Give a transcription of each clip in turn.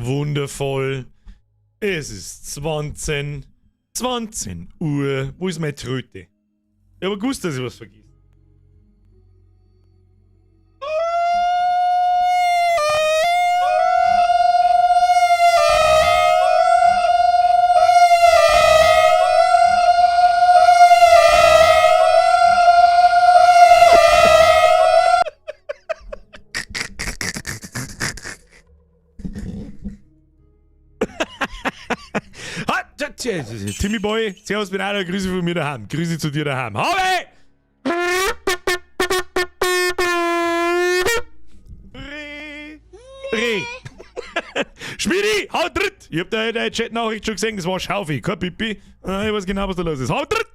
Wundervoll. Es ist 20, 20 Uhr. Wo ist meine Tröte? Ich hab gewusst, dass ich was vergiss. Timmy Boy, Servus bin einer, Grüße von mir daheim. Grüße zu dir daheim. Habe! Re. Schmidi, hau dritt! Ich hab da deine Chat-Nachricht schon gesehen, das war Schaufi, kein Pipi. Ah, ich weiß genau, was da los ist. Hau dritt!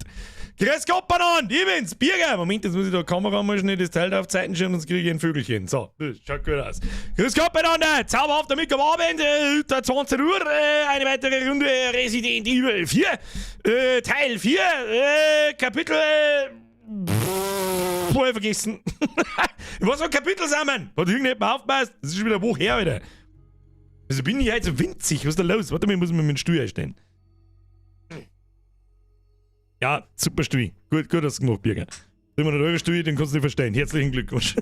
Grüß Gott, Bananen, ich bin's, Birger. Moment, jetzt muss ich da die Kamera mal schnell das Teil da auf die Seiten schieben, sonst kriege ich ein Vögelchen. So, das schaut gut aus. Grüß Gott, beieinander, zauberhafter Mittwoch am Abend, 20 Uhr, eine weitere Runde Resident Evil 4, Teil 4, Kapitel, pff, hab ich vergessen. Was für ein Kapitel sind wir? Hat irgendjemand aufgepasst? Das ist schon wieder eine Woche her, Alter. Also bin ich heute so winzig, was ist da los? Warte mal, ich muss mir mit dem Stuhl einstellen. Ja, super Stuhl. Gut, gut hast du gemacht, Birger. Immer noch eure Stuhl, den kannst du nicht verstehen. Herzlichen Glückwunsch.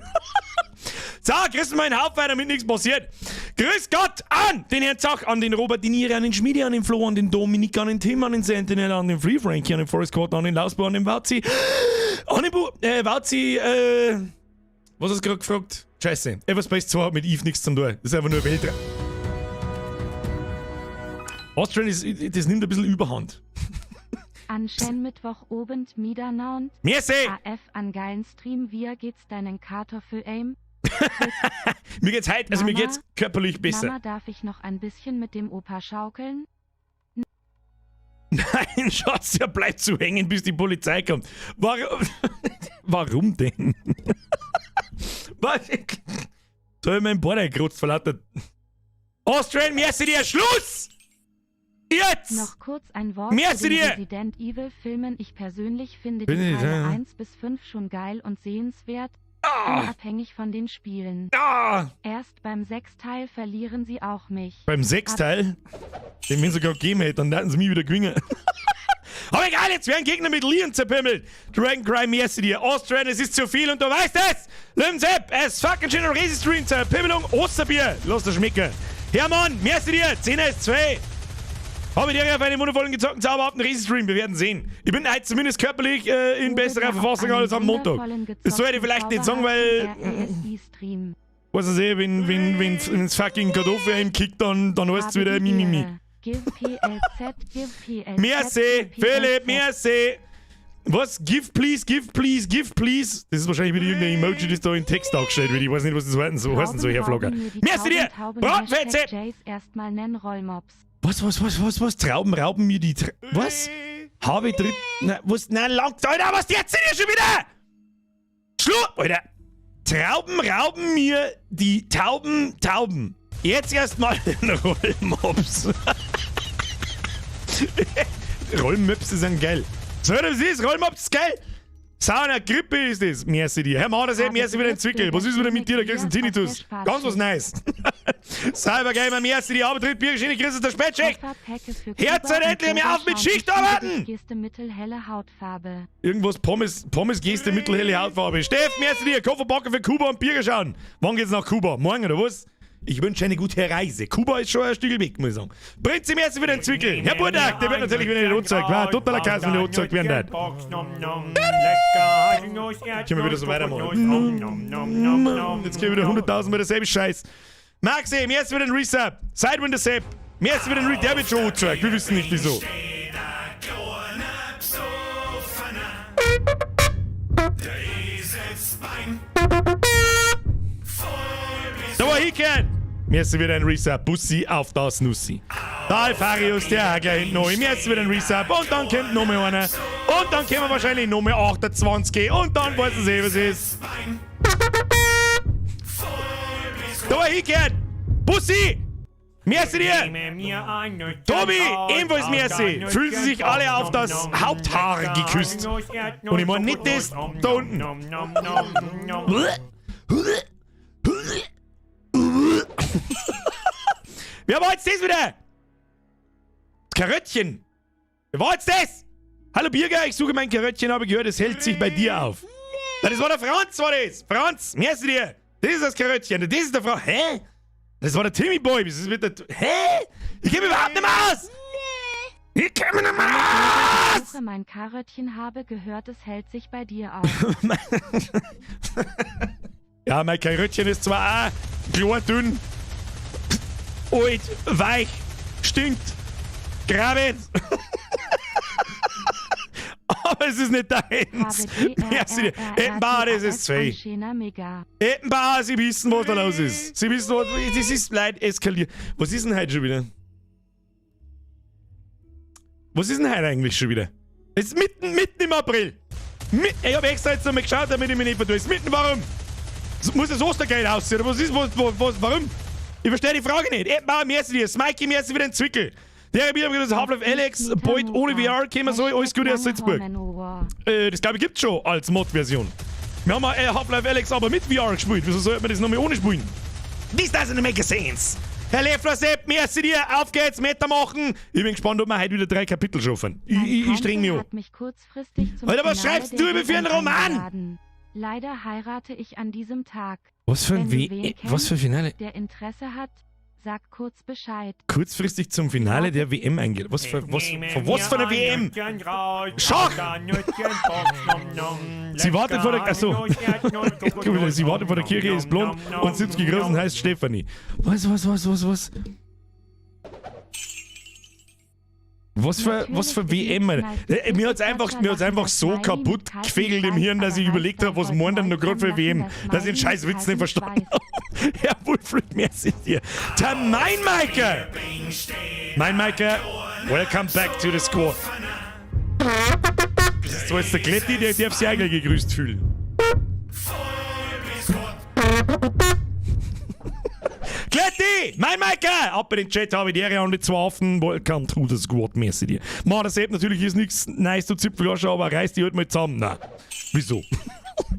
So, grüß mal einen Haufen, damit nichts passiert. Grüß Gott an den Herrn Zach, an den Robert, den Ire, an den Schmiede, an den Flo, an den Dominik, an den Tim, an den Sentinel, an den Free Frankie, an den Forest Court, an den Lausbau, an den Wauzi, an den Wauzi, was hast du gerade gefragt? Scheiße. Everspace 2 hat mit Eve nichts zu tun. Das ist einfach nur Weltraum. Austrian ist, das nimmt ein bisschen Überhand. An schönen Mittwochabend miteinander. Merci! AF an geilen Stream, wie geht's deinen Kartoffel-Aim? Mir geht's heute, also mir Mama? geht's körperlich besser. Mama, darf ich noch ein bisschen mit dem Opa schaukeln? Nein, Schatz, der bleibt zu hängen, bis die Polizei kommt. Warum? Warum denn? Was? Soll ich meinen Bord eingerotzt vor lauter... Austrian, merci dir, Schluss! Jetzt! Noch kurz ein Wort Merci zu den dir! Resident Evil Filmen. Ich persönlich finde Bin die ich, Teile ja. 1 bis 5 schon geil und sehenswert, Ah! unabhängig von den Spielen. Ah! Erst beim 6-Teil verlieren sie auch mich. Beim 6-Teil? Den wenn sie sogar gegeben hätten, dann hätten sie mich wieder gewinnen. Aber egal, jetzt werden Gegner mit Leon zerpimmelt. Dragon Cry, merci dir. Austrian, es ist zu viel und du weißt es. Löwensepp, es fucking schön Resi Stream, Zerpimmelung, Osterbier. Lass das schmecken. Hermann, merci dir. 10 ist 2. Habe ich dir auf einen wundervollen gezockten, zauberhaften Resi-Stream. Wir werden sehen. Ich bin heute zumindest körperlich in Uwe, besserer der auf Verfassung einen als am Montag. wundervollen, Das sollte ich vielleicht nicht sagen, weil, gezockten, zauberhaften RESI-Stream. weiß ich nicht, wenn's fucking Kartoffel im kickt, dann heißt's Habe wieder die Mimimi. Ehre. Give PLZ, give PLZ, Merci, give Philipp, PLZ. merci. Was? Give please, give please, give please. Das ist wahrscheinlich wieder irgendein Emoji, das da in Text dargestellt wird. Ich weiß nicht, was das heißen soll, heißen soll, Herr Trauben Flogger. rauben mir die Merci dir! Tauben, Tauben, Bratfetze! Hashtag Jace erstmal nenn Rollmops. Was, was, was, was, was? Trauben rauben mir die was? Habe ich dritt... Na, was? Nein, lang... Alter, was jetzt denn hier schon wieder? Schluss! Alter! Trauben rauben mir die Tauben, Tauben. Jetzt erstmal den Rollmops. Rollmops sind geil. So, das ist Rollmops ist geil. Sauna, Grippe ist das. Merci dir. Herr Mader, merci wieder den Zwickel. Was ist wieder mit dir? Da kriegst du einen Tinnitus. Ganz was Neues. Cybergamer, merci dir. Aber tritt Bier, schöne Grüße der Spätschicht. Kofferpäcke für Herz Kuba und endlich mir auf mit Yoga-Schaum, Schichtarbeiten! Geste mittelhelle Hautfarbe. Irgendwas Pommes, Pommes Geste mittelhelle Hautfarbe. Steff, merci dir. Kofferbacke für Kuba und Bier schauen. Wann geht's nach Kuba? Morgen oder was? Ich wünsche eine gute Reise. Kuba ist schon ein Stück weg, muss ich sagen. Prinzi, merci für den Zwickel. Herr Burdak, der wird natürlich wieder nicht angezeigt. War totaler Chaos, wenn nicht angezeigt werden wird. Können wir wieder so weitermachen. Jetzt kriegen wir wieder 100.000 Mal derselbe Scheiß. Maxi, merci für den Resub. Sidewinder Sepp, merci für den Re-, der wird schon angezeigt. Wir wissen nicht wieso. Da war Hicken! Merci wieder ein Resub. Bussi auf das Nussi. Da Alfarius, der auch gleich hinten noch. Merci wieder ein Resub. Und dann kommt noch mal einer. Und dann kommen wahrscheinlich noch mal 28. Und dann weiß es eh, was ist. Da war Hicken! Bussi! Merci dir! Tobi, ebenfalls merci. Fühlen Sie sich alle auf das Haupthaar geküsst. Und ich meine nicht das da unten. Wer war jetzt das wieder? Das Karöttchen. Wer war jetzt das? Hallo Birger, ich suche mein Karöttchen, habe gehört, es hält sich bei dir auf. Na, das war der Franz, war das. Franz, merci dir. Das ist das Karöttchen, das ist der Franz. Hä? Das war der Timmy Boy. Das ist mit der. Hä? Ich kenn mich überhaupt nicht mehr aus! Ich kenn mich nicht mehr Ich aus! suche mein Karöttchen, habe gehört, es hält sich bei dir auf. Ja, mein Karöttchen ist zwar auch klar dünn, alt, weich, stinkt, grabet. Aber es ist nicht deins. Merci dir. Ettenbauer, das ist zwei. Schöner Mega. Ettenbauer, sie wissen, was da los ist. Sie wissen, was. Das ist leid eskaliert. Was ist denn heute schon wieder? Was ist denn heute eigentlich schon wieder? Es ist mitten, mitten im April. Ich habe extra jetzt nochmal geschaut, damit ich mich nicht vertue. Es ist mitten, warum? Es muss das Ostergeld aussehen? Oder was ist, was, was, was, warum? Ich verstehe die Frage nicht. Ettenbauer, merci dir. Smikey, merci für den Zwickel. Der hat mir das Half-Life Alex, bald ohne VR kommen soll. Alles Gute aus Salzburg. Das glaube ich gibt's schon als Mod-Version. Wir haben Half-Life Alex aber mit VR gespielt. Wieso sollte man das nochmal ohne spielen? This doesn't make sense. Herr Leffler Sepp, merci dir. Auf geht's, weitermachen. Ich bin gespannt, ob wir heute wieder 3 Kapitel schaffen. Ich streng mich an. Hat mich kurzfristig zum Alter, was Finale schreibst der du über für einen WM Roman? eingeladen. Leider heirate ich an diesem Tag. Was für ein Wenn du W wen was für ein kennst, Finale? Der Interesse hat, sag kurz Bescheid. Kurzfristig zum Finale der WM eingeladen. Was für, was, für was für eine WM? Schach! Sie wartet vor der. Achso. Sie wartet vor der Kirche, ist blond und 70 groß und heißt Stefanie. Was, was, was, was, was? Was für Natürlich WM, ist Alter. nichts Mir hat's einfach, mir hat's einfach so kaputt gefegelt im Hirn, dass ich überlegt habe, was meint denn noch gerade für WM, dass ich den scheiß Witz nicht verstanden habe. Herr Wolfried, merci dir. Der mein Michael! Mein Michael, welcome back to the squad. Das ist zwar jetzt der Kletti, der darf sich eigentlich gegrüßt fühlen. Kletti! Mein Michael! Ab in den Chat habe ich die Ehre an die zwei Affen. Welcome to the squad, merci dir. Mann, das Sepp, natürlich ist nichts nice, du Zipfelasche, aber reiß die halt mal zusammen. Nein. Wieso?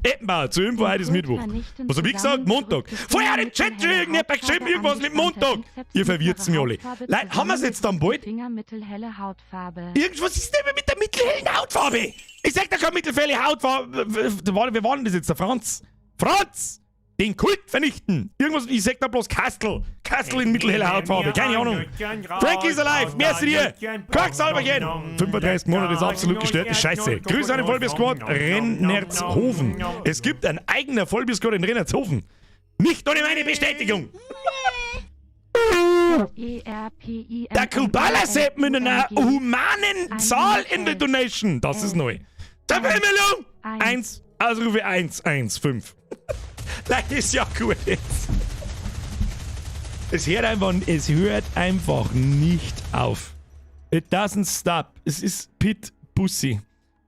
Ettenbauer, zur Info, heute ist Mittwoch. Was hab ich gesagt? Montag. Vorher den Chat schon irgendjemand geschrieben, irgendwas mit Montag. Ihr verwirrt's mich alle. Leute, haben wir's jetzt dann bald? Finger mittelhelle Hautfarbe. Irgendwas ist denn mit der mittelhellen Hautfarbe? Ich sag da keine mittelhelle Hautfarbe. Wer war denn das jetzt? Der Franz? Franz! Den Kult vernichten! Irgendwas, ich sag da bloß Kastel. Kastel in mittelheller Hautfarbe. Keine Ahnung. Frankie is alive. Merci dir. Quacksalberchen. 35 Monate ist absolut gestörte Scheiße. Grüße an den Vollbier Squad Rennertshofen. Es gibt einen eigenen Vollbier Squad in Rennertshofen. Nicht ohne meine Bestätigung. E R P I M Der Kubala Sepp mit einer M G. humanen Zahl in der Donation. Das ist neu. Verwimmelung! 1, Ausrufe 1, 1, 5. Das ist ja gut jetzt. Es hört einfach, es hört einfach nicht auf. It doesn't stop. Es ist Pit Pussy.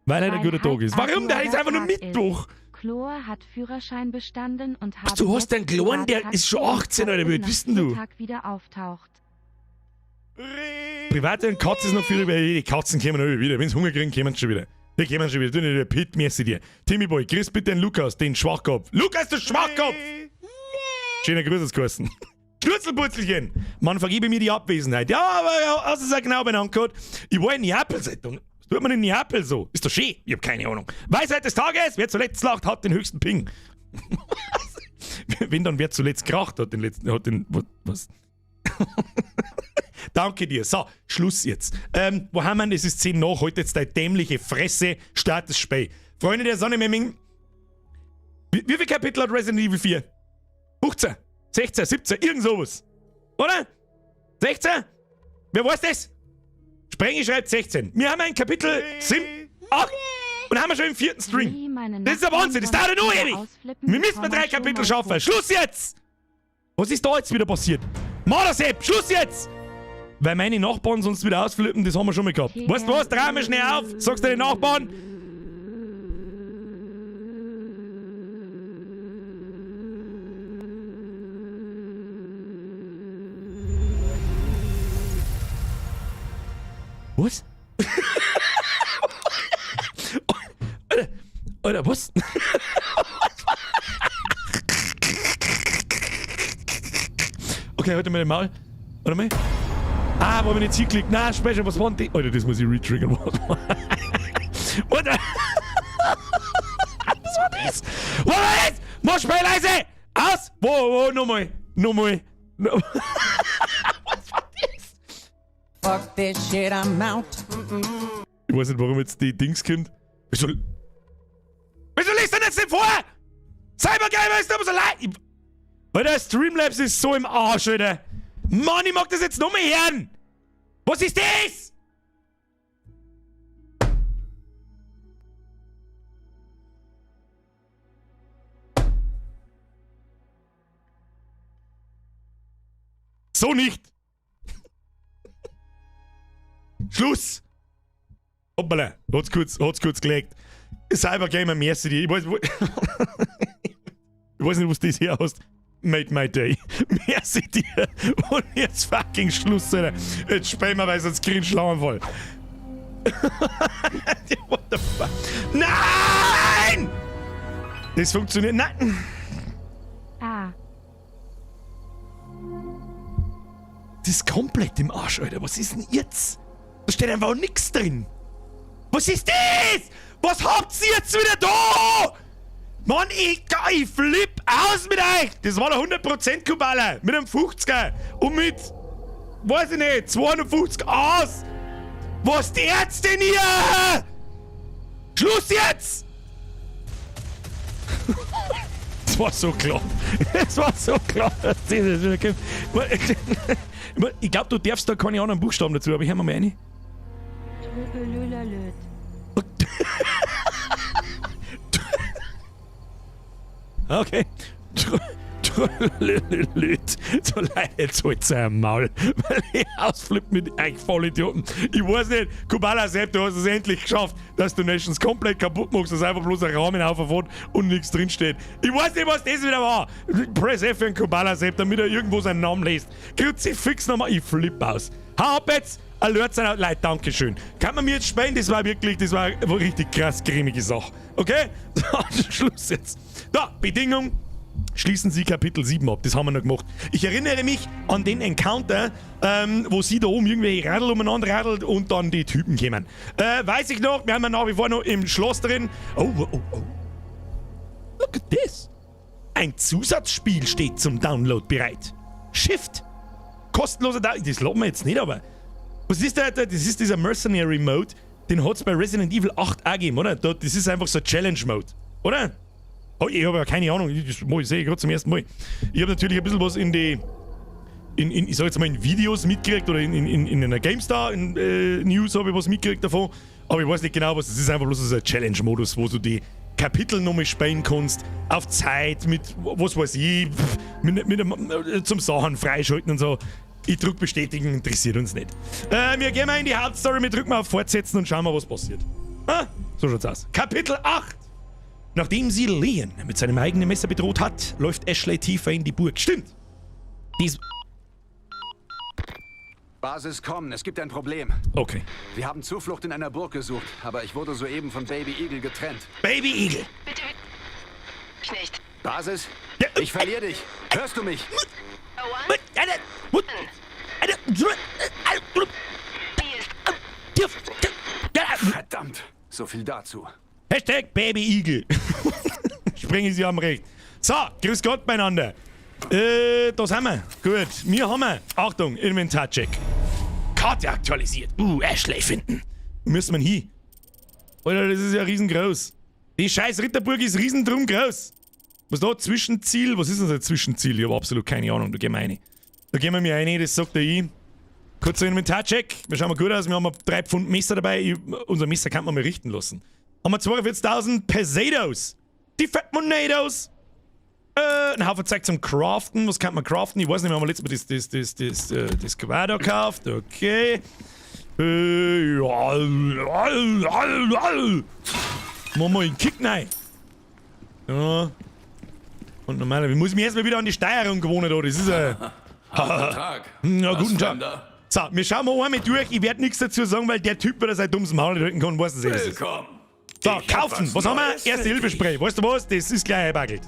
Weil heute ein guter Tag ist. Warum? Der ist einfach nur Mittwoch. Chlor hat Führerschein bestanden und Ach, du hast einen Klon, der ist schon 18, oder wie alt bist denn du? Tag wieder auftaucht. Private und Katze ist noch viel über. Die Katzen kommen noch wieder. Wenn sie Hunger kriegen, kommen sie schon wieder. Die kommen schon wieder. Du nicht, der Pit, merci dir. Timmy Boy, grüß bitte den Lukas, den Schwachkopf. Lukas, du Schwachkopf! Schöner Grüß hat's geheißen. Schnurzelputzelchen! Man vergebe mir die Abwesenheit. Ja, aber hast du es ja genau benannt gehabt. Ich war in Neapel seit. Was tut man in Neapel so? Ist doch schön. Ich hab keine Ahnung. Weisheit des Tages: Wer zuletzt lacht, hat den höchsten Ping. Wenn dann wer zuletzt kracht, hat den letzten. Hat den. Was? Danke dir. So, Schluss jetzt. Wo haben wir denn? Es ist 10 nach. Heute jetzt deine dämliche Fresse. Start das Spiel. Freunde der Sonne, Memming. Wie viel Kapitel hat Resident Evil 4? 15, 16, 17, irgend sowas. Oder? 16? Wer weiß das? Sprengi schreibt 16. Wir haben ein Kapitel 7, 8 und haben wir schon im vierten Stream. Das ist der Wahnsinn, das dauert nur ewig. Wir müssen mal 3 Kapitel schaffen. Schluss jetzt! Was ist da jetzt wieder passiert? Mardersepp, Schluss jetzt! Weil meine Nachbarn sonst wieder ausflippen, das haben wir schon mal gehabt. Weißt du was? Dreh mir schnell auf, sagst du den Nachbarn. Was? Alter, Alter, was? Okay, halt mal den Maul. Warte mal. Ah, wo hab ich nicht hingeklickt? Nein, Speicher, was war denn die? Alter, das muss ich retriggern. What the? Was war das? Was war das? Mach schnell leise! Aus! Wo, nochmal. Nochmal. No. Was war das? Fuck this shit, I'm out. Ich weiß nicht, warum jetzt die Dings kommt. Wieso liest du denn jetzt nicht vor? Cybergamer ist aber so leid. Alter, Streamlabs ist so im Arsch, Alter. Mann, ich mag das jetzt nochmal hören. Was ist das? So nicht. Schluss. Hoppala, hat's kurz gelegt. Cybergamer, merci dir. Ich weiß nicht, was das hier hast. Made my day. Merci dir. Und jetzt fucking Schluss, Alter. Jetzt spielen wir, weil sonst kriegen Schlaganfall. What the fuck? Nein! Das funktioniert. Nein! Ah. Das ist komplett im Arsch, Alter. Was ist denn jetzt? Da steht einfach nichts drin. Was ist das? Was habt ihr jetzt wieder da? Mann, ich flipp aus mit euch! Das war der 100% Kubala mit einem 50er und mit, weiß ich nicht, 250 aus! Was jetzt denn hier? Schluss jetzt! Es war so klar. Es war so klar, dass das wieder kommt. Ich glaube, du darfst da keine anderen Buchstaben dazu, aber ich hör mal rein. Okay. So Leute, jetzt halt's euer Maul, weil ich ausflippe mit euch Vollidioten. Ich weiß nicht, Kubala Sepp, du hast es endlich geschafft, dass du Nations komplett kaputt machst, dass einfach bloß ein Rahmen auffährt und nichts drinsteht. Ich weiß nicht, was das wieder war. Press F für den Kubala Sepp, damit er irgendwo seinen Namen liest. Kruzifix nochmal, ich flipp aus. Hau ab jetzt! Alert sein, Leute, dankeschön. Kann man mir jetzt spenden? Das war wirklich, das war eine richtig krass cremige Sache. Okay? So, Schluss jetzt. Da, Bedingung. Schließen Sie Kapitel 7 ab. Das haben wir noch gemacht. Ich erinnere mich an den Encounter, wo sie da oben irgendwelche Radl umeinander radelt und dann die Typen kämen. Weiß ich noch, wir haben ja nach wie vor noch im Schloss drin. Oh, oh, oh. Look at this. Ein Zusatzspiel steht zum Download bereit. Shift. Kostenloser Download. Das laden wir jetzt nicht, aber... Was ist der? Das ist dieser Mercenary Mode, den hat's bei Resident Evil 8 auch gegeben, oder? Das ist einfach so ein Challenge Mode, oder? Oh, ich habe ja keine Ahnung, das sehe ich gerade zum ersten Mal. Ich habe natürlich ein bisschen was in die, ich sag jetzt mal, in Videos mitgekriegt oder in einer GameStar in, News habe ich was mitgekriegt davon. Aber ich weiß nicht genau, was das ist. Einfach bloß so ein Challenge-Modus, wo du die Kapitel nochmal spielen kannst, auf Zeit, mit, was weiß ich, mit zum Sachen freischalten und so. Ich drück bestätigen, interessiert uns nicht. Wir gehen mal in die Hauptstory, wir drücken mal auf Fortsetzen und schauen mal, was passiert. Ah, so schaut's aus. Kapitel 8. Nachdem sie Leon mit seinem eigenen Messer bedroht hat, läuft Ashley tiefer in die Burg. Stimmt. Dies. Basis kommen, es gibt ein Problem. Okay. Wir haben Zuflucht in einer Burg gesucht, aber ich wurde soeben von Baby Eagle getrennt. Baby Eagle! Bitte nicht. Basis? Ja. Ich verliere dich. Hörst du mich? Verdammt, so viel dazu. Hashtag Baby Eagle. Springen Sie am Recht. So, grüß Gott beieinander. Da sind wir. Gut, wir haben wir. Achtung, Inventarcheck. Karte aktualisiert. Ashley finden. Wo müssen wir hin? Alter, das ist ja riesengroß. Die scheiß Ritterburg ist riesendrum groß. Was da? Zwischenziel? Was ist denn das Zwischenziel? Ich hab absolut keine Ahnung. Da gehen wir rein. Da gehen wir mir rein, das sagt der I. Kurzer Inventarcheck. Wir schauen mal gut aus. Wir haben 3 Pfund Messer dabei. Unser Messer kann man mal richten lassen. Haben wir 42.000 Pesetos. Die Fat Monados. Ein Haufen Zeug zum Craften. Was kann man craften? Ich weiß nicht mehr, haben wir letztes Mal das Gewehr da gekauft. Okay. Ja. Machen wir einen Kick rein. Ja. Und normalerweise muss ich mich erstmal wieder an die Steuerung gewohnen da. Das ist ein. Guten Tag. Ja, guten Tag. So, wir schauen mal einmal durch. Ich werde nichts dazu sagen, weil der Typ, der sein dummes Maul nicht halten kann, weiß es eh. Willkommen. So, kaufen. Was haben wir? Erste-Hilfe-Spray. Weißt du was? Das ist gleich eingebackelt.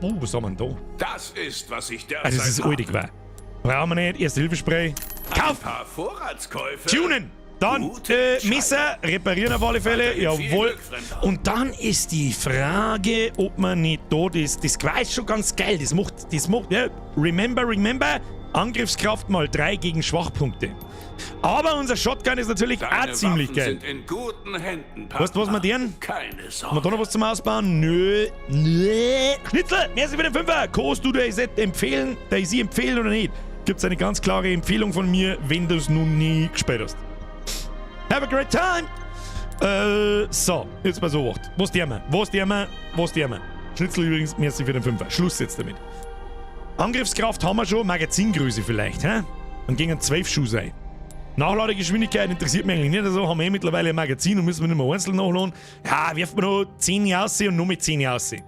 Oh, was haben wir denn da? Das ist, was ich derzeit Also, das ist alte Gewehr. Brauchen wir nicht. Erste-Hilfe-Spray. Kauf! Ein paar Vorratskäufe. Tunen! Dann Gute Messer reparieren auf alle Fälle. Weiterhin viel Jawohl. Glück, Fremder. Und dann ist die Frage, ob man nicht tot ist. Das war schon ganz geil. Das macht, ja. Remember, remember. Angriffskraft mal 3 gegen Schwachpunkte. Aber unser Shotgun ist natürlich Deine auch ziemlich Waffen geil. sind in guten Händen, Partner. Weißt du, was wir deren? Keine Sorge. Haben wir da noch was zum Ausbauen? Nö. Nö. Schnitzel, merci für den Fünfer. Kannst du DayZ empfehlen? DayZ empfehlen oder nicht? Gibt's eine ganz klare Empfehlung von mir, wenn du es nun nie gespielt hast. Have a great time! So, jetzt mal so, wacht. Was der wir? Was der wir? Was der wir? Schnitzel übrigens, merci für den Fünfer. Schluss jetzt damit. Angriffskraft haben wir schon, Magazingröße vielleicht, hä? Dann gingen 12 Schuh sein. Nachladegeschwindigkeit interessiert mich eigentlich nicht so, haben wir eh mittlerweile ein Magazin und müssen wir nicht mehr einzeln nachladen. Ja, werfen wir noch 10 aus und noch mit 10 aus. Schauen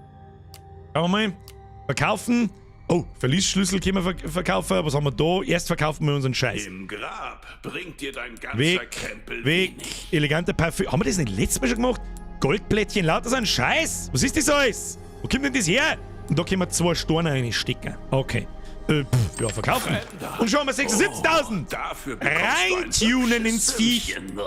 wir mal. Verkaufen. Oh, Verließschlüssel können wir verkaufen. Was haben wir da? Erst verkaufen wir unseren Scheiß. Im Grab bringt dir dein ganzer Weg, Krempel weg, wenig. eleganter Parfüm. Haben wir das nicht letztes Mal schon gemacht? Goldplättchen, lauter so ein Scheiß. Was ist das alles? Wo kommt denn das her? Und da können wir zwei Steine reinstecken. Okay. Pff, ja, verkaufen. Fremder. Und schon haben wir 76.000. Oh, dafür bekommst du ein Reintunen ins hübsches Viech. Sümmchen.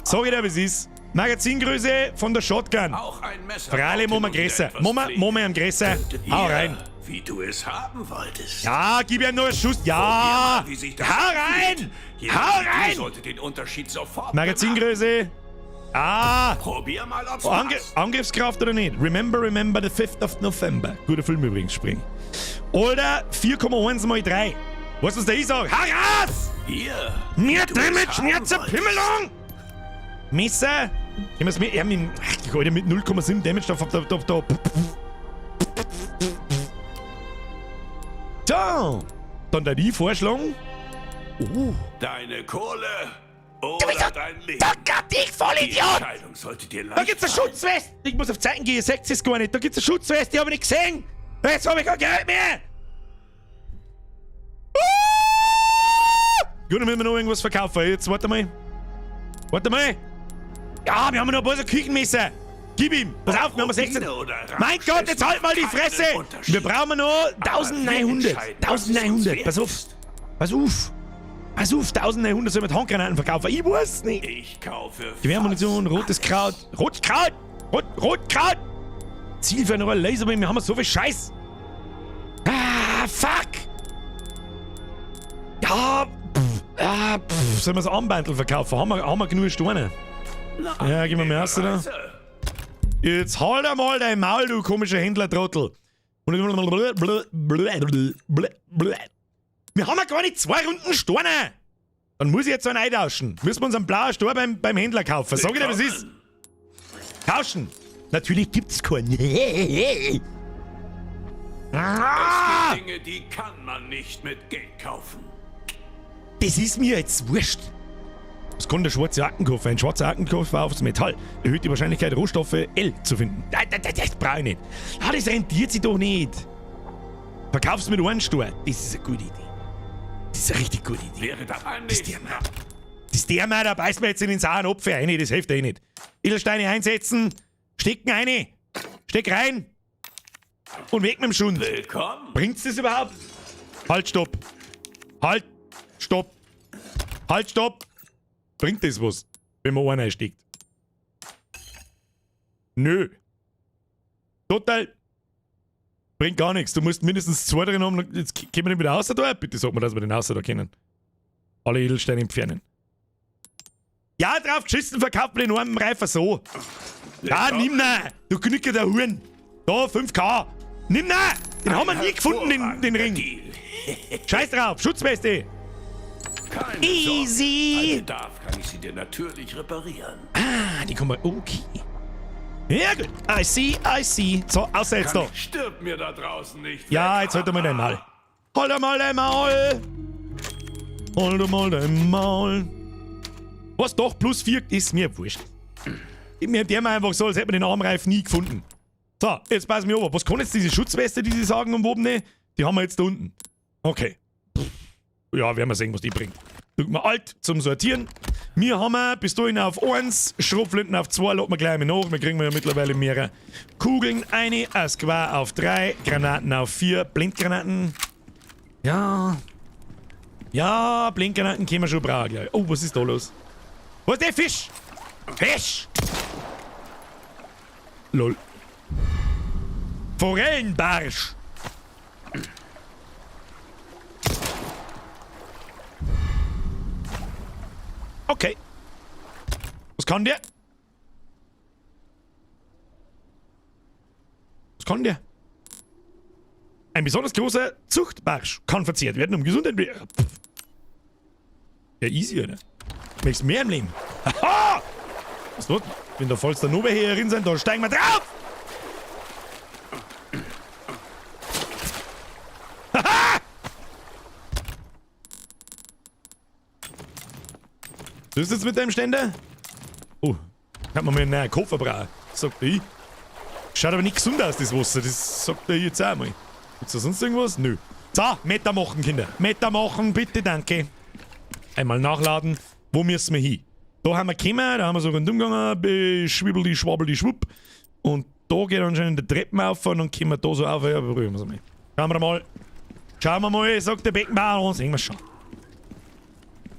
Sag ich dir, wie es ist. Magazingröße von der Shotgun. Auch ein Messer. Freilich, braucht machen wir hin und wieder größer. etwas Machen wir Pflege. machen wir am größer. Hau Hier, rein. Wie du es haben wolltest. Ja, gib ihm noch einen Schuss. Ja. Probier mal, wie sich das Hau anfühlt. rein. Jemand Hau wie du rein. sollte den Unterschied sofort Magazingröße. Ah. bemerken. Probier mal, ob's Angr passt. Angriffskraft oder nicht? Remember, remember the 5th of November. Guter Film übrigens, spring. Oder 4,1 mal 3. Was ist der ich sag? Hau raus! Hier. Mehr wie du es Damage, haben mehr wolltest. Zerpimmelung! Messer! Können wir's mit, ja, mit, ach, Alter, mit 0,7 Damage da, da, da, da. So. Dann der die vorschlagen. Oh. Deine Kohle oder dein Leben. Da Gott, ich Die Vollidiot! Entscheidung sollte dir leicht Da gibt's eine fallen. Schutzweste! Ich muss auf Zeiten gehen, ihr seht es gar nicht. Da gibt's eine Schutzweste, die habe ich nicht gesehen! Jetzt habe ich kein Geld mehr! Ah! Gut, dann müssen wir noch irgendwas verkaufen. Jetzt warte mal. Warte mal. Ja, wir haben noch ein paar so Küchenmesser. Gib ihm. Pass auf, wir haben 16. Rubine oder Mein Gott, jetzt halt mal die keinen Fresse. Unterschied. Wir brauchen noch 1900. entscheiden, was es uns 1900. wert Pass auf. Pass auf. Pass auf, 1900 soll mit Handgranaten verkaufen. Ich weiß nicht. Ich kaufe Gewehrmunition, fast rotes Kraut. Rotes Kraut! Rot, Rotkraut! Ziel für eine Rolle Laser, wir haben so viel Scheiß. Ah, fuck! Ja, pff, ah, pff, sollen wir das Armbandel verkaufen? Haben wir genug Steine? Na, Ja, gib mir mehr raus, oder? Reise. Jetzt halt einmal dein Maul, du komischer Händlertrottel. Wir haben ja gar nicht zwei Runden Steine. Dann muss ich jetzt einen eintauschen. Müssen wir uns einen blauen Stor beim Händler kaufen. Sag ich dir, was ist. Tauschen. Natürlich gibt's keinen. Ah! Es gibt Dinge, die kann man nicht mit Geld kaufen. Das ist mir jetzt wurscht. Was kann der schwarze Aktenkoffer? Ein schwarzer Aktenkoffer aus Metall erhöht die Wahrscheinlichkeit, Rohstoffe L zu finden. Das brauche ich nicht. Ah, das rentiert sich doch nicht. Verkauf's mit einem Stor. Das ist eine gute Idee. Das ist eine richtig gute Idee. Wäre da beim Das ist nächsten der Mann. Das ist der Mann, da beißt mir jetzt in den sauren Apfel rein. Das hilft eh nicht. Edelsteine einsetzen, stecken eine. Steck rein. Und weg mit dem Schund. Willkommen. Bringt's das überhaupt? Halt, stopp. Halt, stopp. Halt, stopp. Bringt das was, wenn man einen einsteckt? Nö. Total. Bringt gar nichts. Du musst mindestens zwei drin haben. Jetzt können wir den wieder raus da? Bitte sag mir, dass wir den raus da kennen. Alle Edelsteine entfernen. Ja, drauf geschissen, verkauft man den armen Reifer so. Ja, nimm na, du Knicker der Huren. Da, 5K. Nimm na! Den haben wir nie gefunden, den Ring. Deal. Scheiß drauf, Schutzweste. Keine Easy. Sorge. Bei Bedarf kann ich sie dir natürlich reparieren. Ah, die kommen wir. Okay. Ja, gut. I see, I see. So, außer jetzt da. Stirb mir da draußen nicht. Ja, weg. jetzt halt einmal dein Maul. Halt einmal dein Maul. Halt einmal dein Maul. Was doch, plus 4 ist mir wurscht. Mir der mal einfach so, als hätte man den Armreif nie gefunden. So, jetzt pass mir auf. Was kann jetzt diese Schutzweste, die sie sagen und oben ne? Die haben wir jetzt da unten. Okay. Pff. Ja, werden wir sehen, was die bringt. Drücken wir Alt zum Sortieren. Wir haben Pistolen auf 1, Schrotflinten auf 2, laden wir gleich mal nach. Wir kriegen ja mittlerweile mehrere Kugeln. Eine, Square auf 3, Granaten auf 4, Blendgranaten. Ja. Ja, Blinkgranaten können wir schon brauchen, glaub ich. Oh, was ist da los? Was ist der Fisch? Fisch! Lol. Forellenbarsch! Okay. Was kann der? Was kann der? Ein besonders großer Zuchtbarsch kann verzehrt werden, um Gesundheit... Ja, easy, oder? Möchtest mehr im Leben? Haha! Was los? Wenn da falls der Nobe hier drin sind, dann steigen wir drauf! Haha! Was ist jetzt mit deinem Ständer? Oh, kann man mir einen neuen Koffer brauchen, sagt ich. Schaut aber nicht gesund aus, das Wasser, das sagt er jetzt auch mal. Gibt's da sonst irgendwas? Nö. So, Meta machen, Kinder. Meta machen, bitte, danke. Einmal nachladen. Wo müssen wir hin? Da haben wir gekommen, da haben wir so rundum gegangen, schwibbeldi, schwabbeldi, schwupp. Und da geht anscheinend die Treppen auf und dann kommen wir da so auf. Ja, probieren wir es mal. Schauen wir mal. Schauen wir mal, sagt der Beckenbauer, sehen wir schon.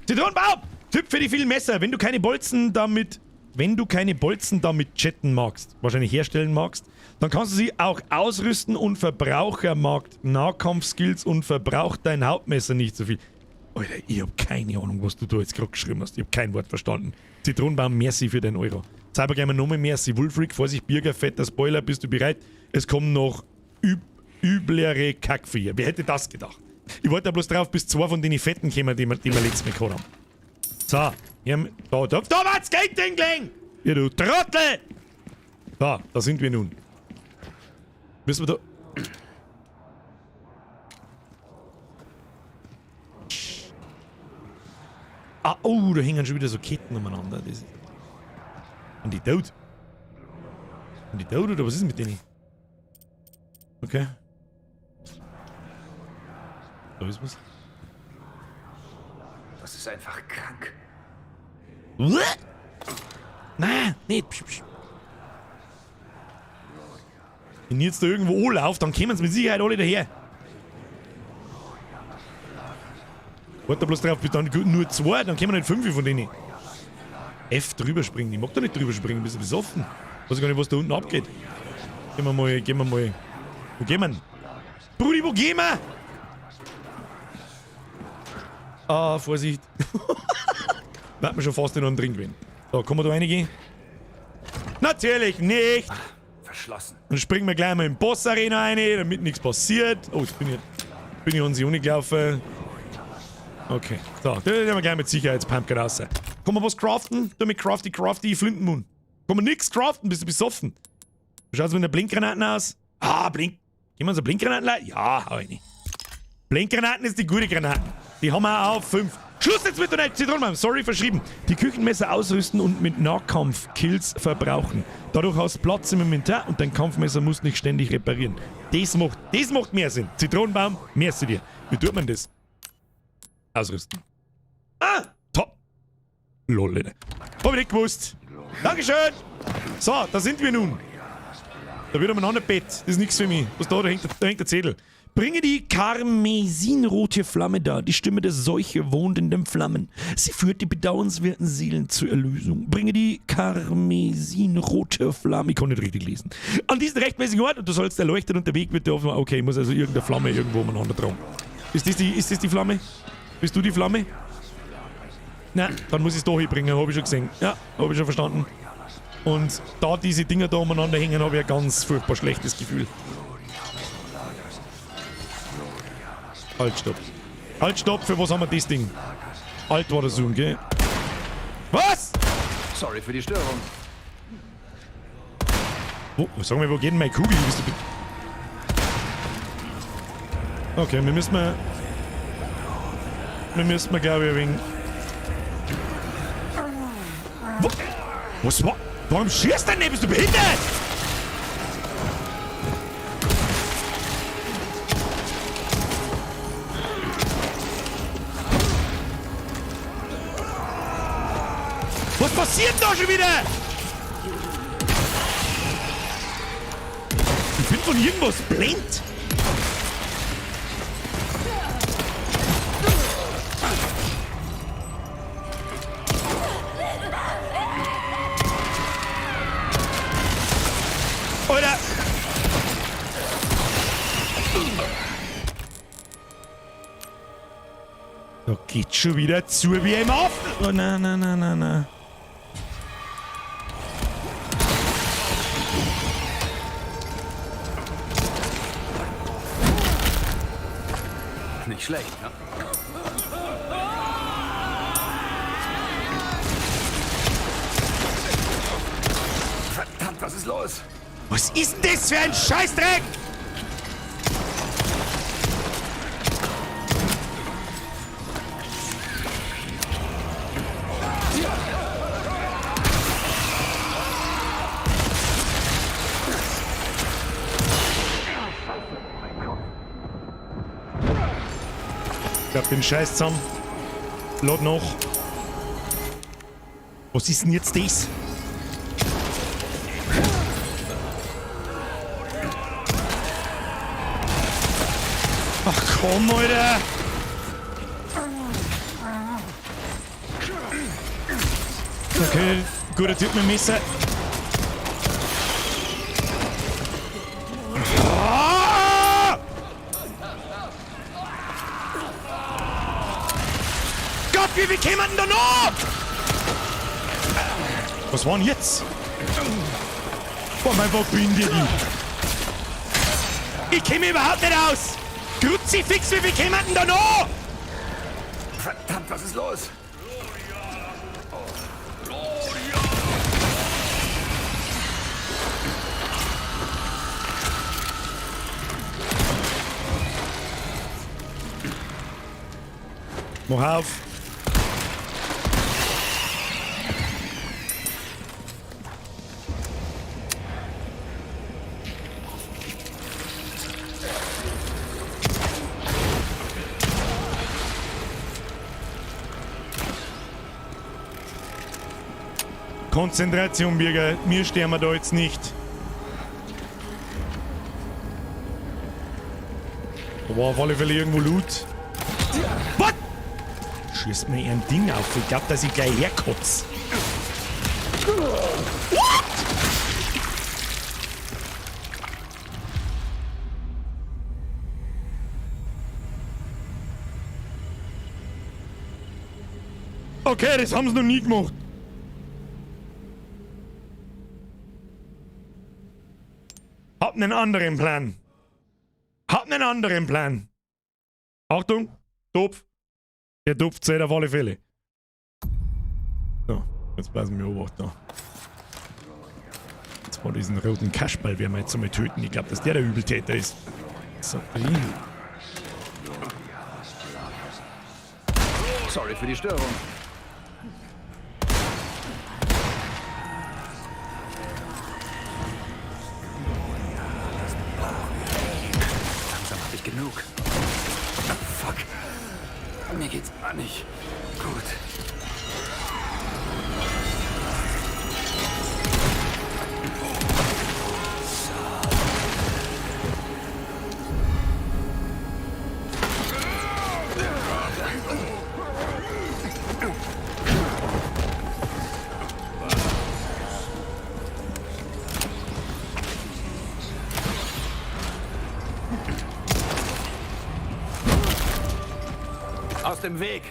Zitronenbaum! Tipp für die vielen Messer. Wenn du keine Bolzen damit... Wenn du keine Bolzen damit chatten magst, wahrscheinlich herstellen magst, dann kannst du sie auch ausrüsten und Verbrauchermarkt Nahkampfskills und verbraucht dein Hauptmesser nicht so viel. Alter, ich hab keine Ahnung, was du da jetzt gerade geschrieben hast. Ich hab kein Wort verstanden. Zitronenbaum, merci für den Euro. Cybergamer nochmal merci. Wolfric, Vorsicht, Birger, fetter Spoiler, bist du bereit? Es kommen noch üblere Kackviecher. Wer hätte das gedacht? Ich wollte da bloß drauf, bis zwei von den Fetten kommen, die wir letztes Mal gehabt haben. So, hier, da war's Geld gelegen! Ja, du Trottel! Da sind wir nun. Müssen wir da... Ah, oh, da hängen schon wieder so Ketten umeinander. Das und die tot? Und die tot oder was ist mit denen? Okay. Da ist was. Das ist einfach krank. Nein, nicht. Wenn jetzt da irgendwo anläuft, dann kommen sie mit Sicherheit alle daher. Warte bloß drauf, bis dann nur zwei, dann kommen nicht 5 von denen. F drüber springen. Ich mag da nicht drüber springen, bist du besoffen. Weiß gar nicht, was da unten abgeht. Gehen wir mal, gehen wir mal. Wo gehen wir? Brudi, wo gehen wir? Ah, Vorsicht. Warten wir schon fast in einem drin gewesen. So, kann man da reingehen? Natürlich nicht! Verschlossen. Dann springen wir gleich mal in die Boss-Arena rein, damit nichts passiert. Oh, jetzt bin ich an sie gelaufen. Okay, so, da nehmen wir gleich mit Sicherheitspumpkin raus. Kann man was craften? Da mit Crafty Crafty Flintenmoon. Kann man nix craften, bist du besoffen? Wie schaut's mit den Blinkgranaten aus? Ah, Blink. Gehen wir uns Blinkgranaten leihen? Ja, hau ich nicht. Blinkgranaten ist die gute Granaten. Die haben wir auf 5. Schluss jetzt mit der Zitronenbaum. Sorry, verschrieben. Die Küchenmesser ausrüsten und mit Nahkampf-Kills verbrauchen. Dadurch hast du Platz im Inventar und dein Kampfmesser musst nicht ständig reparieren. Das macht mehr Sinn. Zitronenbaum, mehr zu dir. Wie tut man das? Ausrüsten. Ah, top. Lol, Leute. Hab ich nicht gewusst. Dankeschön. So, da sind wir nun. Da wird umeinander Bett. Das ist nichts für mich. Was da? Da hängt der Zettel. Bringe die karmesinrote Flamme dar. Die Stimme der Seuche wohnt in den Flammen. Sie führt die bedauernswerten Seelen zur Erlösung. Bringe die karmesinrote Flamme. Ich kann nicht richtig lesen. An diesen rechtmäßigen Ort und du sollst erleuchtet und der Weg wird dir offen. Okay, ich muss also irgendeine Flamme irgendwo umeinander tragen. Ist das die Flamme? Bist du die Flamme? Na, dann muss ich es da hinbringen, habe ich schon gesehen. Ja, habe ich schon verstanden. Und da diese Dinger da umeinander hängen, habe ich ein ganz furchtbar schlechtes Gefühl. Halt, stopp. Halt, stopp, für was haben wir das Ding? Alt war das Zoom, gell? Was? Sorry für die Störung. Wo, sag mal, wo geht denn meine Kugel? Bist du okay, wir müssen mal... Wir müssen mal, glaube ich, ein wenig... Wo? Was war? Warum schießt du denn nicht? Bist du behindert? Was passiert da schon wieder? Ich bin von irgendwas blind. schon wieder zu wie im Affen. Oh, nein, nein, nein, nein, nein. Nicht schlecht, ne? Verdammt, was ist los? Was ist denn das für ein Scheißdreck? Ich hab den Scheiß zusammen. Lad noch. Was ist denn jetzt das? Ach komm, Alter! Okay, guter Typ mit dem Messer. Ah! Gott, wie viel kämen denn da noch? Was war denn jetzt? Boah, mein, wo bin ich denn? Ich käme überhaupt nicht aus! Kruzifix, wie viel kämen denn da noch? Verdammt, was ist los? Mach auf. Konzentration, Birger. Mir sterben wir da jetzt nicht. Da war auf alle Fälle irgendwo Loot. What? Schießt mir ein Ding auf. Ich glaub, dass ich gleich herkotz. What? Okay, das haben sie noch nie gemacht. Hab einen anderen Plan. Hab einen anderen Plan. Achtung, Topf. Der Topf zählt auf alle Fälle. So, jetzt passen wir Obacht da. Jetzt mal diesen roten Kasperl werden wir jetzt einmal töten. Ich glaub, dass der der Übeltäter ist. So, Sorry für die Störung. Langsam hab ich genug. Fuck. Mir geht's gar nicht gut. Aus dem Weg!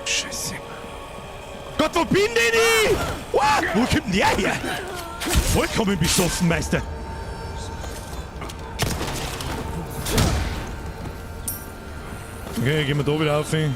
Scheiße. Gott, wo bin denn ich? What? Wo kommt denn der her? Vollkommen besoffen, Meister. Okay, gehen wir da wieder auf. Demonios!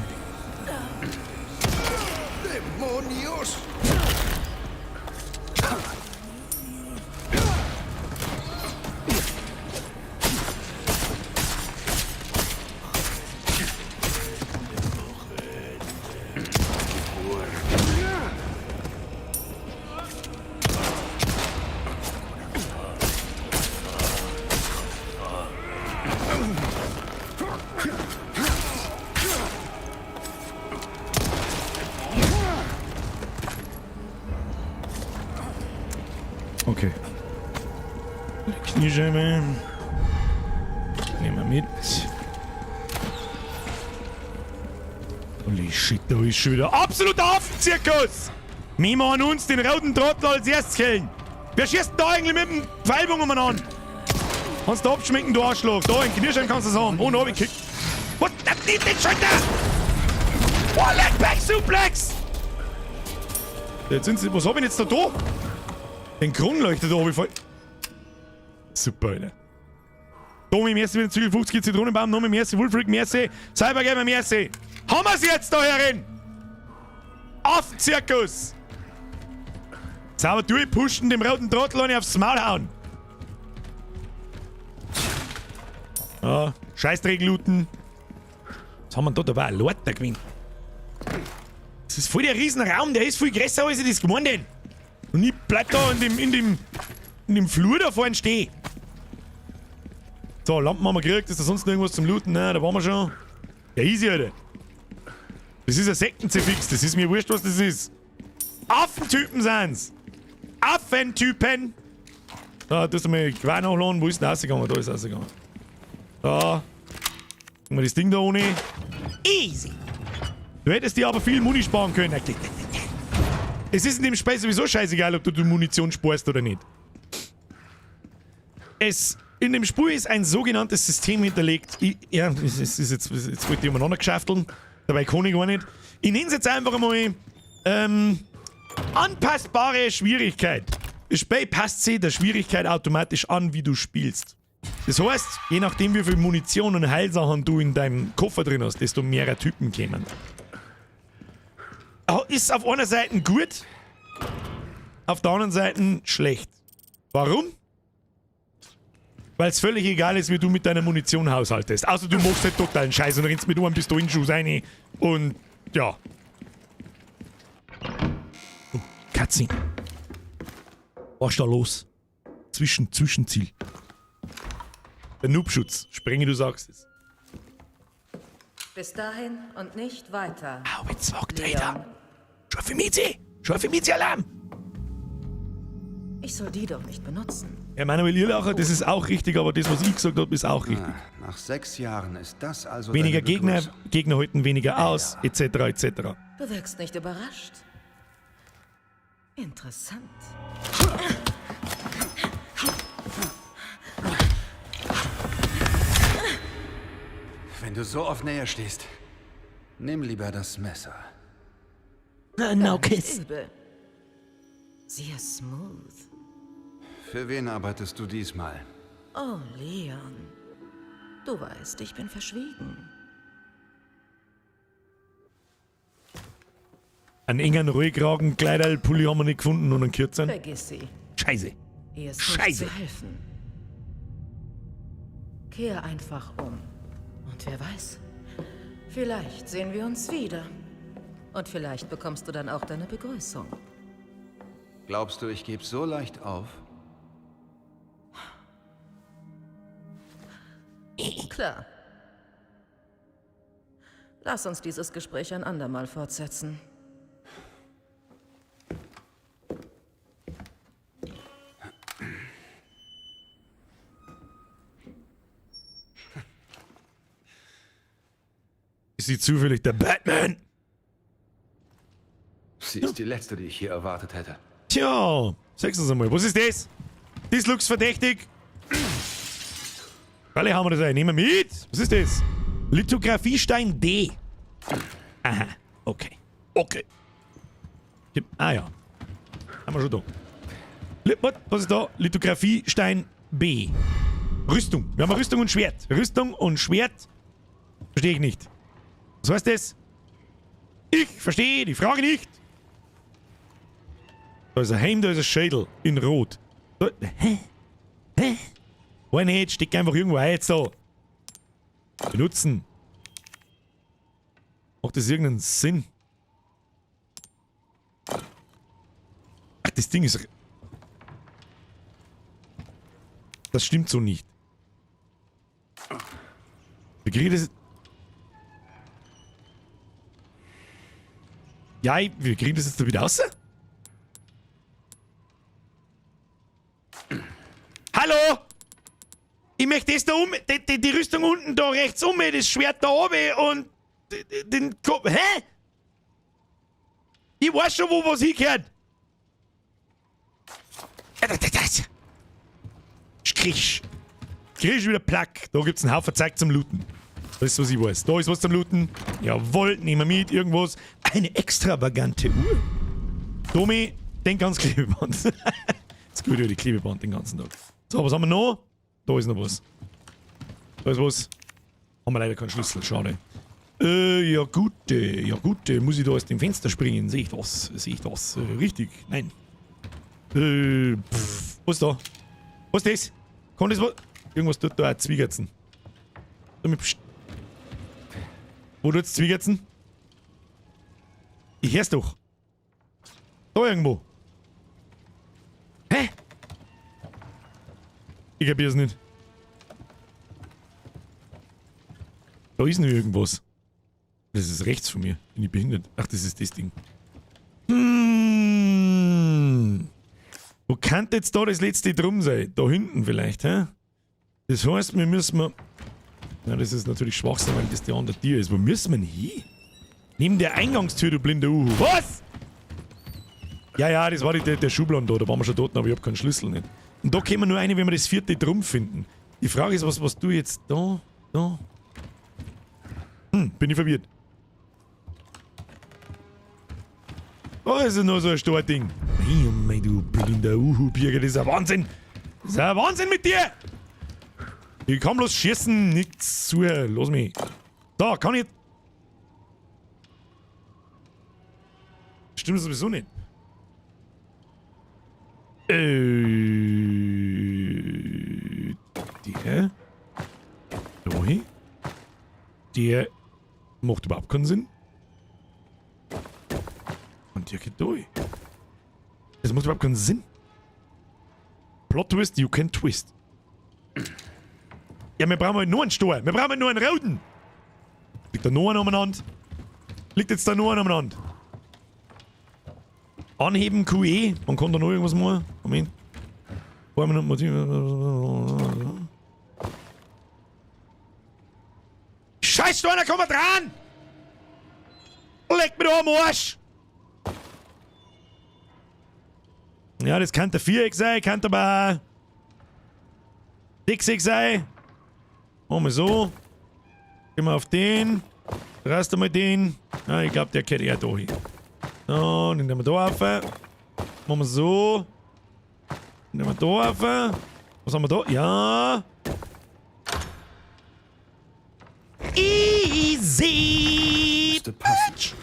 Okay. Kniescheibe. Nehmen wir mit. Holy shit, da ist schon wieder absoluter Affenzirkus! Wir machen uns den roten Trottel als erstes killen. Wer schießt denn da eigentlich mit dem Pfeilbogen umeinander? Kannst du abschminken, du Arschloch. Da, in Knirschein kannst du es haben. Oh, no, hab ich gekickt. Was? Das nicht den Schalter! Oh, Legback Suplex! Jetzt sind sie. Was hab ich denn jetzt da da? Den Kronleuchter da hab ich voll. Super, Alter. Domi, merci für den Zügel 50 Zitronenbaum, Nomi, merci, Wolfric, merci, Cybergamer, merci. Haben wir's jetzt da herin? Affenzirkus! Sauber durchpushen, dem roten Trottel und aufs Maul hauen. Ja, Scheißdreck looten. Was haben wir da dabei? Leute gewinnt. Das ist voll der Riesenraum, der ist viel größer als ich das gemeint hätte. Und ich bleib da in dem Flur da vorne stehen. So, Lampen haben wir gekriegt. Ist da sonst noch irgendwas zum Looten? Nein, da waren wir schon. Ja, easy, Alter. Das ist ein Sektenzifix. Das ist mir wurscht, was das ist. Affentypen sind's. Affentypen. Da, tust du mal Geweih nachladen. Wo ist denn rausgegangen? Da ist rausgegangen. Da. Machen wir das Ding da ohne. Easy. Du hättest dir aber viel Muni sparen können. Es ist in dem Spiel sowieso scheißegal, ob du die Munition sparst oder nicht. In dem Spiel ist ein sogenanntes System hinterlegt. Ja, es ist jetzt wollte ich umeinander geschafteln. Dabei kann ich gar nicht. Ich nenne es jetzt einfach einmal anpassbare Schwierigkeit. Das Spiel passt sich der Schwierigkeit automatisch an, wie du spielst. Das heißt, je nachdem wie viel Munition und Heilsachen du in deinem Koffer drin hast, desto mehr Typen kämen. Ist auf einer Seite gut, auf der anderen Seite schlecht. Warum? Weil es völlig egal ist, wie du mit deiner Munition haushaltest. Außer du machst halt totalen Scheiß und rennst mit einem Pistolenschuss rein und ja. Oh, Katze. Was ist da los? Zwischenziel. Der Noobschutz. Sprenge, du sagst es. Bis dahin und nicht weiter. Au, jetzt wagt wieder. Scharfe Mieze! Scharfe Mieze Alarm! Ich soll die doch nicht benutzen. Herr Manuel Irlacher, das ist auch richtig, aber das, was ich gesagt habe, ist auch richtig. Nach 6 Jahren ist das also weniger Gegner, Gegner halten weniger aus, etc., etc. Du wirkst nicht überrascht. Interessant. Wenn du so oft näher stehst, nimm lieber das Messer. No kiss. Übel. Sehr smooth. Für wen arbeitest du diesmal? Oh, Leon. Du weißt, ich bin verschwiegen. Einen engen Rollkragen, Kleiderpulli haben wir nicht gefunden und einen kürzeren. Vergiss sie. Scheiße. Ihr ist Scheiße. nicht zu helfen. Kehr einfach um. Und wer weiß, vielleicht sehen wir uns wieder. Und vielleicht bekommst du dann auch deine Begrüßung. Glaubst du, ich gebe so leicht auf? Klar. Lass uns dieses Gespräch ein andermal fortsetzen. Ist sie zufällig der Batman? Sie ist die letzte, die ich hier erwartet hätte. Tja, sag's uns einmal. Was ist das? Das looks verdächtig. Alle haben wir das ein. Nehmen wir mit. Was ist das? Lithografiestein D. Aha, okay. Okay. Ah ja. Haben wir schon da. Was ist da? Lithografiestein B. Rüstung. Wir haben Rüstung und Schwert. Rüstung und Schwert. Verstehe ich nicht. Was heißt das? Ich verstehe die Frage nicht. Da ist ein Helm, da ist ein Schädel. In Rot. Da, hä? Hä? Why nicht? Steck einfach irgendwo ein jetzt da. Benutzen. Macht das irgendeinen Sinn? Ach, das Ding ist... Das stimmt so nicht. Wir kriegen das... Ja, wir kriegen das jetzt da wieder raus? Hallo! Ich möchte das da um, die Rüstung unten da rechts um, das Schwert da oben und den Kopf. Hä? Ich weiß schon, wo was hingehört. Krisch. Krisch wieder Plack. Da gibt's einen Haufen Zeug zum Looten. Das ist, was ich weiß. Da ist was zum Looten. Jawohl, nehmen wir mit. Irgendwas. Eine extravagante Uhr. Domi, denk ans Klebeband. Das ist gut über die Klebeband den ganzen Tag. So, was haben wir noch? Da ist noch was. Da ist was. Haben wir leider keinen Schlüssel, schade. Ja gut, ja gut, muss ich da aus dem Fenster springen? Sehe ich das? Sehe ich das? Richtig? Nein. Pff, was da? Was ist das? Kann das was? Irgendwas tut da auch Zwiegerzen. Damit pst. Wo tut's Zwiegerzen? Ich hör's doch. Da irgendwo. Hä? Ich kapier's nicht. Da ist noch irgendwas. Das ist rechts von mir. Bin ich behindert? Ach, das ist das Ding. Wo kann jetzt da das letzte drum sein? Da hinten vielleicht, hä? Das heißt, wir müssen mal... Na, das ist natürlich Schwachsinn, weil das die andere Tür ist. Wo müssen wir denn hin? Neben der Eingangstür, du blinder Uhu. Was? Ja, ja, das war der Schubladen da. Da waren wir schon dort, aber ich hab keinen Schlüssel nicht. Und da kämen wir nur eine, wenn wir das vierte drum finden. Die Frage ist, was du jetzt da, da... bin ich verwirrt. Oh, ist ja nur so ein Stording. Mei, oh mei, du blinder Uhu-Birger, das ist ein Wahnsinn. Das ist ein Wahnsinn mit dir. Ich kann bloß schießen, nichts zu. Lass mich. Da, kann ich... Stimmt sowieso nicht. Der. Da. Der macht überhaupt keinen Sinn. Und der geht durch. Das macht überhaupt keinen Sinn. Plot Twist, you can twist. Ja, wir brauchen halt nur einen Stor. Wir brauchen halt nur einen roten. Liegt da noch einer umeinander? Liegt jetzt da noch einer umeinander? Anheben QE. Man kann da noch irgendwas machen. Moment. Scheiß Steiner, komm mal dran! Leck mich doch am Arsch! Ja, das kann der Viereck sein, kann aber auch Sechseck sein. Machen wir so. Gehen wir auf den. Rast einmal den. Ja, ich glaub, der geht eher da hin. So, den nehmen wir da auf. Machen wir so. Den nehmen wir da auf. Was haben wir da? Ja. Easy! Müsste passen.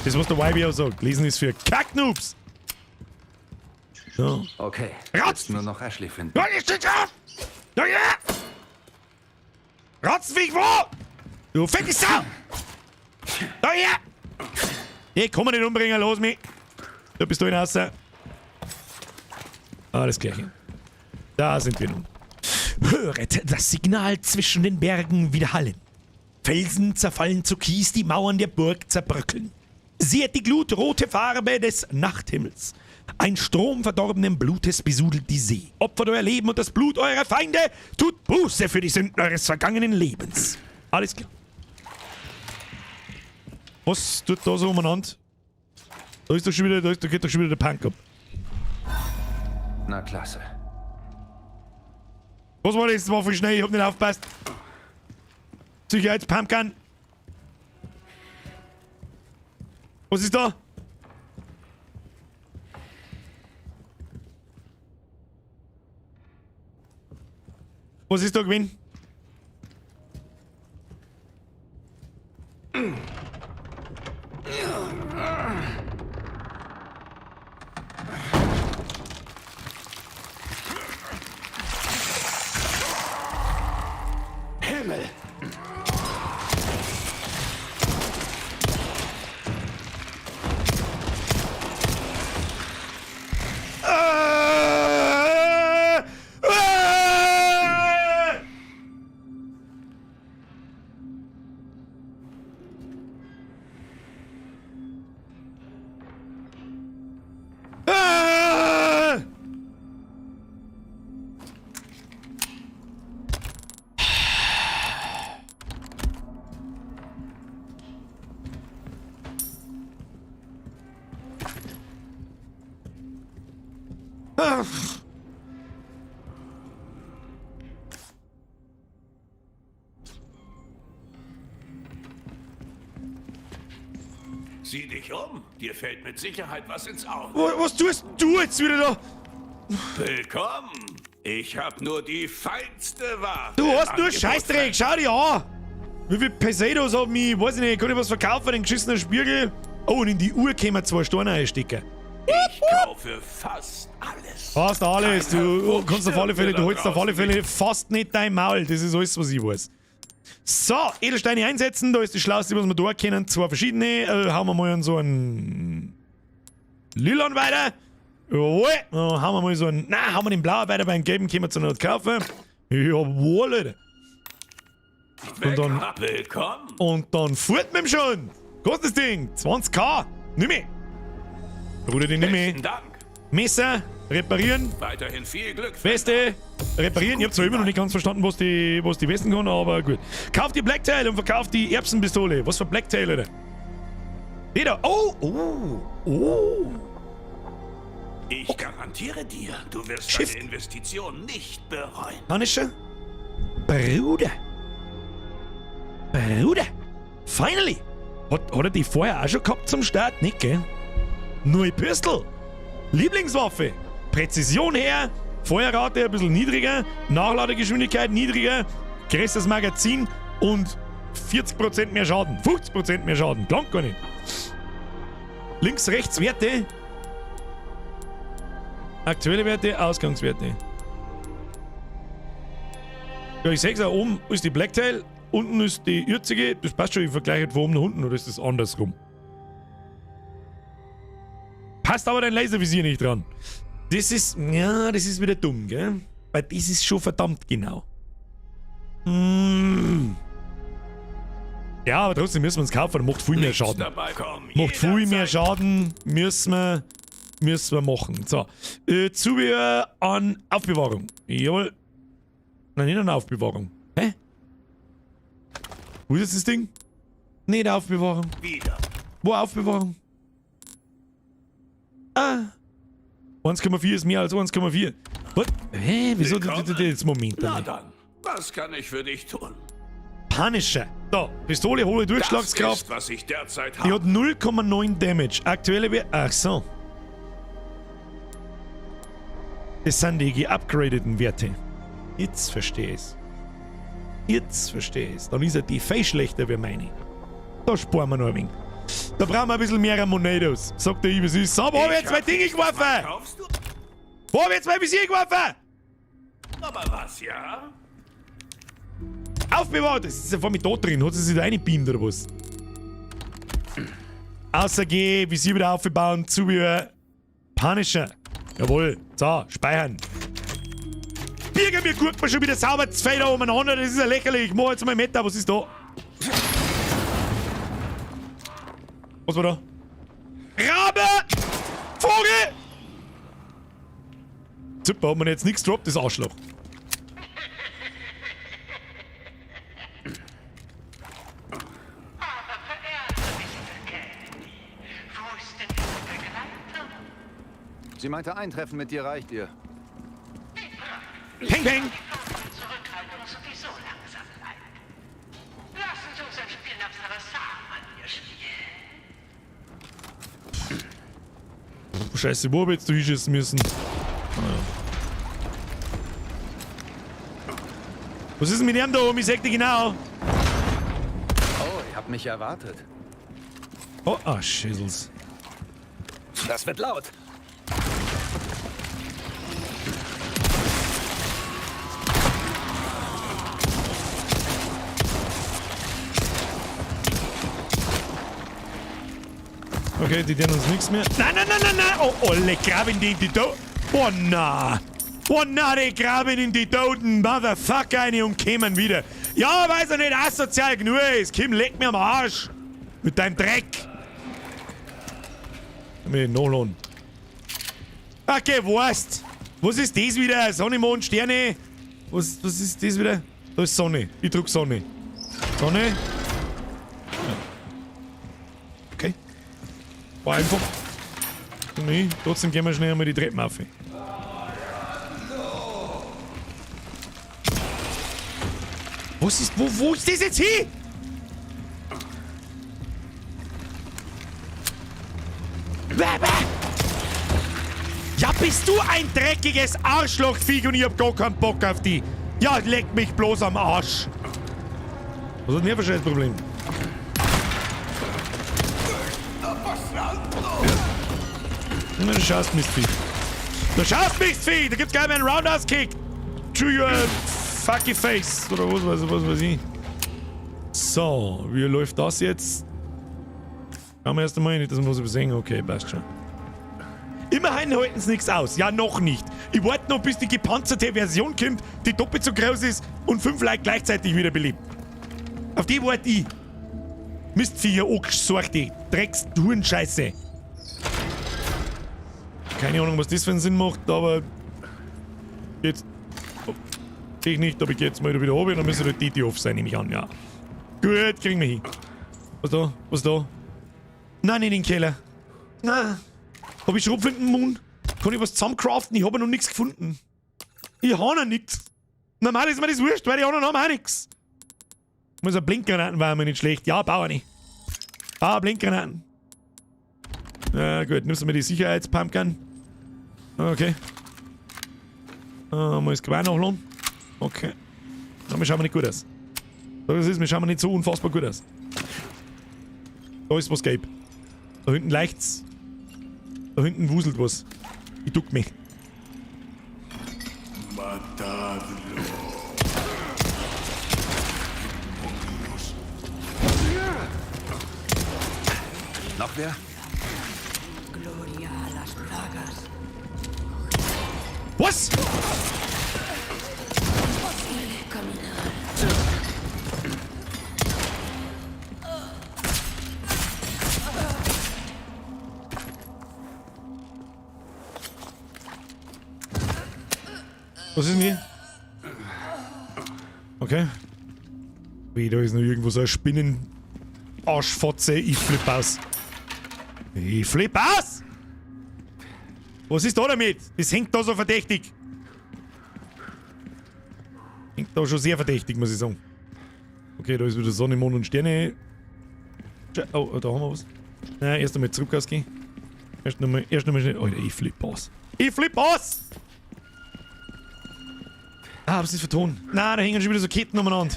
Das, was der YBO sagt. Lesen ist für Kacknoobs. So. Okay. Ratz! Jetzt nur noch Ashley finden. Ja, ich steh drauf! Ja, ja! Ratzenviech, wo? Du fette Sau! Da her! Ich kann mich nicht umbringen, los mich! Da bist du hinaus. Alles klärchen. Da sind wir nun. Höret das Signal zwischen den Bergen widerhallen. Felsen zerfallen zu Kies, die Mauern der Burg zerbröckeln. Seht die glutrote Farbe des Nachthimmels. Ein Strom verdorbenen Blutes besudelt die See. Opfert euer Leben und das Blut eurer Feinde, tut Buße für die Sünden eures vergangenen Lebens. Alles klar. Was tut da so umeinander? Da ist doch schon wieder, da geht doch schon wieder der Punk ab. Na klasse. Was war das? Das war voll schnell, ich hab nicht aufgepasst. Sicherheitspumpgun. Was ist da? Was ist da gewesen? Himmel! Ach. Sieh dich um. Dir fällt mit Sicherheit was ins Auge. Was tust du jetzt wieder da? Willkommen. Ich hab nur die feinste Ware. Du hast nur Angebot. Scheißdreck, schau dich an! Wie viel Pesedos hab ich? Weiß ich nicht, kann ich was verkaufen? Den geschissenen Spiegel? Oh, und in die Uhr können wir 2 Steine einstecken. Ich kaufe fast alles. Fast alles. Keiner Du kannst auf alle Fälle, du da holst auf alle draußen Fälle fast nicht dein Maul. Das ist alles, was ich weiß. So, Edelsteine einsetzen. Da ist das Schlauste, was wir da kennen. 2 verschiedene. Hauen wir mal in so einen Lilan weiter. Jawohl. Dann hauen wir mal so einen. Na, hauen wir den blauen weiter. Beim gelben können wir zur Not kaufen. Jawohl, Alter. Und dann, Willkommen. und dann fährt mit ihm schon. Kostet das Ding? 20k. Nimm ich. Bruder, den nimm ich. Besten Dank. Messer, reparieren. Weiterhin viel Glück. Weste, reparieren. Ich hab zwar immer noch nicht ganz verstanden, was die Westen kann, aber gut. Kauf die Blacktail und verkauf die Erbsenpistole. Was für Blacktail, Alter? Die da. Oh, oh, oh. Ich garantiere dir, du wirst Shift. deine Investition nicht bereuen. Punisher? Bruder. Bruder. Finally. Hat er die vorher auch schon gehabt zum Start? Nicht, gell? Neue Pistol. Lieblingswaffe. Präzision her. Feuerrate ein bisschen niedriger. Nachladegeschwindigkeit niedriger. Größeres Magazin und 40% mehr Schaden. 50% mehr Schaden. Klang gar nicht. Links, rechts Werte. Aktuelle Werte, Ausgangswerte. Ja, ich seh's auch, oben ist die Blacktail, unten ist die Ürzige. Das passt schon, ich vergleiche von oben nach unten, oder ist das andersrum? Passt aber dein Laservisier nicht dran. Das ist, ja, das ist wieder dumm, gell? Weil das ist schon verdammt genau. Mm. Ja, aber trotzdem müssen wir uns kaufen, macht viel mehr Nichts Schaden. dabei. Komm, Macht viel mehr jederzeit. Schaden, müssen wir machen. So, Zubehör an Aufbewahrung. Jawohl. Nein, nicht an Aufbewahrung. Hä? Wo ist jetzt das Ding? Nicht Aufbewahrung. Wieder. Wo Aufbewahrung? Ah. 1,4 ist mehr als 1,4. Was? Hä? Wieso? Willkommen. Jetzt Moment. Na dann, was kann ich für dich tun? Punisher. Da, Pistole, hohe Durchschlagskraft. Das ist, was ich derzeit Die habe. hat 0,9 Damage. Aktuelle Wert. Ach so. Das sind die geupgradeten Werte. Jetzt verstehe ich's. Jetzt verstehe ich's. Dann ist ja die viel schlechter wie meine. Da sparen wir noch ein wenig. Da brauchen wir ein bisschen mehr Monedos. Sagt der Ibis. So, wo hab ich jetzt mein Ding geworfen? Kaufst du? Wo hab ich jetzt mein Visier geworfen? Aber was, ja? Aufbewahrt! Das ist ja vor mir da drin. Hat sie sich da reingebeamt oder was? Außer geh, Visier wieder aufbauen, Zubehör. Punisher. Jawohl. So, speichern. Birger, mir guckt man schon wieder sauber zwei da umeinander. Das ist ja lächerlich. Ich mach jetzt mal Meta. Was ist da? Was war da? Rabe! Vogel! Super, hat man jetzt nichts gedroppt, das Arschloch. Aber verehrter Mr. Kennedy, wo ist denn Ihre Begleitung? Sie meinte, ein Treffen mit dir reicht ihr. Peng, peng! Die Zurückhaltung sowieso langsam leid. Lassen Sie uns ein Spiel nach Sarasar-Manier spielen. Scheiße, wo hab ich jetzt durchschießen müssen? Ah, ja. Was ist denn mit ihm da oben? Ich sag dir genau. Oh, ihr habt mich erwartet. Oh, ah, Schissels. Das wird laut. Okay, die tun uns nichts mehr. Nein, nein, nein, nein, nein! Oh, alle graben die in die Toten. Oh, na! Oh, na, die graben in die toten Motherfucker rein und kommen wieder. Ja, weil er nicht asozial genug ist. Kim, leck mir am Arsch. Mit deinem Dreck. Mit Nolon. Okay, weißt. Was ist das wieder? Sonne, Mond, Sterne. Was ist das wieder? Da ist Sonne. Ich drück Sonne. Sonne. Ja. Okay. War einfach. Nee, trotzdem gehen wir schnell einmal die Treppen auf. Was ist, wo ist das jetzt hin? Ja, bist du ein dreckiges Arschlochviech und ich hab gar keinen Bock auf die. Ja, leck mich bloß am Arsch. Was hat denn der für ein Scheißproblem? Na, du schaust Mistvieh. Du schaust Mistvieh! Da gibt's gar nicht mehr einen Roundhouse-Kick! To your fucking face! Oder was weiß ich. So, wie läuft das jetzt? Schauen wir erst einmal, nicht, dass wir was übersehen. Okay, passt schon. Immerhin halten sie nichts aus. Ja, noch nicht. Ich warte noch, bis die gepanzerte Version kommt, die doppelt so groß ist und 5 Leute gleichzeitig wiederbelebt. Auf die warte ich. Mistviecher, angesorgte Drecks, Hurenscheiße. Keine Ahnung, was das für einen Sinn macht, aber jetzt. Oh, seh ich nicht, aber ich geh jetzt mal wieder runter, dann müssen halt die off sein, nehme ich an, ja. Gut, kriegen wir hin. Was da? Was da? Nein, nicht in den Keller. Nein. Hab ich Schrotflinten im Mund? Kann ich was zusammencraften? Ich hab ja noch nichts gefunden. Ich hab noch nix. Normal ist mir das wurscht, weil die anderen haben auch nix. Muss ein Blinkgranaten war mir nicht schlecht. Ja, bau eine. Bau Blinkgranaten. Na gut, nimmst du mir die Sicherheitspumpgun? Okay. Mal das Gewehr nachladen. Okay. Na, wir schauen nicht gut aus. So, das ist, wir schauen nicht so unfassbar gut aus. Da ist was gelb. Da hinten leicht's. Da hinten wuselt was. Ich duck mich. Noch wer? Was? Was ist denn hier? Okay. Wie, da ist noch irgendwo so ein Spinnen-Arschfotze. Ich flipp aus. Ich flipp aus! Was ist da damit? Das hängt da so verdächtig. Hängt da schon sehr verdächtig, muss ich sagen. Okay, da ist wieder Sonne, Mond und Sterne. Oh, da haben wir was. Nein, erst einmal zurück ausgehen. Erst nochmal schnell. Alter, ich flipp aus. Ich flipp aus! Ah, was ist für Ton? Nein, da hängen schon wieder so Ketten umeinander.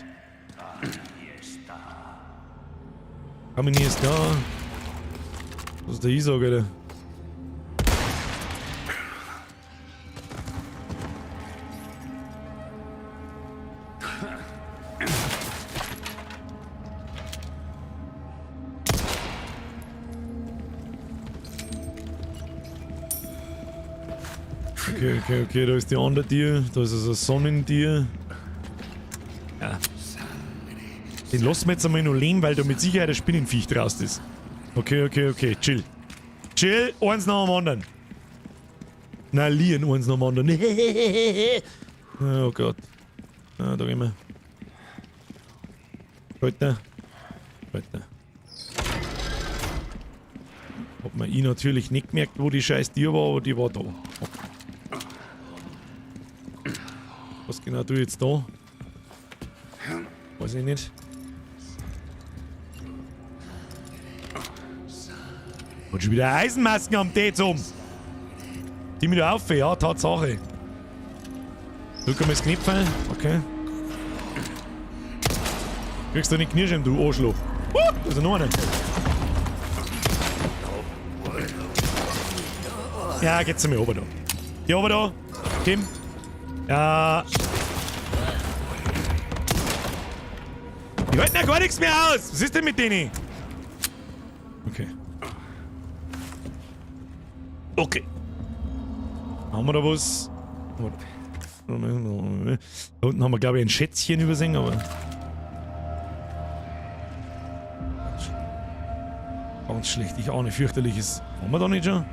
Kamini ist da. Was ist der Isaac, Alter? Okay, okay, okay, da ist die andere Tier, da ist also ein Sonnentier. Ja. Den lassen wir jetzt einmal noch leben, weil da mit Sicherheit ein Spinnenviech draußen ist. Okay, okay, okay, chill. Chill, eins nach dem anderen. Na, liehen eins nach dem anderen. Oh Gott. Ah, da gehen wir. Weiter. Weiter. Hab mir ich natürlich nicht gemerkt, wo die scheiß Tier war, aber die war da. Okay. Was genau tue ich jetzt da? Weiß ich nicht. Und schon wieder Eisenmasken am Tee zum. Die mir da auf, ja, Tatsache. Drück einmal das Knöpfchen. Okay. Kriegst du nicht Knirschen, du Arschloch. Da ist ja noch einer. Ja, geht's zu mir oben da. Geh oben da. Kim. Ja. Die halten ja gar nichts mehr aus. Was ist denn mit denen? Okay. Okay. Haben wir da was? Da unten haben wir, glaube ich, ein Schätzchen übersehen, aber... Ganz schlecht. Ich ahne fürchterliches. Haben wir da nicht schon?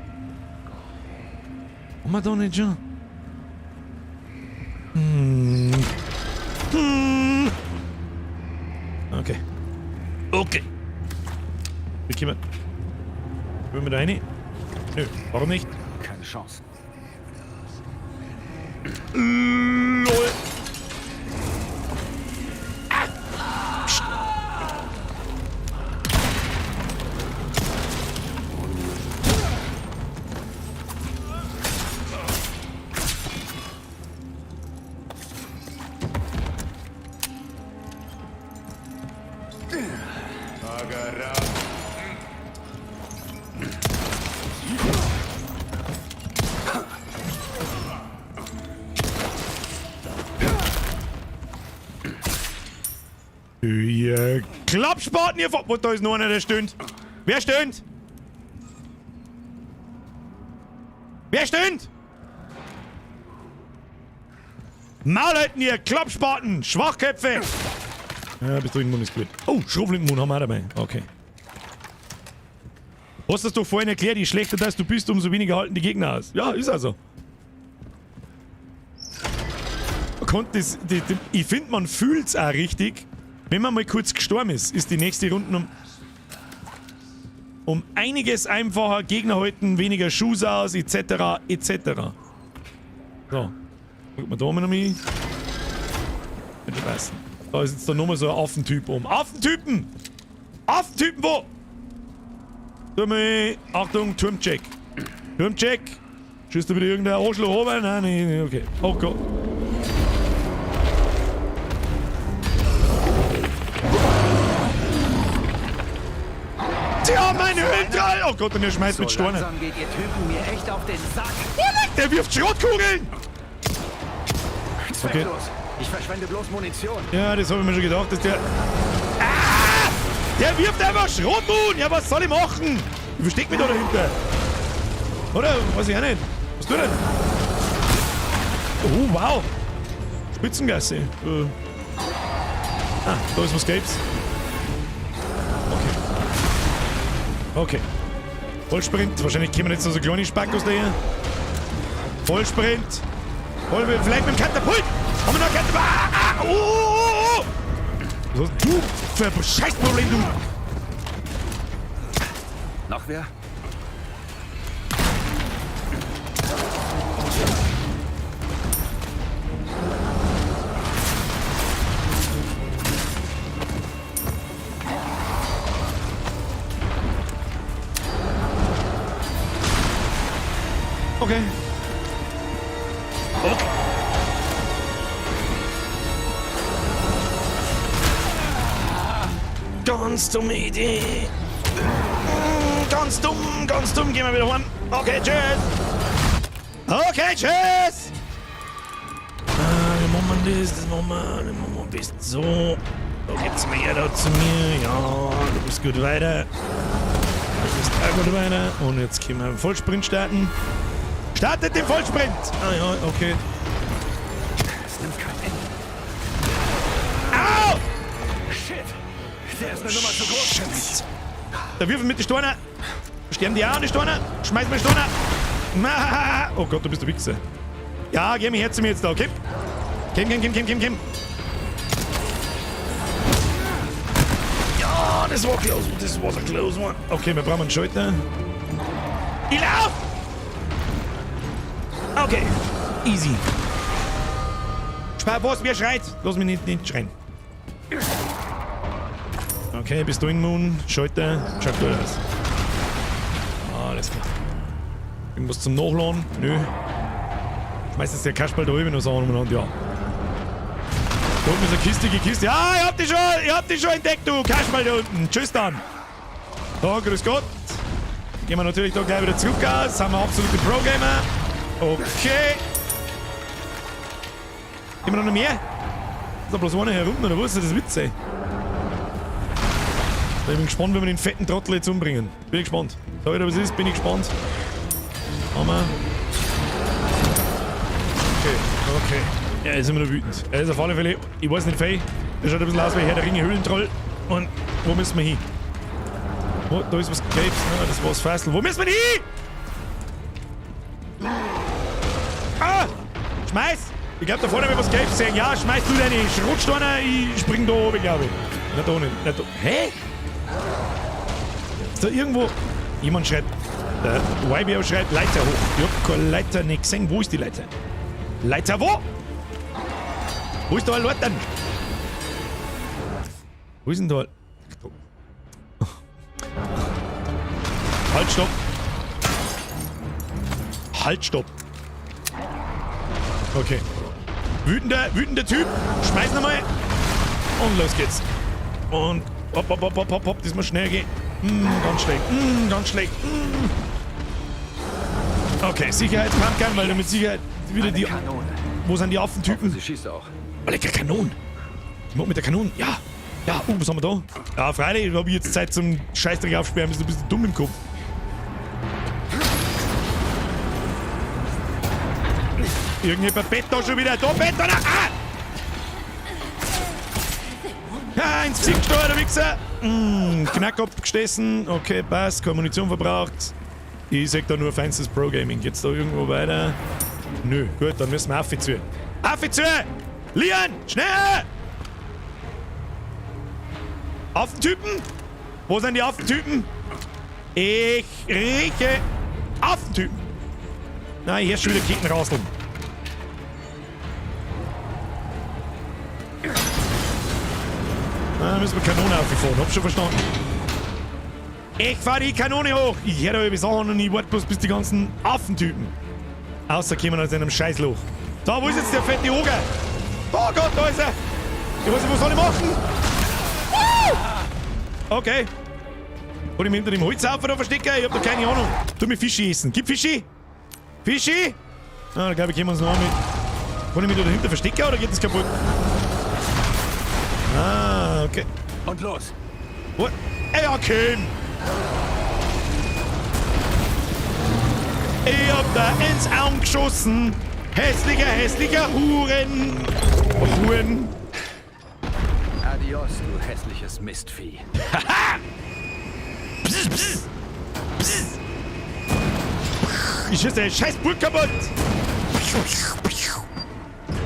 Haben wir da nicht schon? Hm. Hm. Okay. Okay. Wie kommen wir? Wollen wir da rein? Nö, warum nicht? Keine Chance. LOL. Ah. Ihr Klappspaten, ihr Vor... Da ist noch einer, der stöhnt. Wer stöhnt? Wer stöhnt? Maul halten, ihr Klappspaten! Schwachköpfe! Ja, bist du in Mund ist gut. Oh, Schrotflintenmund haben wir auch dabei. Okay. Hast du das doch vorhin erklärt, je schlechter das du bist, umso weniger halten die Gegner aus. Ja, ist also. Das, ich finde, man fühlt's auch richtig. Wenn man mal kurz gestorben ist, ist die nächste Runde um einiges einfacher. Gegner halten weniger Schuss aus, etc., etc. So. Guck mal da mal noch mal. Wird schon passen. Da ist jetzt da nochmal so ein Affentyp um. Affentypen! Affentypen wo? Turm, Achtung, Turmcheck. Turmcheck. Schießt da wieder irgendein Arschloch runter? Nein, nein, okay. Oh Gott. Sie haben einen Höhlentroll! Oh Gott, und er schmeißt So mit Steinen. langsam geht ihr Typen mir echt auf den Sack. Der wirft Schrottkugeln! Zwecklos. Ich verschwende bloß Munition. Ja, das habe ich mir schon gedacht, dass der... Ah! Der wirft einfach Schrotmuhn! Ja, was soll ich machen? Ich versteck mich da dahinter. Oder? Weiß ich auch nicht. Was tut er denn? Oh, wow. Spitzengasse. Ah, da ist was Gelbes. Okay. Okay. Vollsprint. Wahrscheinlich kommen jetzt noch so kleine Spackos daher. Vollsprint. Voll, vielleicht mit dem Katapult. Haben wir noch Katapult? Ah, ah, oh, oh, oh. Was hast du für ein Scheißproblem, du? Noch wer? Okay. Okay. Ganz dumme Idee. Ganz dumm, ganz dumm. Gehen wir wieder heim. Okay, tschüss. Okay, tschüss. Ah, wie machen wir das? Das machen wir, das machen wir am besten so. Da geht's mir her da zu mir. Ja, du bist gut weiter. Du bist auch gut weiter. Und jetzt können wir Vollsprint starten. Startet den Vollsprint! Ah ja, okay. Es nimmt kein Ende. Au! Shit! Der ist eine Nummer zu groß für mich. Da wirfen mit den Steinen. Sterben die auch an die Steine? Schmeiß mir Steine. Oh Gott, du bist der Wichser. Ja, geh mir her zu mir jetzt da, okay? Komm, komm, komm, komm, komm, komm. Ja, das war close. Das war a close one. Okay, wir brauchen einen Schalter. Ich lauf! Okay, easy. Spar, was? Wer schreit? Lass mich nicht schreien. Okay, bist du in Moon? Schalter. Schaut gut aus. Alles klar. Irgendwas zum Nachladen? Nö. Schmeißt jetzt der Kasperl da drüben noch so umeinander, ja. Da unten ist eine kistige Kiste. Ja, ich hab dich schon entdeckt, du Kasperl da unten. Tschüss dann. Da, grüß Gott. Gehen wir natürlich da gleich wieder zurück aus. Sind wir absolute Pro-Gamer. Okay. Immer noch mehr? Ist da bloß einer hier unten, oder was? Das ist witzig. Ich bin gespannt, wie wir den fetten Trottel jetzt umbringen. Bin ich gespannt. Sag ich dir, was ist? Bin ich gespannt. Hammer. Okay, okay. Er ist immer noch wütend. Er ist auf alle Fälle, ich weiß nicht, fei. Der schaut ein bisschen aus wie Herr der Ringe Höhlentroll. Und wo müssen wir hin? Oh, da ist was Gelbes, ne? Das war's Fassel. Wo müssen wir hin? Ah! Schmeiß! Ich glaub, da vorne hab ich was Gelbes gesehen. Ja, schmeiß du deine Schrotsteine, ich spring da oben, glaub ich. Nicht da nicht. Nicht da. Hä? Ist da irgendwo... Jemand schreibt... Der YBO schreibt Leiter hoch. Ich hab keine Leiter nicht gesehen. Wo ist die Leiter? Leiter wo? Wo ist da ein Leitern? Wo ist denn da... Halt, stopp. Halt, stopp. Okay. Wütender Typ. Schmeiß nochmal. Und los geht's. Und Hopp, hopp, hopp, hopp, hopp, hopp, das muss schnell gehen. Ganz schlecht. Ganz schlecht. Okay, Sicherheitspumpgun, weil du mit Sicherheit wieder die... Kanone. Wo sind die Affentypen? Sie schießt auch. Oh, lecker Kanonen. Ich mach mit der Kanone. Ja. Ja, was haben wir da? Ja, freilich, hab ich jetzt Zeit zum Scheißdreck aufsperren. Bist du ein bisschen dumm im Kopf. Irgendjemand bett da schon wieder. Da, Bett da! Ah! Ja, ins Gesicht gesteuert, der Wichser! Knackkopf gestessen. Okay, passt. Keine Munition verbraucht. Ich sag da nur feinstes Pro-Gaming. Geht's da irgendwo weiter? Nö, gut, dann müssen wir auf zu. Auf zu! Leon, schnell! Affentypen? Wo sind die Affentypen? Ich rieche Affentypen. Nein, hier ist schon wieder Kettenraseln. Da müssen wir Kanone aufgefahren, hab schon verstanden. Ich fahr die Kanone hoch. Ich höre da über Sachen und ich warte bloß bis die ganzen Affentypen außer kommen aus einem Scheißloch. So, wo ist jetzt der fette Oger? Oh Gott, da ist er! Ich weiß nicht, was soll ich machen? Okay. Kann ich mich hinter dem Holzhaufen da verstecken? Ich hab da keine Ahnung. Tu mir Fischi essen. Gib Fischi! Fischi! Ah, da glaube ich, können wir uns noch mit. Kann ich mich da dahinter verstecken oder geht das kaputt? Ah, okay. Und los! What? Ey, okay! Ich hab da ins Auge geschossen. Hässlicher, hässlicher Huren. Huren. Adios, du hässliches Mistvieh. Haha! Pss, pss, pss. Ich schieße den scheiß Burg kaputt!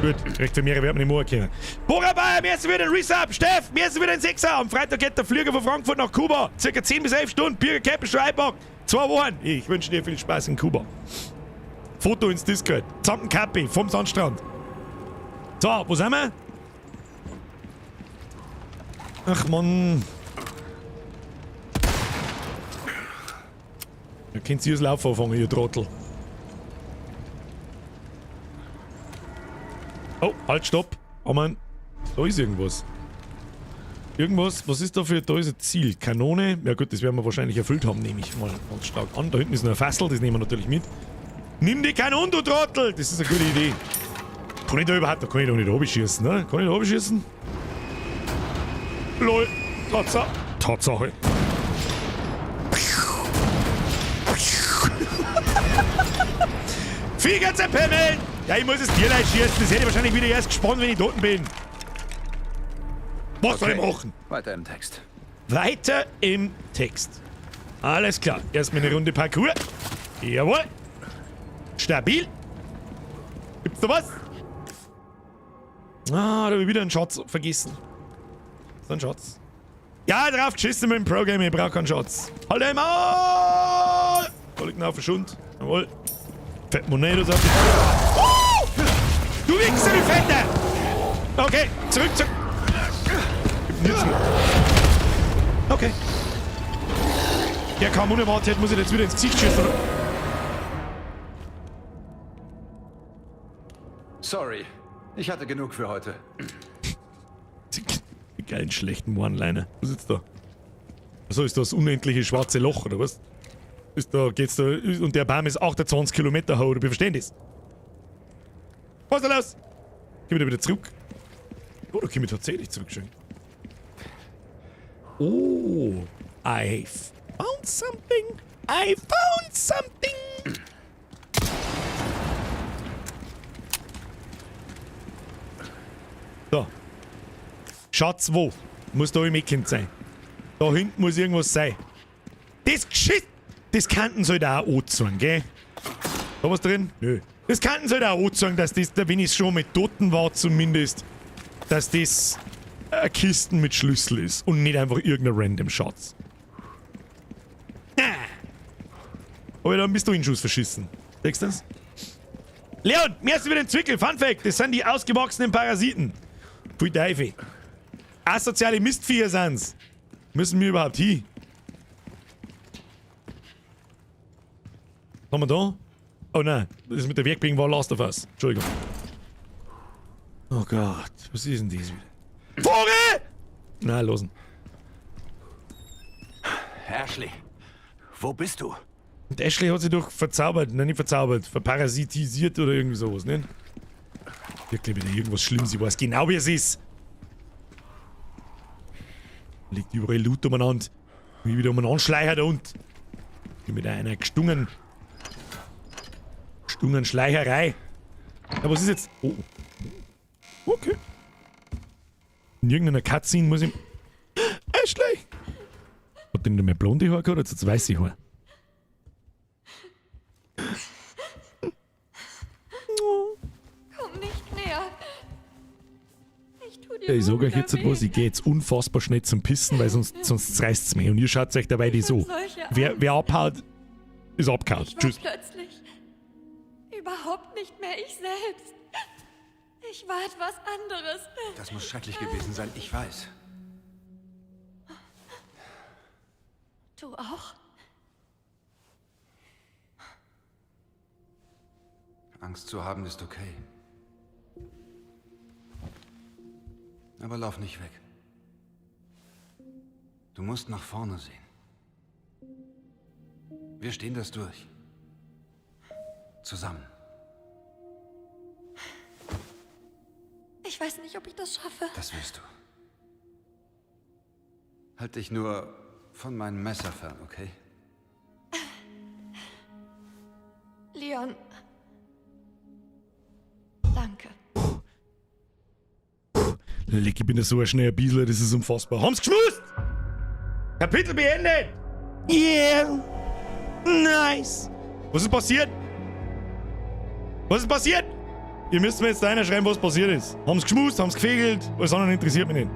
Gut, recht für mehrere werden wir nicht mehr können. Bohrer mir ist wieder ein Resub. Steff, mir ist wieder ein Sechser. Am Freitag geht der Flieger von Frankfurt nach Kuba. Circa 10 bis 11 Stunden. Bürger Camp ist schon einpackt. 2 Wochen. Ich wünsche dir viel Spaß in Kuba. Foto ins Discord. Samt dem Kapi vom Sandstrand. So, wo sind wir? Ach Mann. Da könnt ihr das Laufen anfangen, ihr Trottel. Oh, halt, stopp. Oh Mann, da ist irgendwas. Irgendwas, was ist da für, da ist ein Ziel. Kanone, ja gut, das werden wir wahrscheinlich erfüllt haben, nehme ich mal ganz stark an. Da hinten ist noch ein Fassel, das nehmen wir natürlich mit. Nimm die Kanone, du Trottel! Das ist eine gute Idee. Kann ich da überhaupt, da kann ich doch nicht runterschießen, ne? Kann ich da runterschießen? LOL. Tatsache. Tatsache. Viecher zerpimmeln! Ja, ich muss es dir leid schießen. Das hätte ich wahrscheinlich wieder erst gespannt, wenn ich dort bin. Was soll ich machen? Weiter im Text. Weiter im Text. Alles klar. Erstmal eine Runde Parkour. Jawohl. Stabil. Gibt's da was? Ah, da hab ich wieder einen Schatz vergessen. So ein Schatz. Ja, drauf geschissen mit dem Pro-Game. Ich brauch keinen Schatz. Halt einmal! Da liegt ein Haufen Schund. Jawohl. Fett Monedos auf die. Oh! Du Wichser, du Fette! Okay, zurück, zurück. Okay. Der kam unerwartet, muss ich jetzt wieder ins Gesicht schießen, oder? Sorry, ich hatte genug für heute. Die geilen schlechten One-Liner. Was ist jetzt da? Achso, ist das unendliche schwarze Loch, oder was? Ist da, geht's da, und der Baum ist 28 Kilometer hoch, oder wie verstehen das? Was ist da los? Geh wieder zurück. Oh, da komm ich tatsächlich zurück schon. Oh, I found something. I found something. So. Schatz, wo? Muss da im Ecken sein. Da hinten muss irgendwas sein. Das Geschiss! Das könnten sie halt auch anzeigen, gell? Da was drin? Nö. Das könnten sie halt auch anzeigen, dass das, wenn ich schon mit Toten war zumindest, dass das eine Kisten mit Schlüssel ist und nicht einfach irgendein random Schatz. Ah. Aber dann bist du in Schuss verschissen. Denkst du das? Leon, mir hast du wieder den Zwickel. Fun Fact, das sind die ausgewachsenen Parasiten. Pfui Teufel. Asoziale Mistviecher sind's. Müssen wir überhaupt hin? Was haben wir da? Oh nein, das mit der Werkbank war Last of Us. Entschuldigung. Oh Gott, was ist denn das wieder? Vogel! Na, losen. Ashley, wo bist du? Und Ashley hat sich doch verzaubert, nein, nicht verzaubert, verparasitisiert oder irgendwie sowas, ne? Wirklich wieder irgendwas Schlimmes, ich weiß genau, wie es ist. Liegt überall Loot umeinander. Wie wieder umeinander schleichert da unten. Wie mit einer gestungen Schleicherei. Ja, was ist jetzt? Oh. Okay. In irgendeiner Cutscene muss ich... Ashley! Hat denn mehr blonde Haare gehabt oder jetzt weiße Haare? Komm nicht näher. Ich tu dir Ja, ich sag euch jetzt weh. was, ich geh jetzt unfassbar schnell zum Pissen, weil sonst reißt's mich. Und ihr schaut euch dabei die so. Wer abhaut, ist abgehauen. Ich war Tschüss. plötzlich überhaupt nicht mehr ich selbst. Ich war etwas anderes. Das muss schrecklich gewesen sein, ich weiß. Du auch? Angst zu haben ist okay. Aber lauf nicht weg. Du musst nach vorne sehen. Wir stehen das durch. Zusammen. Ich weiß nicht, ob ich das schaffe. Das wirst du. Halt dich nur von meinem Messer fern, okay? Leon. Danke. Leck, ich bin ja so ein schneller Biesler, das ist unfassbar. Haben's geschmust! Kapitel beendet! Yeah! Nice! Was ist passiert? Was ist passiert? Ihr müsst mir jetzt da einer schreiben, was passiert ist. Haben's geschmust, haben's gefegelt, alles andere interessiert mich nicht.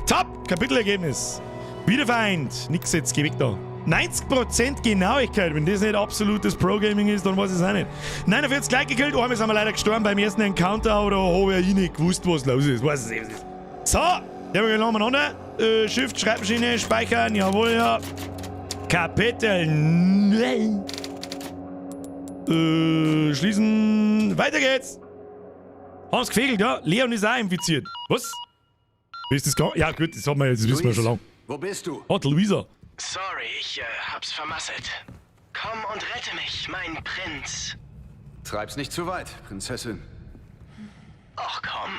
Top! Kapitelergebnis. Wiedervereint. Nix jetzt, geh weg da. 90% Genauigkeit. Wenn das nicht absolutes Pro-Gaming ist, dann weiß ich es auch nicht. 49 gleich gekillt. Einmal sind wir leider gestorben beim ersten Encounter, aber da habe ich nicht gewusst, was los ist. Weiß es nicht. So, ja, wir gehen umeinander. Shift, Schreibmaschine, speichern, jawohl, ja. Kapitel 0. Schließen. Weiter geht's. Haben's gefegelt, ja? Leon ist auch infiziert. Was? Wie ist das gegangen? Ja, gut, das haben wir jetzt, das wissen wir schon lange. Wo bist du? Oh, die Luisa. Sorry, ich hab's vermasselt. Komm und rette mich, mein Prinz. Treib's nicht zu weit, Prinzessin. Ach komm,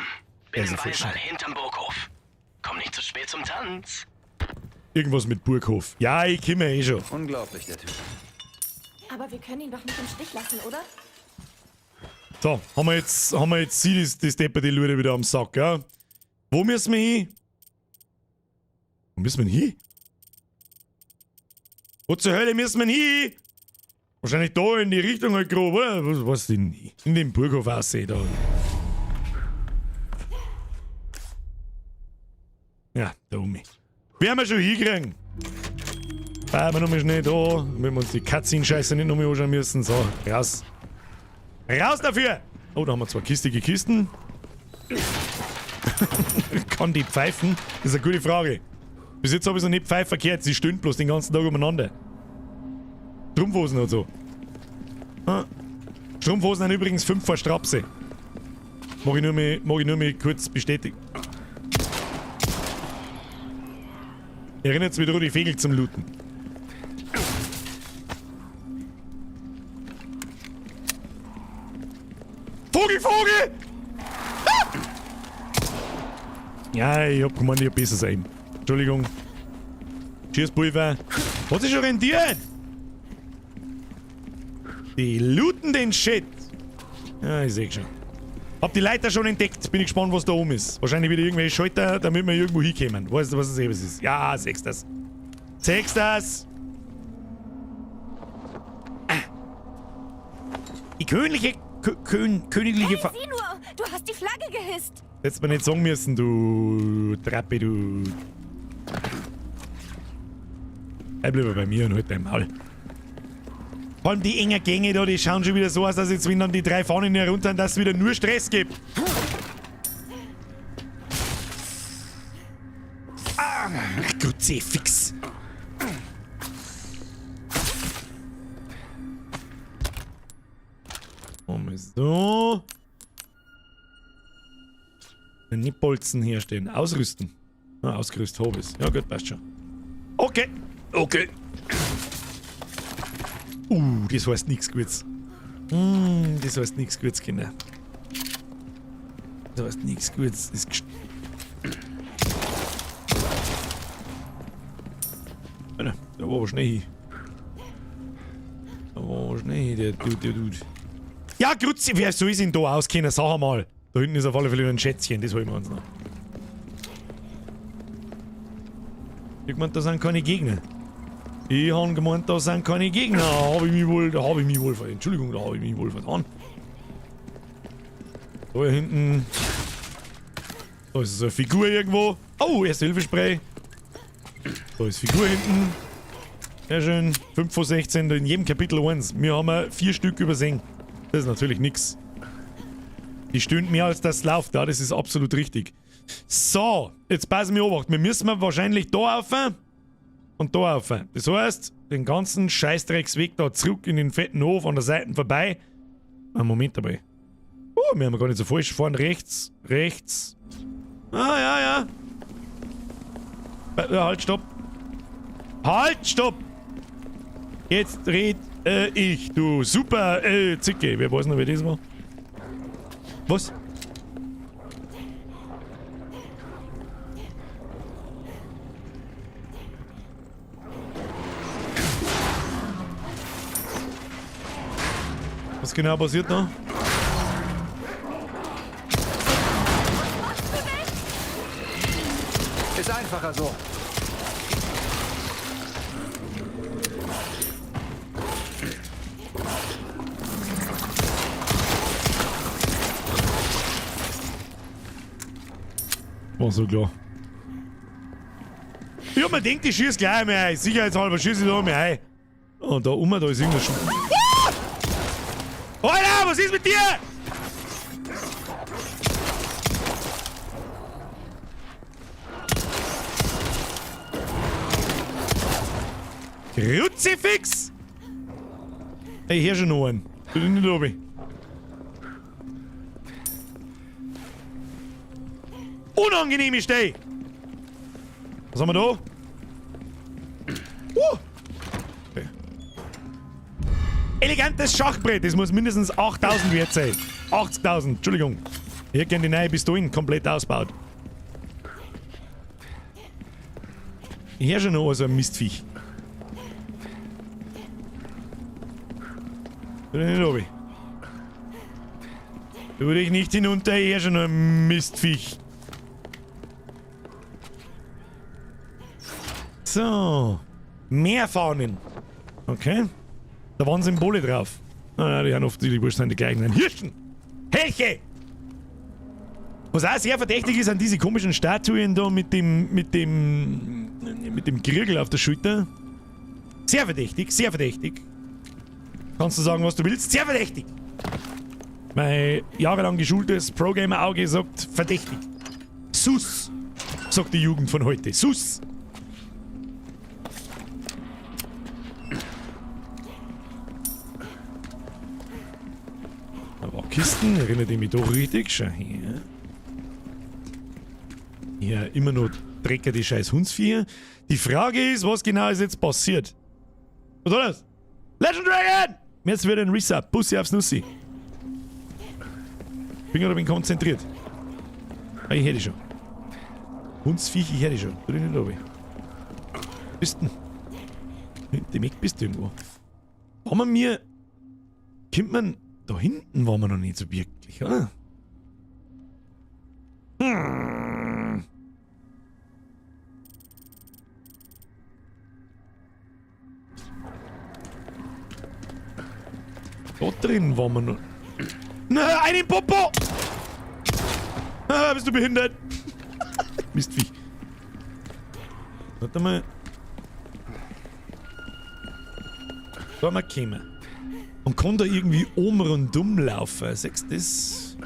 bin Er ist im ja voll Ballsaal schnell. hinterm Burghof. Komm nicht zu spät zum Tanz. Irgendwas mit Burghof. Ja, ich komme eh schon. Unglaublich, der Typ. Aber wir können ihn doch nicht im Stich lassen, oder? So, haben wir jetzt sie, das depperte Lure wieder am Sack, ja? Wo müssen wir hin? Wo müssen wir denn hin? Wo zur Hölle müssen wir denn hin? Wahrscheinlich da in die Richtung halt grob, oder? Was denn? In den Burghof aussehen da. Ja, da um mich. Werden wir schon hinkriegen. Bleiben wir nochmal schnell da, damit wir uns die Cutscene-Scheiße nicht nochmal anschauen müssen. So, raus. Raus dafür! Oh, da haben wir zwei kistige Kisten. Kann die pfeifen? Das ist eine gute Frage. Bis jetzt habe ich noch nicht pfeifen gehört. Sie stöhnt bloß den ganzen Tag umeinander. Strumpfhosen und so. Ah. Strumpfhosen sind übrigens 5 vor Strapse. Mag ich nur mal kurz bestätigen. Erinnert mich daran, die Fegel zum Looten. Vogel, Vogel! Ah! Ja, ich hab gemeint, ich hab besser sein. Entschuldigung. Cheers, Pulver. Hat sich schon rendiert? Die looten den Shit. Ja, ich seh schon. Hab die Leiter schon entdeckt. Bin ich gespannt, was da oben ist. Wahrscheinlich wieder irgendwelche Schalter, damit wir irgendwo hinkommen. Weißt du, was es eben ist? Ja, sechst das. Sechst das! Ah. Die königliche... Königliche... Hey, sieh nur! Du hast die Flagge gehisst! Hättest mir nicht sagen müssen, du Trappe, du... Bleib lieber bei mir und halt dein Maul. Vor allem die engen Gänge da, die schauen schon wieder so aus, dass jetzt, wenn dann die drei Fahnen herunter, dass es wieder nur Stress gibt. Ah, Kruzifix. Und so. Nippolzen herstellen. Ausrüsten. Ah, ausgerüstet habe ich's. Ja gut, passt schon. Okay. Okay. Das heißt nichts Gutes. Das heißt nichts Gutes, Kinder. Das heißt nichts Gutes. Das ist Alter, da war aber schnell hin. Da war aber schnell hin, der Dude. Ja, Grüezi, wer soll sich denn da auskennen? Sag einmal. Da hinten ist auf alle Fälle ein Schätzchen, das holen wir uns noch. Ich hab gemeint, da sind keine Gegner. Ich hab gemeint, da sind keine Gegner. Da hab ich mich wohl, da hab ich mich wohl ver-, Entschuldigung, da hab ich mich wohl vertan. Da hinten. Da ist so eine Figur irgendwo. Oh, Erste-Hilfe-Spray. Da ist Figur hinten. Sehr schön. 5 von 16, in jedem Kapitel 1. Wir haben 4 Stück übersehen. Das ist natürlich nix. Die stöhnt mehr als das läuft, ja, das ist absolut richtig. So, jetzt passen wir auf. Wir müssen wahrscheinlich da rauf und da rauf. Das heißt, den ganzen Scheißdrecksweg da zurück in den fetten Hof an der Seite vorbei. Einen Moment dabei. Oh, wir haben gar nicht so falsch. Fahren rechts, rechts. Ah, ja, ja. Halt, stopp. Halt, stopp! Jetzt red ich, du super Zicke. Wer weiß noch, wer das war? Was? Was genau passiert da? Ist einfacher so. War so klar. Ich hab mir gedacht, ich schieß gleich mehr ein. Sicherheitshalber schieß ich da mehr ein. Und da oben, da ist irgendwas schon. Ah! Alter, was ist mit dir? Kruzifix! Ey, hier schon noch einen. Tu dich nicht runter. Unangenehme Stelle! Was haben wir da? Okay. Elegantes Schachbrett, das muss mindestens 8000 wert sein. 80.000, Entschuldigung. Ich hätte gerne die neue Pistolen komplett ausgebaut. Ich hör schon noch so ein Mistviech. Tu dich nicht runter. Tu dich nicht hinunter, ich hör schon noch ein Mistviech. So. Mehr Fahnen. Okay. Da waren Symbole drauf. Naja, die haben offensichtlich wurscht, sind die gleichen. Ein Hirschen! Helche! Was auch sehr verdächtig ist, sind diese komischen Statuen da mit dem Kriegel auf der Schulter. Sehr verdächtig, sehr verdächtig. Kannst du sagen, was du willst? Sehr verdächtig! Mein jahrelang geschultes Pro-Gamer-Auge sagt verdächtig. Sus! Sagt die Jugend von heute. Sus! Da war Kisten, erinnert ich mich doch richtig. Schau her. Hier immer noch Drecker die scheiß Hundsviecher. Die Frage ist, was genau ist jetzt passiert? Was soll das? Legend Dragon! Jetzt wird ein Resub. Bussi aufs Nussi. Bin gerade ein wenig konzentriert. Ah, ich hätte schon. Hundsviech, ich hätte schon. Tu dich nicht runter. Bist denn? Hinter dem Eck bist du irgendwo. Haben wir mir. Kommt man. Da hinten waren wir noch nicht so wirklich, oder? Da drin waren wir noch. Na, einen Popo! Ah, bist du behindert? Mistviech. Warte mal. Da haben wir gekommen. Und kann da irgendwie oben rundum laufen. Siehst du das?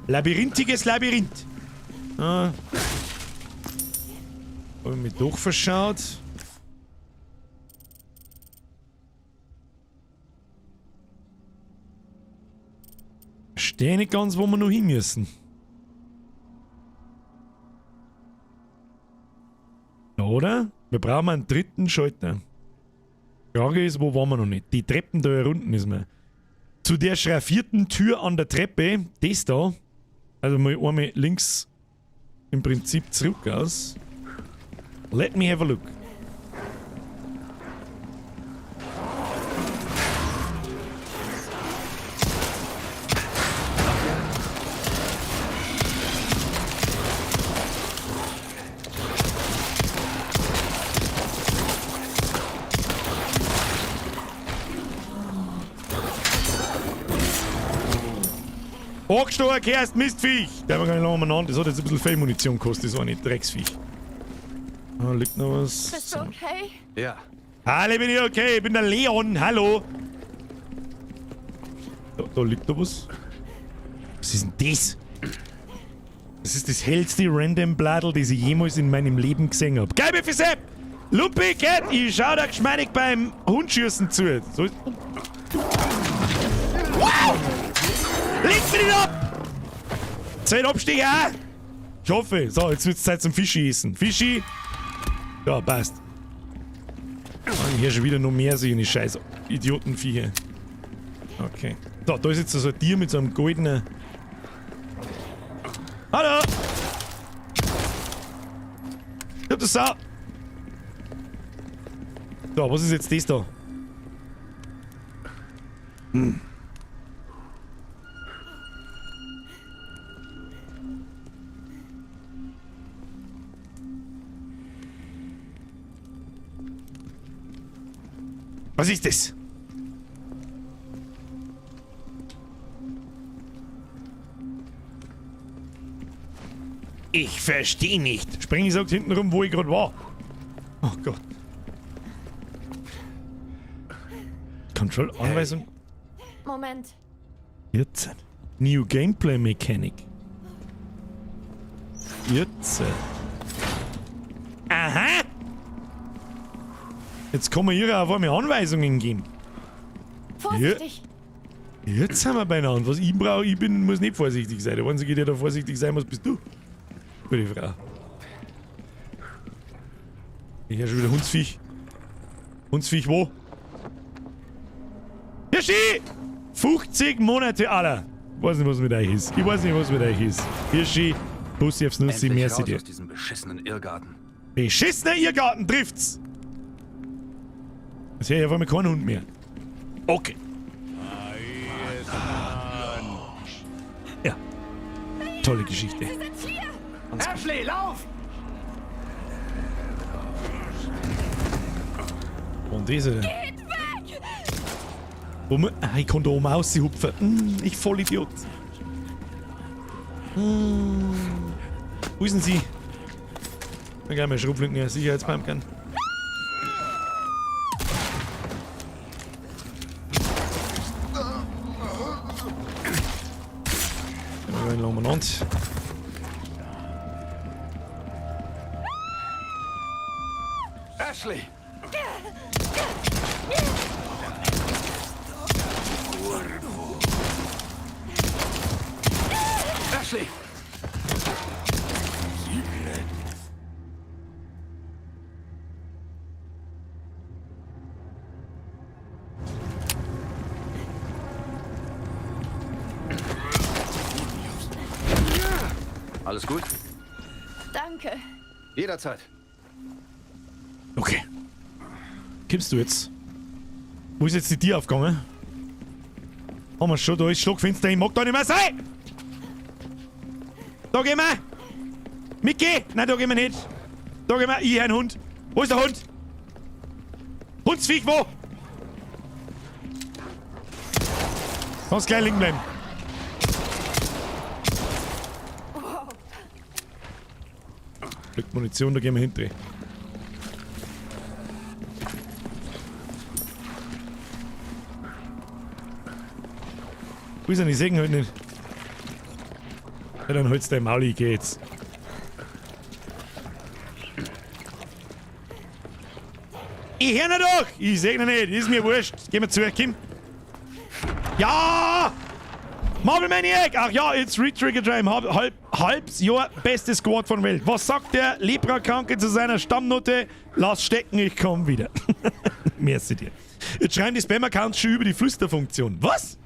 Labyrinthiges Labyrinth. Ah. Hab ich mich doch verschaut. Verstehe nicht ganz, wo wir noch hin müssen. Oder? Wir brauchen einen dritten Schalter. Frage ist, wo waren wir noch nicht? Die Treppen da unten ist mir. Zu der schraffierten Tür an der Treppe, das da. Also mal einmal links im Prinzip zurück aus. Let me have a look. Angestochen, erst Mistviech! Der war gar nicht lange umeinander. Das hat jetzt ein bisschen viel Munition gekostet, das war nicht Drecksviech. Da liegt noch was. Bist du okay? Ja. Hallo, bin ich okay. Ich bin der Leon. Hallo. Da liegt da was. Was ist denn das? Das ist das hellste Random Bladel, das ich jemals in meinem Leben gesehen habe. Geil, Sepp! Lumpi, Cat, ich schau da geschmeidig beim Hundschießen zu. So ist. Wow! Leg mich nicht ab! 10 Abstiege auch! Ich hoffe. So, jetzt wird's Zeit zum Fischi essen. Fischi! Ja, passt. Hier schon wieder noch mehr so eine scheiß Idiotenviecher. Okay. So, da ist jetzt so ein Tier mit so einem goldenen. Hallo! Ich hab das Sau! So, was ist jetzt das da? Hm. Was ist das? Ich verstehe nicht. Sprengi sagt hinten rum, wo ich gerade war. Oh Gott. Control-Anweisung. Moment. 14. New Gameplay Mechanic. 14. Aha! Jetzt kann man ihr auf einmal Anweisungen geben. Vorsichtig. Ja. Jetzt sind wir beieinander. Was ich brauche, ich bin, muss nicht vorsichtig sein. Der Einzige, der da vorsichtig sein muss, bist du. Gute Frau. Ich höre schon wieder Hundsviech. Hundsviech wo? Hirschi! 50 Monate, Alter! Ich weiß nicht, was mit euch ist. Ich weiß nicht, was mit euch ist. Hirschi, Bussi aufs Nussi, merci dir. Aus diesem beschissenen Irrgarten. Beschissener Irrgarten trifft's! Jetzt höre ich auf einmal keinen Hund mehr. Okay. Ja. Tolle Geschichte. Ashley, lauf! Und diese denn? Geht weg! Wo man, ich kann da oben raushupfen. Ich Vollidiot. Wo ist denn sie? Dann gleich mal Schrotflinten, Sicherheitspumpgun. Ashley! Ashley! Alles gut? Danke. Jederzeit. Okay. Kommst du jetzt? Wo ist jetzt die Tür aufgegangen? Haben wir schon, da ist Schlagfenster, ich mag da nicht mehr sein! Da gehen wir! Micky! Nein, da gehen wir nicht! Da gehen wir! Ich, ein Hund! Wo ist der Hund? Hundsviech, wo? Kannst gleich liegen bleiben. Liegt Munition, da gehen wir hinter. Wo ist er? Ich sehe ihn halt nicht. Ja, dann holst du dein Maul, ich geh jetzt. Ich hör nicht doch! Ich seh ihn nicht, ist mir wurscht. Geh mal zu, Kim. Ja! Marvel Maniac! Ach ja, it's Retrigger Time. Halbs Jahr, beste Squad von Welt. Was sagt der Lepra-Kranke zu seiner Stammnote? Lass stecken, ich komm wieder. Merci dir. Jetzt schreiben die Spam-Accounts schon über die Flüsterfunktion. Was?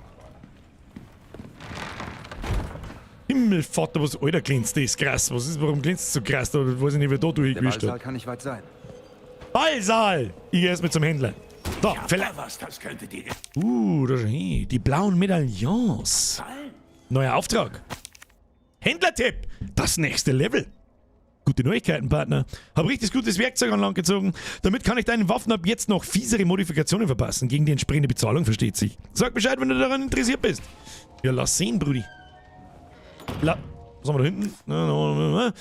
Himmelvater, was, Alter, glänzt das krass. Was ist, warum glänzt das so krass? Da weiß ich nicht, wer da Der durchgewischt Ballsaal hat. kann nicht weit sein. Ballsaal! Ich geh erstmal zum Händler. Da, vielleicht. Was, das könnte dir Da schon hin. Die blauen Medaillons. gefallen. Neuer Auftrag. Händlertipp. Das nächste Level. Gute Neuigkeiten, Partner. Hab richtig gutes Werkzeug an Land gezogen. Damit kann ich deinen Waffen ab jetzt noch fiesere Modifikationen verpassen. Gegen die entsprechende Bezahlung, versteht sich. Sag Bescheid, wenn du daran interessiert bist. Ja, lass sehen, Brudi. Was haben wir da hinten? Na, na, na, na.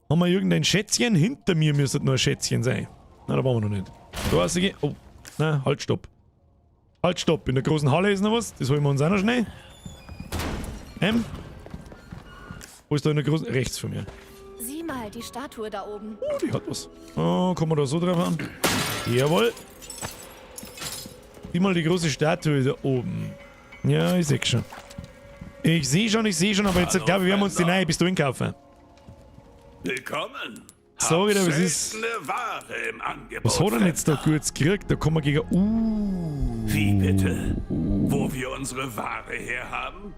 Haben wir irgendein Schätzchen? Hinter mir müsste noch ein Schätzchen sein. Na, da waren wir noch nicht. Da ist sie. Oh, na, halt, stopp. Halt, stopp. In der großen Halle ist noch was. Das holen wir uns auch noch schnell. Wo ist da in der großen... Rechts von mir. Sieh mal, die Statue da oben. Oh, die hat was. Oh, kommen wir da so drauf an? Jawohl. Sieh mal die große Statue da oben. Ja, ich seh schon. Ich seh schon, aber jetzt glaube ich, werden wir uns die neue Pistolen kaufen. Willkommen. Sorry, Hab aber es ist- seltene Ware im Angebot. Was hat er denn jetzt da kurz gekriegt? Da kommen wir gegen... Wie bitte? Wo wir unsere Ware herhaben?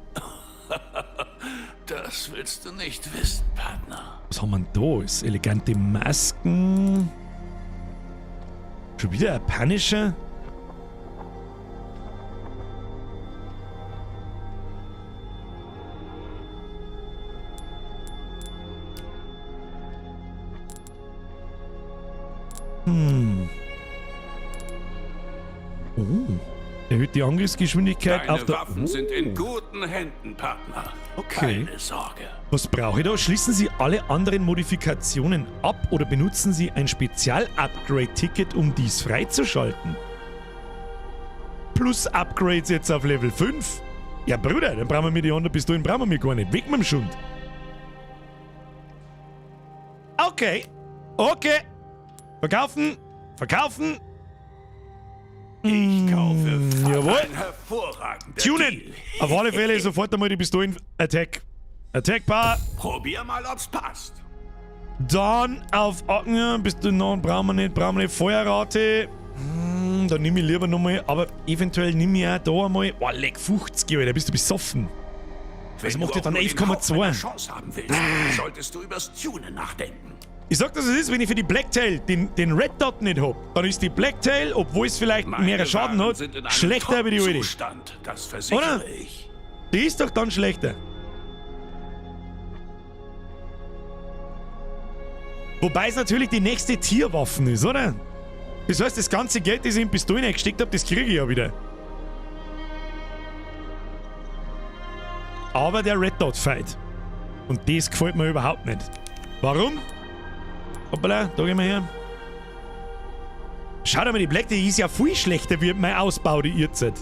Das willst du nicht wissen, Partner. Was haben wir denn da? Ist elegante Masken. Schon wieder ein Punisher? Oh. Erhöht die Angriffsgeschwindigkeit Deine auf der... Waffen sind in guten Händen, Partner. Okay. Keine Sorge. Was brauche ich da? Schließen Sie alle anderen Modifikationen ab oder benutzen Sie ein Spezial-Upgrade-Ticket, um dies freizuschalten? Plus Upgrades jetzt auf Level 5. Ja, Bruder, dann brauchen wir mir die anderen Pistolen, brauchen wir mir gar nicht. Weg mit dem Schund. Okay. Okay. Verkaufen. Verkaufen. Ich kaufe Jawohl. ein hervorragender Tunen. Deal. Auf alle Fälle sofort einmal die Pistolen. Attack. Attack Power. Probier mal, ob's passt. Dann auf ja, bist du noch, brauchen wir nicht, Feuerrate. Da nehme ich lieber nochmal, aber eventuell nehme ich auch da einmal. Oh, leck 50, Alter, bist du besoffen. Wenn Das macht du ja dann auch nur den Hauch 11,2. einer Chance haben willst, solltest du übers Tunen nachdenken. Ich sag das, es ist, wenn ich für die Blacktail den Red Dot nicht hab, dann ist die Blacktail, obwohl es vielleicht Meine mehr Schaden Waren hat, sind in einem schlechter wie die alte. Top-Zustand, das versichere Oder? ich. Die ist doch dann schlechter. Wobei es natürlich die nächste Tierwaffen ist, oder? Das heißt, das ganze Geld, das ich in Pistolen eingesteckt hab, das kriege ich ja wieder. Aber der Red Dot Fight. Und das gefällt mir überhaupt nicht. Warum? Hoppala, da gehen wir her. Schau dir mal, die Black, die ist ja viel schlechter wie mein Ausbau, die ihr seid.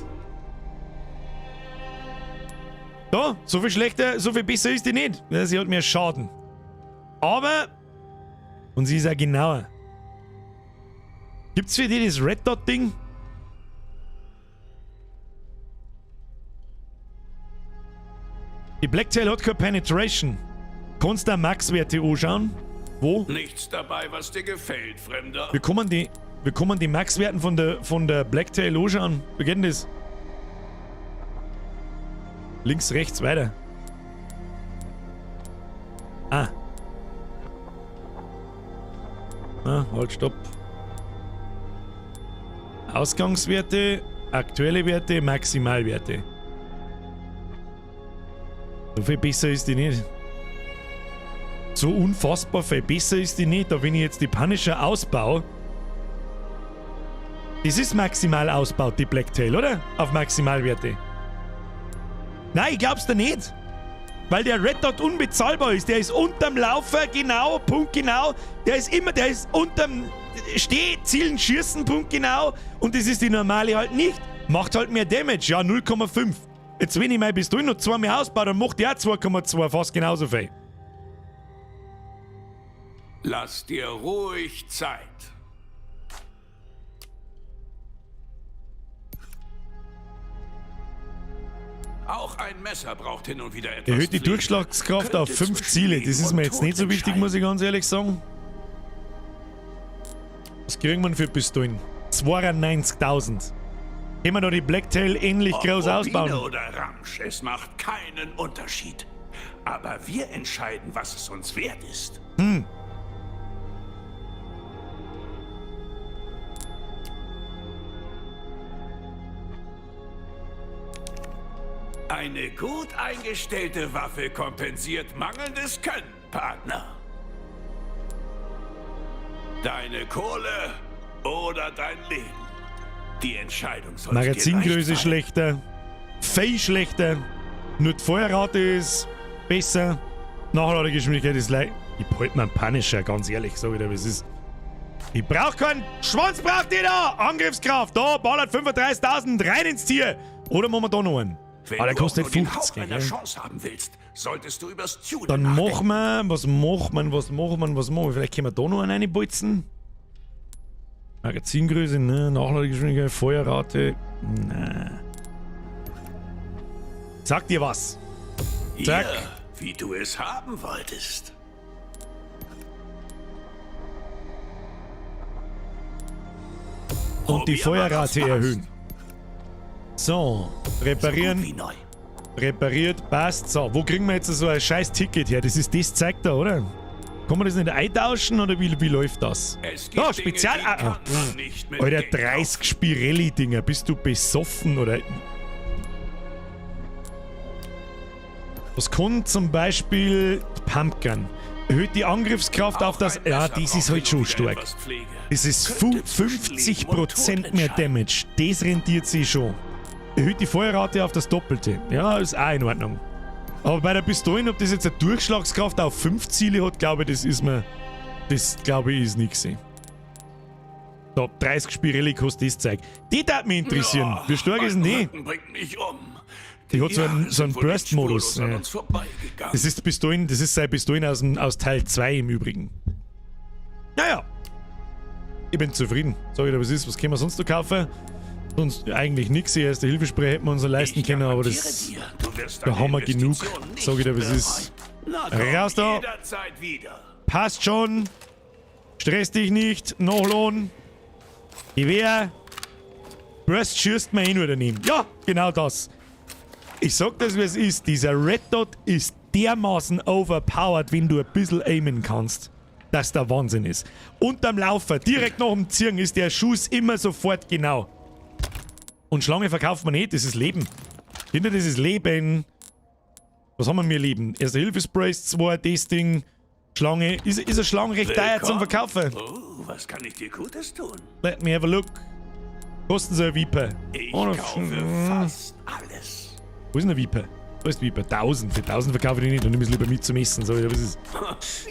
Da, so viel schlechter, so viel besser ist die nicht. Ja, sie hat mehr Schaden. Aber, und sie ist auch genauer. Gibt's für die das Red Dot Ding? Die Blacktail hat keine Penetration. Kannst du da Max-Werte anschauen? Wo? Nichts dabei, was dir gefällt, Fremder. Wir kommen die Max-Werten von der Blacktail anschauen. Wie geht denn das? Links, rechts, weiter. Ah. Na, halt, stopp. Ausgangswerte, aktuelle Werte, Maximalwerte. So viel besser ist die nicht. So unfassbar viel besser ist die nicht. Da wenn ich jetzt die Punisher ausbaue. Das ist maximal ausgebaut, die Blacktail, oder? Auf Maximalwerte. Nein, ich glaub's dir nicht. Weil der Red Dot unbezahlbar ist. Der ist unterm Laufer, genau, Punkt genau. Der ist immer, der ist unterm Steh, Zielen, Schießen, Punkt genau. Und das ist die normale halt nicht. Macht halt mehr Damage, ja, 0,5. Jetzt, wenn ich meine Pistole noch zweimal ausbaue, dann macht der auch 2,2, fast genauso viel. Lass dir ruhig Zeit. Auch ein Messer braucht hin und wieder etwas Erhöht die Pflege. Durchschlagskraft auf Könnte 5 zwischen Ziele. Leben Das ist und mir jetzt Tod nicht so wichtig, muss ich ganz ehrlich sagen. Was kriegen wir für Pistolen? 92.000. Können wir da die Blacktail ähnlich Ob groß Rubine ausbauen? oder Ramsch, es macht keinen Unterschied. Aber wir entscheiden, was es uns wert ist. Eine gut eingestellte Waffe kompensiert mangelndes Können, Partner. Deine Kohle oder dein Leben. Die Entscheidung sollte dir Magazingröße leicht fallen. schlechter. Viel schlechter. Nur die Feuerrate ist besser. Nachladegeschwindigkeit ist leicht. Ich behalte mir einen Punisher, ganz ehrlich, sag ich dir, wie es ist. Ich brauch keinen Schwanz, braucht ihr da! Angriffskraft, da, ballert 35.000 rein ins Tier! Oder machen wir da noch einen? Wenn Ah, der du kostet auch nur den 50, Hauch einer gell? Chance haben willst, solltest du übers Tunen Dann nachdenken. machen wir, was macht man, was machen wir, was machen wir? Vielleicht können wir da noch einen reinbolzen. Magazingröße, ne? Nachladegeschwindigkeit, Feuerrate, ne. Sag dir was. Zack. Hier, wie du es haben wolltest. Und die Probier mal, was Feuerrate passt. erhöhen. So, reparieren. So gut wie neu. Repariert, passt. So, wo kriegen wir jetzt so ein scheiß Ticket her? Das ist das zeigt da, oder? Kann man das nicht eintauschen oder wie läuft das? Es gibt Da, Dinge, Spezial. die Ah, kann ah, man nicht mit Alter, Geld 30 Spirelli-Dinger. Bist du besoffen oder? Was kann zum Beispiel die Pumpgun? Erhöht die Angriffskraft auf Auch das. ein Ja, Messer das ist braucht halt hin schon und wieder stark. etwas Pflege. Das ist Könnte zwischen Leben und Tod 50% mehr entscheiden. Damage. Das rentiert sich schon. Erhöht die Feuerrate auf das Doppelte. Ja, ist auch in Ordnung. Aber bei der Pistolen, ob das jetzt eine Durchschlagskraft auf 5 Ziele hat, glaube ich, das ist mir. Das glaube ich ist nix. So, 30 Spirelli kostet das Zeug. Die darf mich interessieren. Ja, Wie stark ist denn mein die? Rücken bringt mich um. Die hat so einen, Jahre so einen sind wohl nicht Burst-Modus. spurlos an Ja. uns vorbeigegangen. Das ist Pistolen, das ist seine Pistolen aus Teil 2 im Übrigen. Naja. Ich bin zufrieden. Sag ich dir, was ist? Was können wir sonst noch kaufen? Sonst eigentlich nichts. Die erste Hilfespray hätten wir uns noch leisten Ich können, aber garantiere das. dir, du wirst Da deine haben wir genug. Investition nicht Sag ich dir, was ist. bereuen. Na komm, Raus da. Jederzeit wieder. Passt schon. Stress dich nicht. Nachladen. Gewehr. Burst schießt mir eh nur daneben. Ja, genau das. Ich sag das, wie es ist. Dieser Red Dot ist dermaßen overpowered, wenn du ein bisschen aimen kannst, dass der Wahnsinn ist. Unterm Laufer, direkt nach dem Zirn, ist der Schuss immer sofort genau. Und Schlange verkauft man nicht, das ist Leben. Kinder, das ist Leben. Was haben wir mir Leben? Erste Hilfe-Sprays, 2, das Ding, Schlange. Ist eine Schlange recht teuer zum Willkommen. Verkaufen? Oh, was kann ich dir Gutes tun? Let me have a look. Kosten sie eine Viper? Ich Oh, kaufe fast alles. Wo ist denn eine Viper? Wo ist die Viper? 1000. Für 1000 verkaufe ich die nicht. Dann nimm ich es lieber mit zum Essen. So, was ist.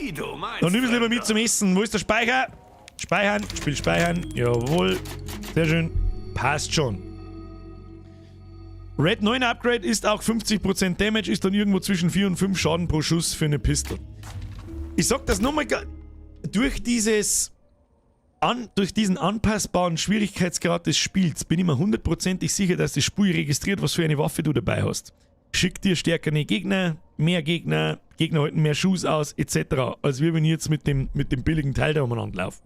Wie du meinst. Dann nimm ich es lieber mit Fremder. zum Essen. Wo ist der Speicher? Speichern. Spiel speichern. Jawohl. Sehr schön. Passt schon. Red 9 Upgrade ist auch 50% Damage, ist dann irgendwo zwischen 4 und 5 Schaden pro Schuss für eine Pistol. Ich sag das nochmal, durch durch diesen anpassbaren Schwierigkeitsgrad des Spiels bin ich mir hundertprozentig sicher, dass das Spiel registriert, was für eine Waffe du dabei hast. Schickt dir stärkere Gegner, mehr Gegner, Gegner halten mehr Schuss aus, etc. Als wir wenn ich jetzt mit dem billigen Teil da umeinander laufe.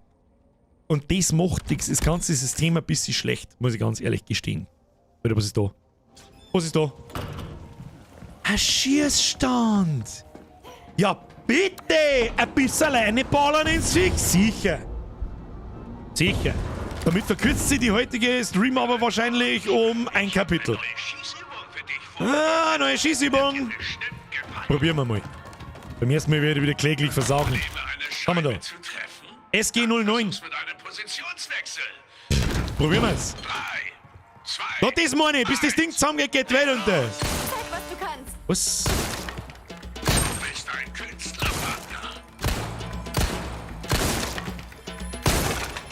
Und das macht das ganze System ein bisschen schlecht, muss ich ganz ehrlich gestehen. Oder was ist da? Was ist da? Ein Schießstand! Ja, bitte! Ein bisschen reinballern ins Fix! Sicher! Sicher! Damit verkürzt sich die heutige Stream aber wahrscheinlich um ein Kapitel. Ah, neue Schießübung! Probieren wir mal. Beim ersten Mal werde ich wieder kläglich versagen. Was haben wir da? SG09. Probieren wir's. Da, das meine ich, bis das Ding zusammengeht, geht Welt unter. Zeig, was du kannst. Was? Du bist ein Künstler, Partner.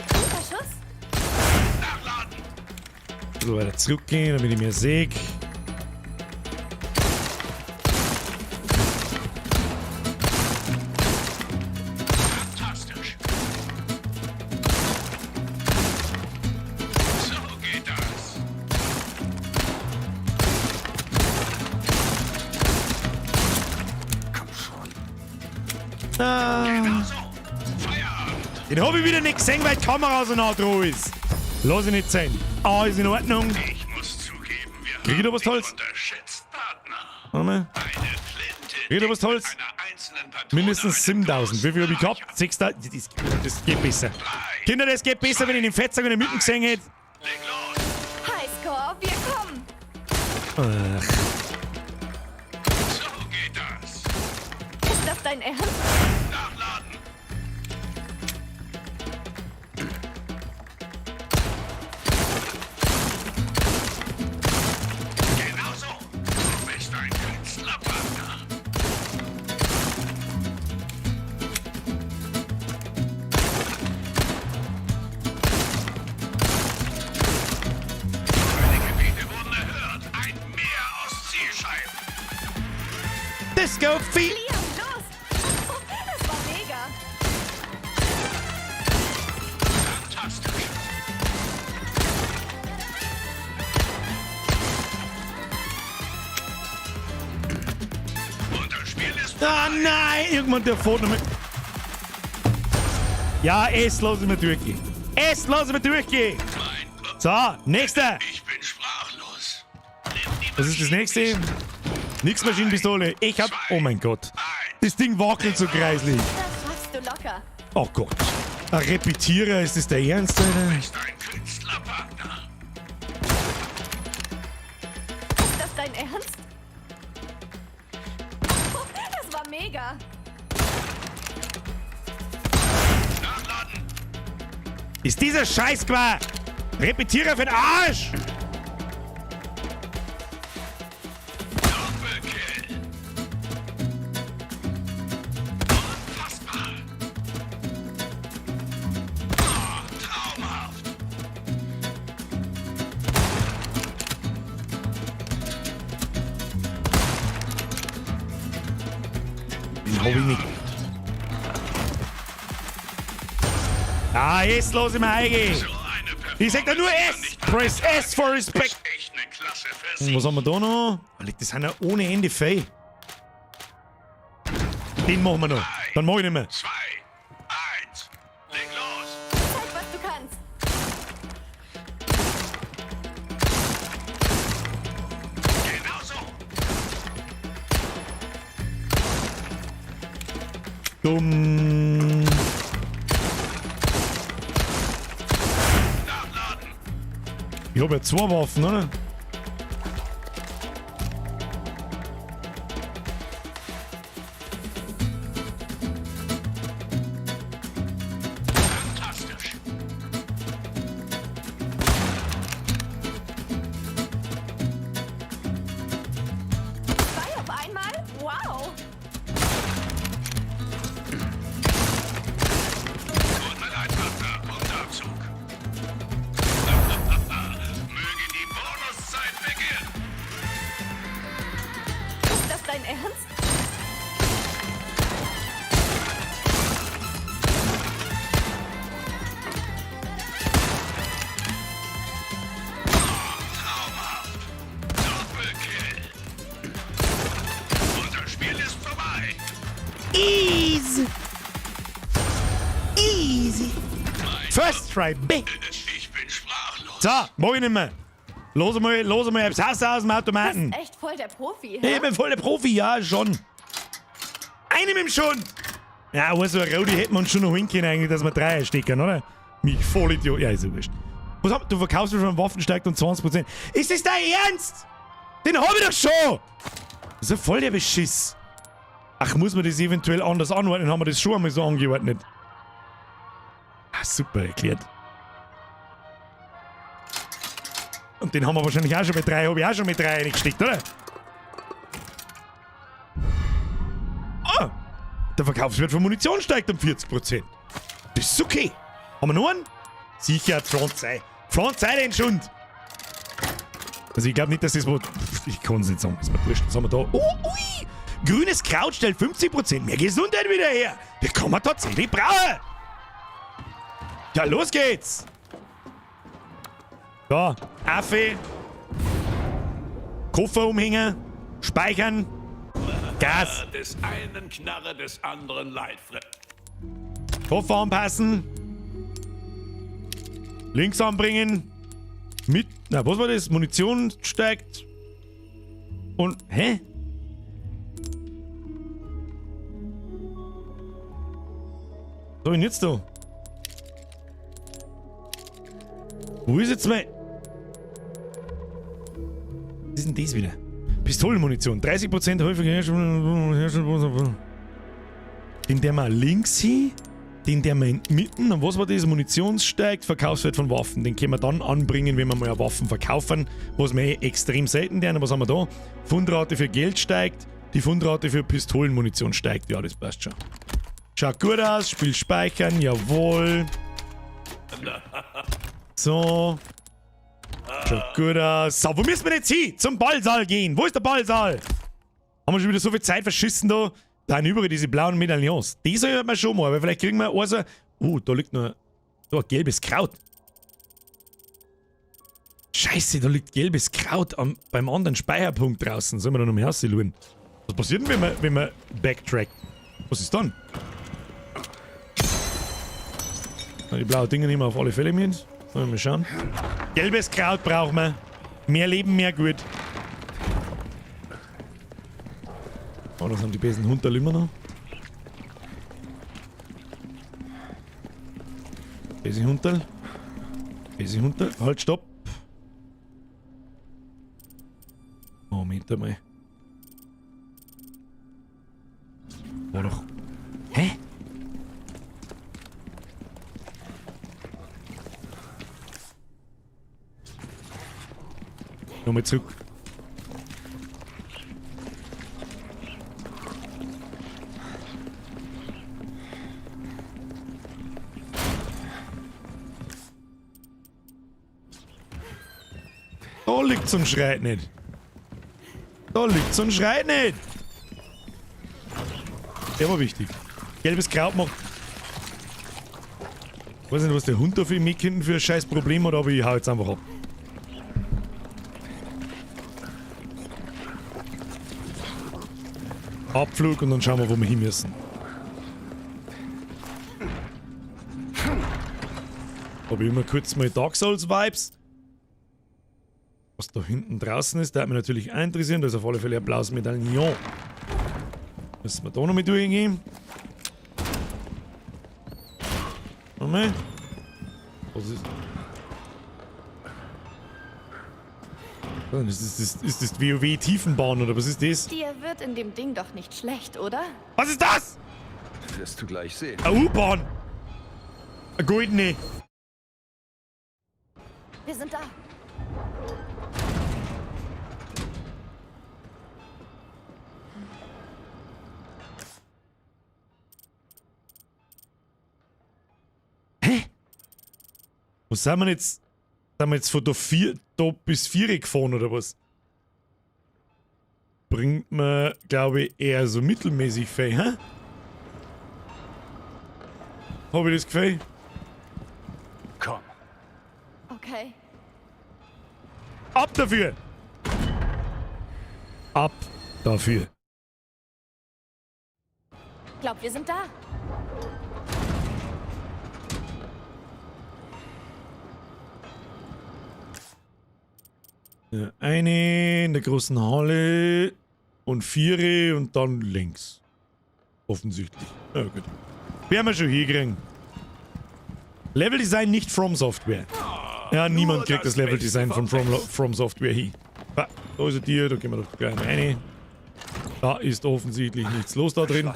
Guter Schuss. Nachladen. Ein bisschen weiter zurückgehen, damit ich mehr sehe. Fantastisch. So geht das. Ah. Genau so. Feierabend. Den hab ich wieder nicht gesehen, weil die Kamera so nah dran ist. Lass ich nicht sein. Alles in Ordnung. Ich muss zugeben, wir Krieg ich da was haben dich Tolles? unterschätzt, Partner. Warte mal. Eine Flinte Krieg ich da was deckt Tolles? mit einer einzelnen Patrone Mindestens einen 7000. Wie viel hab ich gehabt? 6000. Das geht besser. Kinder, das geht besser, wenn ich den Fettsack in der Mitte gesehen hätte. Leg los. Highscore, wir kommen. Ach. So geht das. Ist das dein Ernst? Nachladen. Genau so. Du bist ein Künstlerpartner. Deine Gebete wurden erhört. Ein Meer aus Zielscheiben. Disco Feet. Liam, los! Das war mega. Fantastisch. Und das Spiel ist Ah nein, irgendwann der Foto mit. Ja, es lass ich mir durchgehen. Es lass ich mir durchgehen. Mein Gott. So, nächster. Ich bin sprachlos. Nimm die Was ist das nächste? Nix Maschinenpistole. Ich hab. Oh mein Gott. Das Ding wackelt so kreislich. Das schaffst du locker. Oh Gott. Ein Repetierer, ist das der Ernst, Alter? bist ein Künstlerpartner. Ist das dein Ernst? Das war mega. Nachladen. Ist dieser Scheiß qua? Repetierer für den Arsch! Doppelkill. Unfassbar. Oh, traumhaft. Den hab ich nicht. Ah, jetzt lass ich mir eingehen. So eine Ich sag da nur Performance kann S. nicht Press S for respect. Ist echt eine Klasse für Und sich. was haben wir da noch? Alter, das sind ja ohne Ende Fei. Den machen wir noch. Dann mach ich nicht mehr. 2, 1. Leg los. Zeig, was du kannst. Genau so. Dumm. Nachladen. Ich hab ja zwei Waffen, oder? Fantastisch. Zwei auf einmal? Wow. Tut mir leid, Partner. Punktabzug. Möge die Bonuszeit beginnen. Ist das dein Ernst? Traumhaft. Doppelkill. Und das Spiel ist vorbei. Easy. Easy. First try, bitch. Ich bin sprachlos. So, mach ich nicht mehr. Los mal, los mal, hab's Hass aus dem Automaten. Echt voll der Profi. Ich bin voll der Profi, ja, schon. Eine mit dem schon. Ja, also ein Rodi hätten wir uns schon noch holen können, eigentlich, dass wir Dreier stecken, oder? Mich voll Idiot. Ja, ist ja wurscht. Was hab, du verkaufst mir schon Waffen steigt um 20%. Ist das dein Ernst? Den hab ich doch schon! Das ist ja voll der Beschiss. Ach, muss man das eventuell anders anordnen? Haben wir das schon einmal so angeordnet? Ah, super erklärt. Und den haben wir wahrscheinlich auch schon mit drei, hab ich auch schon mit drei reingesteckt, oder? Ah! Der Verkaufswert von Munition steigt um 40%. Das ist okay. Haben wir noch einen? Sicher, Frontzei. Frontzei den Schund! Also ich glaube nicht, dass das wo. Ich kann es nicht sagen, ist mir wurscht. Was haben wir da? Oh, ui! Grünes Kraut stellt 50% mehr Gesundheit wieder her. Das kann man tatsächlich brauchen. Ja, los geht's! So, Affe. Koffer umhängen. Speichern. Gas! Des einen Knarre, des anderen Leitfre. Koffer anpassen. Links anbringen. Mit. Na, was war das? Munition steigt. Und. Hä? Was hab ich denn jetzt da? Wo ist jetzt mein. Was ist denn das wieder? Pistolenmunition. 30% häufiger Herstellung. Den der mal links hin. Den der mal in mitten. Und was war das? Munition steigt, Verkaufswert von Waffen. Den können wir dann anbringen, wenn wir mal Waffen verkaufen. Was wir eh extrem selten tun. Was haben wir da? Fundrate für Geld steigt. Die Fundrate für Pistolenmunition steigt. Ja, das passt schon. Schaut gut aus. Spiel speichern. Jawohl. So. Schaut gut aus. So, wo müssen wir jetzt hin? Zum Ballsaal gehen. Wo ist der Ballsaal? Haben wir schon wieder so viel Zeit verschissen da? Da überall diese blauen Medaillons. Die soll man schon mal, aber vielleicht kriegen wir also. Da liegt noch da ein gelbes Kraut. Scheiße, da liegt gelbes Kraut beim anderen Speicherpunkt draußen. Sollen wir da noch mal rausschauen? Was passiert denn, wenn wir backtracken? Was ist dann? Na, die blauen Dinge nehmen wir auf alle Fälle mit. Sollen wir mal schauen. Gelbes Kraut brauchen wir. Mehr Leben, mehr gut. Oh, das sind die besten Hunderl immer noch. Besen Hunderl. Besen Hunderl. Halt, stopp. Moment einmal. War doch. Hä? Nochmal zurück. Da liegt's und schreit nicht. Da liegt's und schreit nicht. Der war wichtig. Gelbes Kraut macht. Ich weiß nicht, was der Hund da für mich hinten für ein scheiß Problem hat, aber ich hau jetzt einfach ab. Abflug und dann schauen wir, wo wir hin müssen. Hab ich immer kurz mal Dark Souls Vibes. Was da hinten draußen ist, da hat mich natürlich auch interessieren. Da ist auf alle Fälle ein blaues Medaillon. Müssen wir da noch mit durchgehen? Nochmal. Was ist. Ist das WoW-Tiefenbahn oder was ist das? Dir wird in dem Ding doch nicht schlecht, oder? Was ist das? Wirst du gleich sehen. Eine U-Bahn! Eine goldene! Wir sind da. Hä? Wo sind wir jetzt? Sind wir jetzt von da, da bis 4 gefahren oder was? Bringt mir, glaube ich, eher so mittelmäßig viel, hä? Hab ich das Gefühl? Komm. Okay. Ab dafür! Ab dafür. Glaub, wir sind da. Ja, eine in der großen Halle und 4 und dann links. Offensichtlich. Ja, gut. Werden wir schon hinkriegen. Level Design nicht From Software. Ja, niemand kriegt das Level Design von From Software hin. Ah, da ist ein Tier, da gehen wir doch gleich mal rein. Da ist offensichtlich nichts los da drin.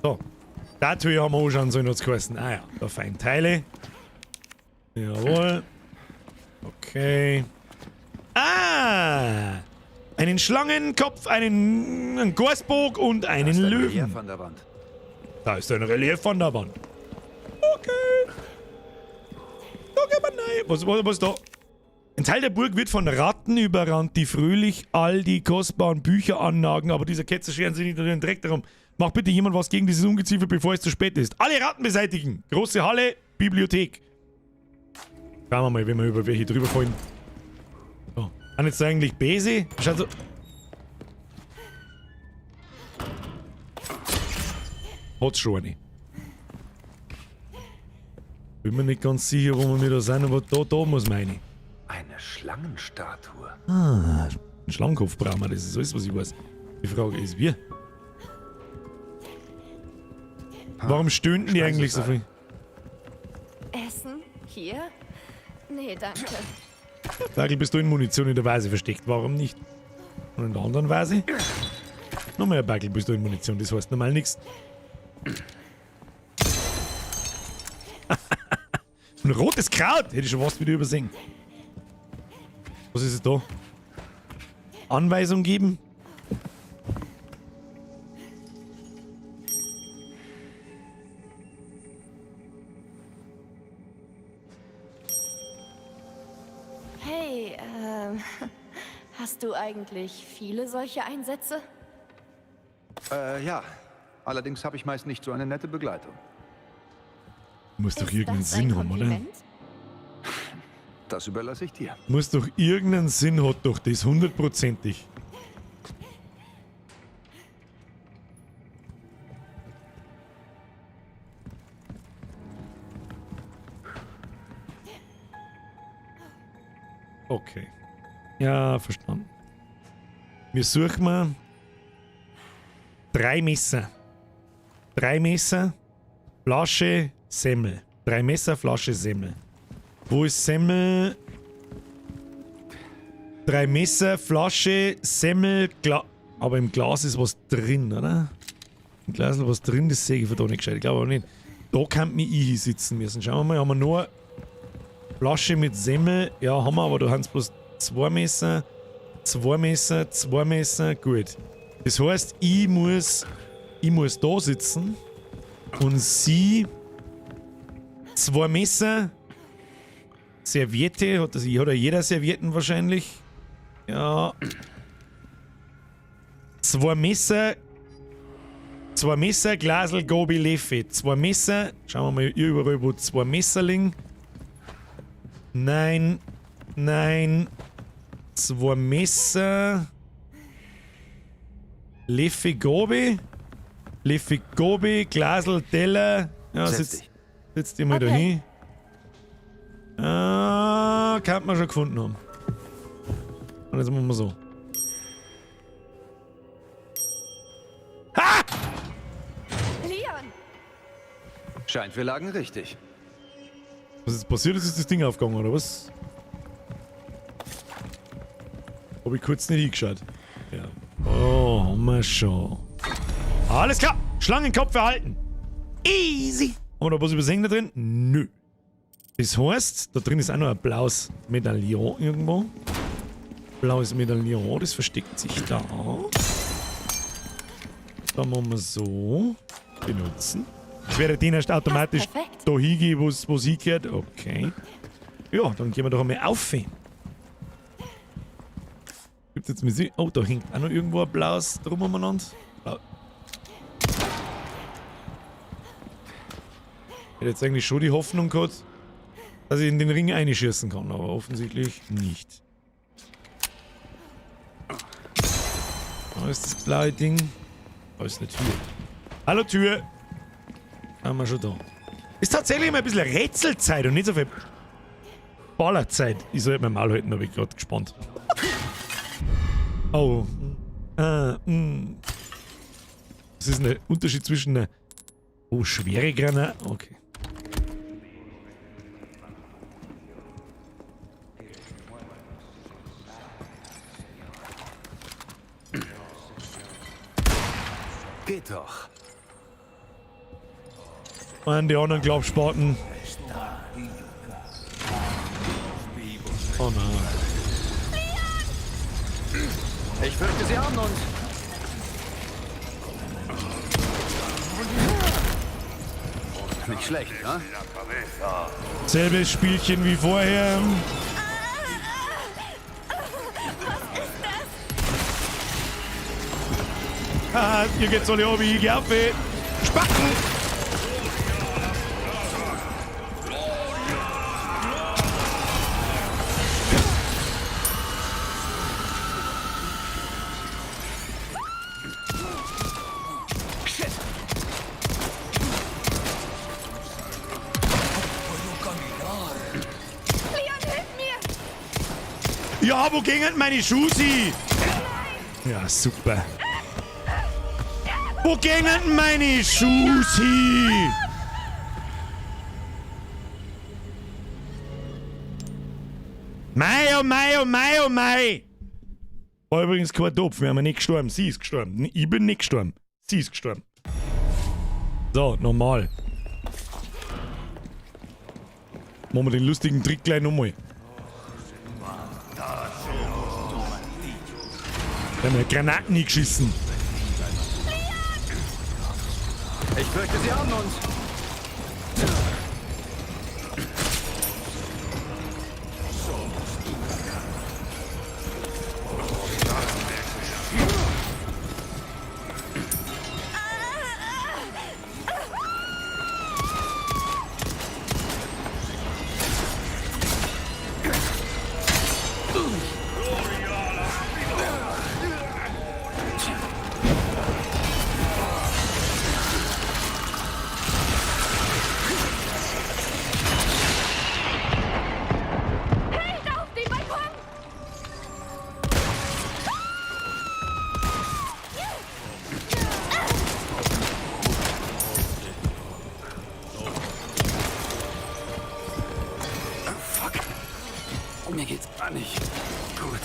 So. Da Tür haben wir anschauen sollen, hat's geheißen. Ah ja, da fein Teile. Jawohl. Okay. Ah! Einen Schlangenkopf, einen Gorsbog und einen Da ist ein Löwen. Relief an der Wand. Da ist ein Relief an der Wand. Okay. Da gehen wir rein. Was ist da? Ein Teil der Burg wird von Ratten überrannt, die fröhlich all die kostbaren Bücher annagen, aber dieser Ketzer scheren sich nicht den Dreck darum. Macht bitte jemand was gegen dieses Ungeziefer, bevor es zu spät ist. Alle Ratten beseitigen. Große Halle, Bibliothek. Schauen wir mal, wenn wir über welche drüber fallen. So. Sind jetzt eigentlich Bese? Schaut so. Hat's schon eine. Bin mir nicht ganz sicher, wo wir da sind, aber da muss man rein. Eine Schlangenstatue. Ah, einen Schlangenkopf brauchen wir, das ist alles, was ich weiß. Die Frage ist, wie? Warum stöhnen die eigentlich so viel? Essen? Hier? Nee, danke. Fackelpistolenmunition in der Vase versteckt. Warum nicht? Und in der anderen Vase? Noch mehr Fackelpistolenmunition, das heißt normal nichts. Ein rotes Kraut! Hätte ich schon fast wieder übersehen. Was ist es da? Anweisung geben? Hey, hast du eigentlich viele solche Einsätze? Ja. Allerdings habe ich meist nicht so eine nette Begleitung. Muss doch Ist irgendeinen das ein Sinn haben, oder? Kompliment? Das überlasse ich dir. Muss doch irgendeinen Sinn hat doch das, hundertprozentig. Okay. Ja, verstanden. Wir suchen mal 3 Messer. 3 Messer, Flasche, Semmel. 3 Messer, Flasche, Semmel. Wo ist Semmel? 3 Messer, Flasche, Semmel, aber im Glas ist was drin, oder? Im Glas ist was drin, das sehe ich von da nicht gescheit. Ich glaube aber nicht. Da kann mich ich hinsitzen müssen. Schauen wir mal, haben wir nur eine Flasche mit Semmel? Ja, haben wir, aber da haben es bloß 2 Messer, 2 Messer, 2 Messer. Gut. Das heißt, ich muss da sitzen und sie 2 Messer, Serviette, hat ja jeder Servietten wahrscheinlich. Ja. 2 Messer, 2 Messer, Glasl, Gobi, Leffe. 2 Messer, schauen wir mal überall, wo 2 Messer liegen. Nein, nein. 2 Messer. Leffe, Gobi. Leffe, Gobi, Glasl, Teller. Ja, Setz dich. setz dich mal Okay. da hin. Ah, kann man schon gefunden haben. Und jetzt machen wir so. Ha! Leon! Scheint, wir lagen richtig. Was ist passiert? Ist das Ding aufgegangen, oder was? Hab ich kurz nicht hingeschaut. Ja. Oh, haben wir schon. Alles klar! Schlangenkopf erhalten! Easy! Haben wir da was übersehen da drin? Nö. Das heißt, da drin ist auch noch ein blaues Medaillon irgendwo. Blaues Medaillon, das versteckt sich da. Da machen wir so. Benutzen. Ich werde den erst automatisch Passt perfekt. da hingehen, wo's hingehört. Okay. Ja, dann gehen wir doch einmal auf. Gibt's jetzt Musik? Oh, da hängt auch noch irgendwo ein blaues drum umeinander. Blau. Ich hätte jetzt eigentlich schon die Hoffnung gehabt, dass ich in den Ring einschießen kann, aber offensichtlich nicht. Da ist das blaue Ding. Da ist eine Tür. Hallo Tür! Haben wir schon da. Ist tatsächlich immer ein bisschen Rätselzeit und nicht so viel Ballerzeit. Ich soll halt mein Maul halten, da bin ich grad gespannt. Oh. Was ist denn der Unterschied zwischen einer... Oh, schwere Granate. Okay. Geht doch. Mann, die anderen Klappspaten. Oh nein. Ich fürchte, sie haben uns. Nicht schlecht, ne? Selbes Spielchen wie vorher. Was ist das? Haha, ihr geht's alle oben, ich geh auf. Spacken! Shit! Ja, wo gingen meine Schuhe hin? Ja, super. Wo gingen meine Schuhe hin? Mei, oh mei, oh mei, oh mei! War übrigens kein Topf, wir haben nicht gestorben. Sie ist gestorben. Ich bin nicht gestorben. Sie ist gestorben. So, normal. Machen wir den lustigen Trick gleich nochmal. Da haben wir Granaten geschissen. Ich fürchte, sie haben uns. Hey, da auf den Balkon! Fuck. Mir geht's gar nicht gut.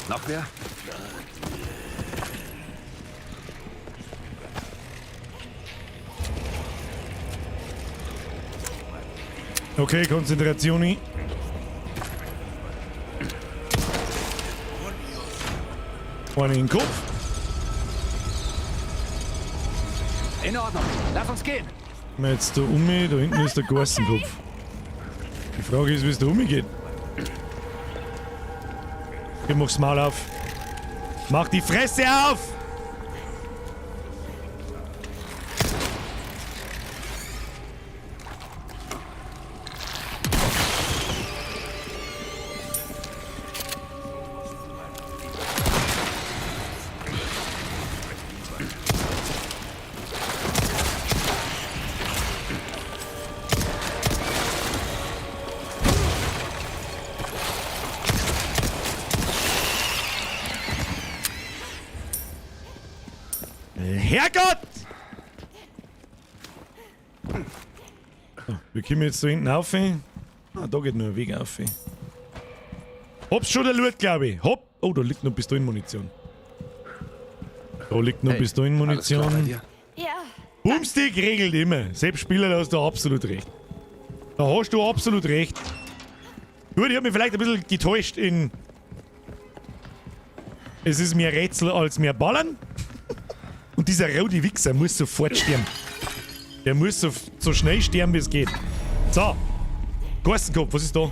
Noch wer? Okay, Konzentration. Eine in den Kopf. In Ordnung. Lass uns gehen. Jetzt da um, da hinten ist der Garstenkopf. Die Frage ist, wie es da umgeht. Ich mach's Maul auf. Mach die Fresse auf! Herrgott! So, wir kommen jetzt da hinten auf. Ah, da geht nur ein Weg auf. Hab's schon der Loot, glaube ich. Hopp! Oh, da liegt noch Pistolenmunition. Da liegt noch Hey, Pistolenmunition. dir? Ja. Boomstick regelt immer. Selbst Spieler, da hast du absolut recht. Da hast du absolut recht. Gut, ich hab mich vielleicht ein bisschen getäuscht in... Es ist mehr Rätsel als mehr Ballern. Und dieser rote Wichser muss sofort sterben. Der muss so schnell sterben, wie es geht. So. Garstenkopf, was ist da?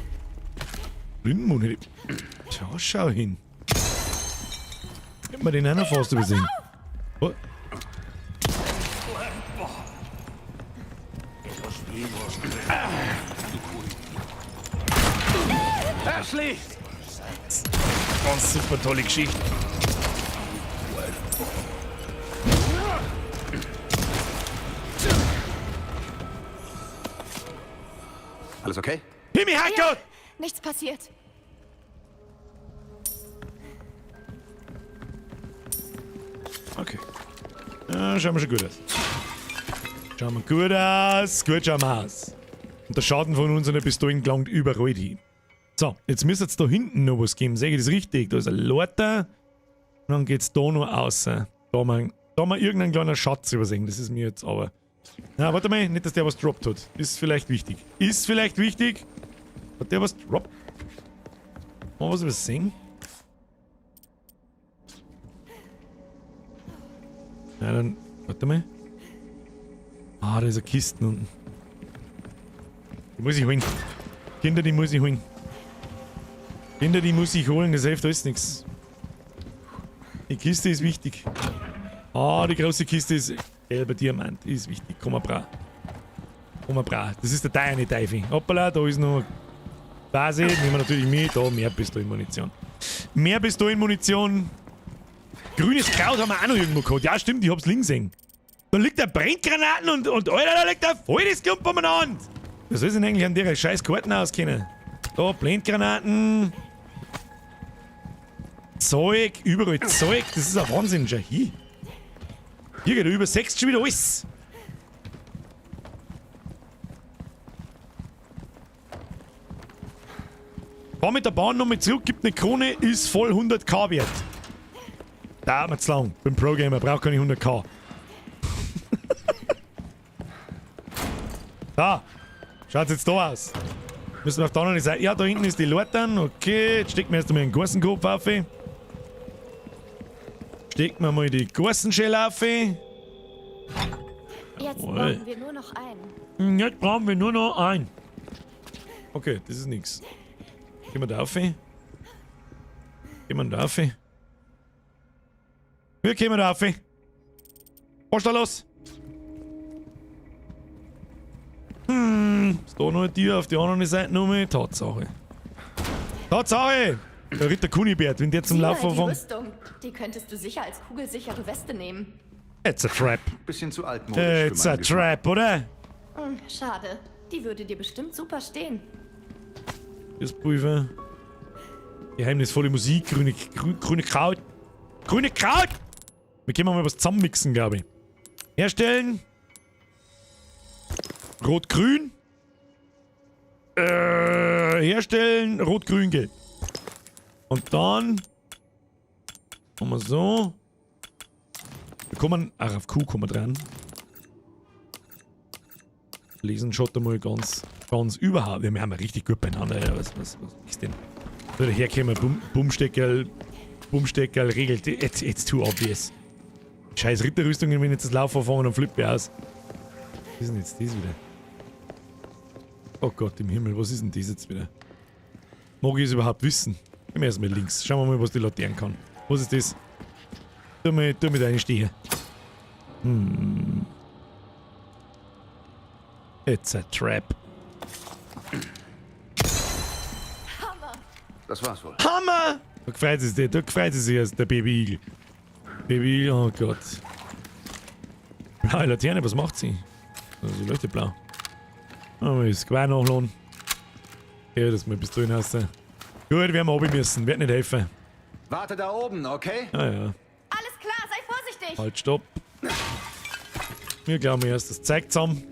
Blindenmund. Tja, schau hin. Hätten wir den auch noch fast übersehen. Oh. Ashley! Ganz super tolle Geschichte. Alles okay? Himmel, Herrgott! Nichts passiert. Okay. Ja, schauen wir schon gut aus. Schauen wir gut aus. Gut schauen wir aus. Und der Schaden von unseren Pistolen gelangt überall hin. So, jetzt müsste es da hinten noch was geben. Sehe ich das richtig? Da ist ein Leiter. Und dann geht's da noch außer. Da haben wir irgendeinen kleinen Schatz übersehen. Das ist mir jetzt aber... Na, warte mal, nicht, dass der was droppt hat. Ist vielleicht wichtig. Ist vielleicht wichtig. Hat der was droppt? Mal was übersehen? Ja, dann... Warte mal. Ah, da ist eine Kiste unten. Die muss ich holen. Kinder, die muss ich holen. Kinder, die muss ich holen, das hilft alles nichts. Die Kiste ist wichtig. Ah, die große Kiste ist... Gelber Diamant ist wichtig. Komm mal, bra. Wo man braucht. Das ist der deine Teufel. Hoppala, da ist noch Base. Nehmen wir natürlich mit. Da, mehr Pistolenmunition. Mehr Pistolenmunition. Grünes Kraut haben wir auch noch irgendwo gehabt. Ja, stimmt, ich hab's links gesehen. Da liegt der Brenngranaten und Alter, da liegt der voll das Klump umeinander. Was soll denn eigentlich an der scheiß Karten auskennen? Da, Blendgranaten. Zeug, überall Zeug. Das ist ein Wahnsinn, schau hier. Hier geht über 6 schon wieder alles. Fahr mit der Bahn nochmal zurück, gibt eine Krone, ist voll 100k wert. Da hat man zu lang. Bin Pro-Gamer, braucht keine 100k. Da. Schaut's jetzt da aus. Müssen wir auf der anderen Seite. Ja, da hinten ist die Laterne. Okay, jetzt stecken wir erst einmal den Gassenkopf auf. Stecken wir mal die Gassenschelle auf. Jetzt Jawohl. brauchen wir nur noch einen. Jetzt brauchen wir nur noch einen. Okay, das ist nix. Gehen wir da auf. Gehen wir da auf. Wir gehen da auf. Was ist da los? Ist da noch ein Tier auf die andere Seite nochmal? Tatsache. Tatsache! Der Ritter Kunibert, wenn der zum Sieh mal, Laufen die anfängt. Rüstung. Die könntest du sicher als kugelsichere Weste nehmen. It's a trap. Bisschen zu altmodisch It's für a meinen Geschmack. trap, oder? Schade. Die würde dir bestimmt super stehen. Das Pulver. Geheimnisvolle Musik, grüne Kraut. Grüne Kraut! Wir können mal was zusammenmixen, glaube ich. Herstellen. Rot-Grün. Herstellen. Rot-Grün-Gelb. Und dann machen wir so. Wir kommen. Ach, auf Q kommen wir dran. Lesen schaut einmal ganz, ganz überhaupt. Wir haben ja richtig gut beieinander. Ja, was ist denn? So, daherkommen, Bummsteckerl, Bummsteckerl regelt. It's too obvious. Scheiß Ritterrüstungen, wenn jetzt das Laufen anfangen, dann flippe ich aus. Was ist denn jetzt das wieder? Oh Gott im Himmel, was ist denn das jetzt wieder? Mag ich es überhaupt wissen? Gehen wir erstmal links. Schauen wir mal, was die Laterne kann. Was ist das? Tu mir da reinstehen. It's a trap. Hammer! Das war's wohl. Hammer! Da freut sie sich, da freut sie sich erst, der Baby Igel. Baby Igel, oh Gott. Blaue Laterne, was macht sie? Also, sie leuchtet blau. Oh, das Geweih nachladen. Ja, das mal Pistolen hast. Gut, wir haben runter müssen. Wird nicht helfen. Warte da oben, okay? Ah ja. Alles klar, sei vorsichtig! Halt, stopp. Wir glauben erst, das zeigt zusammen.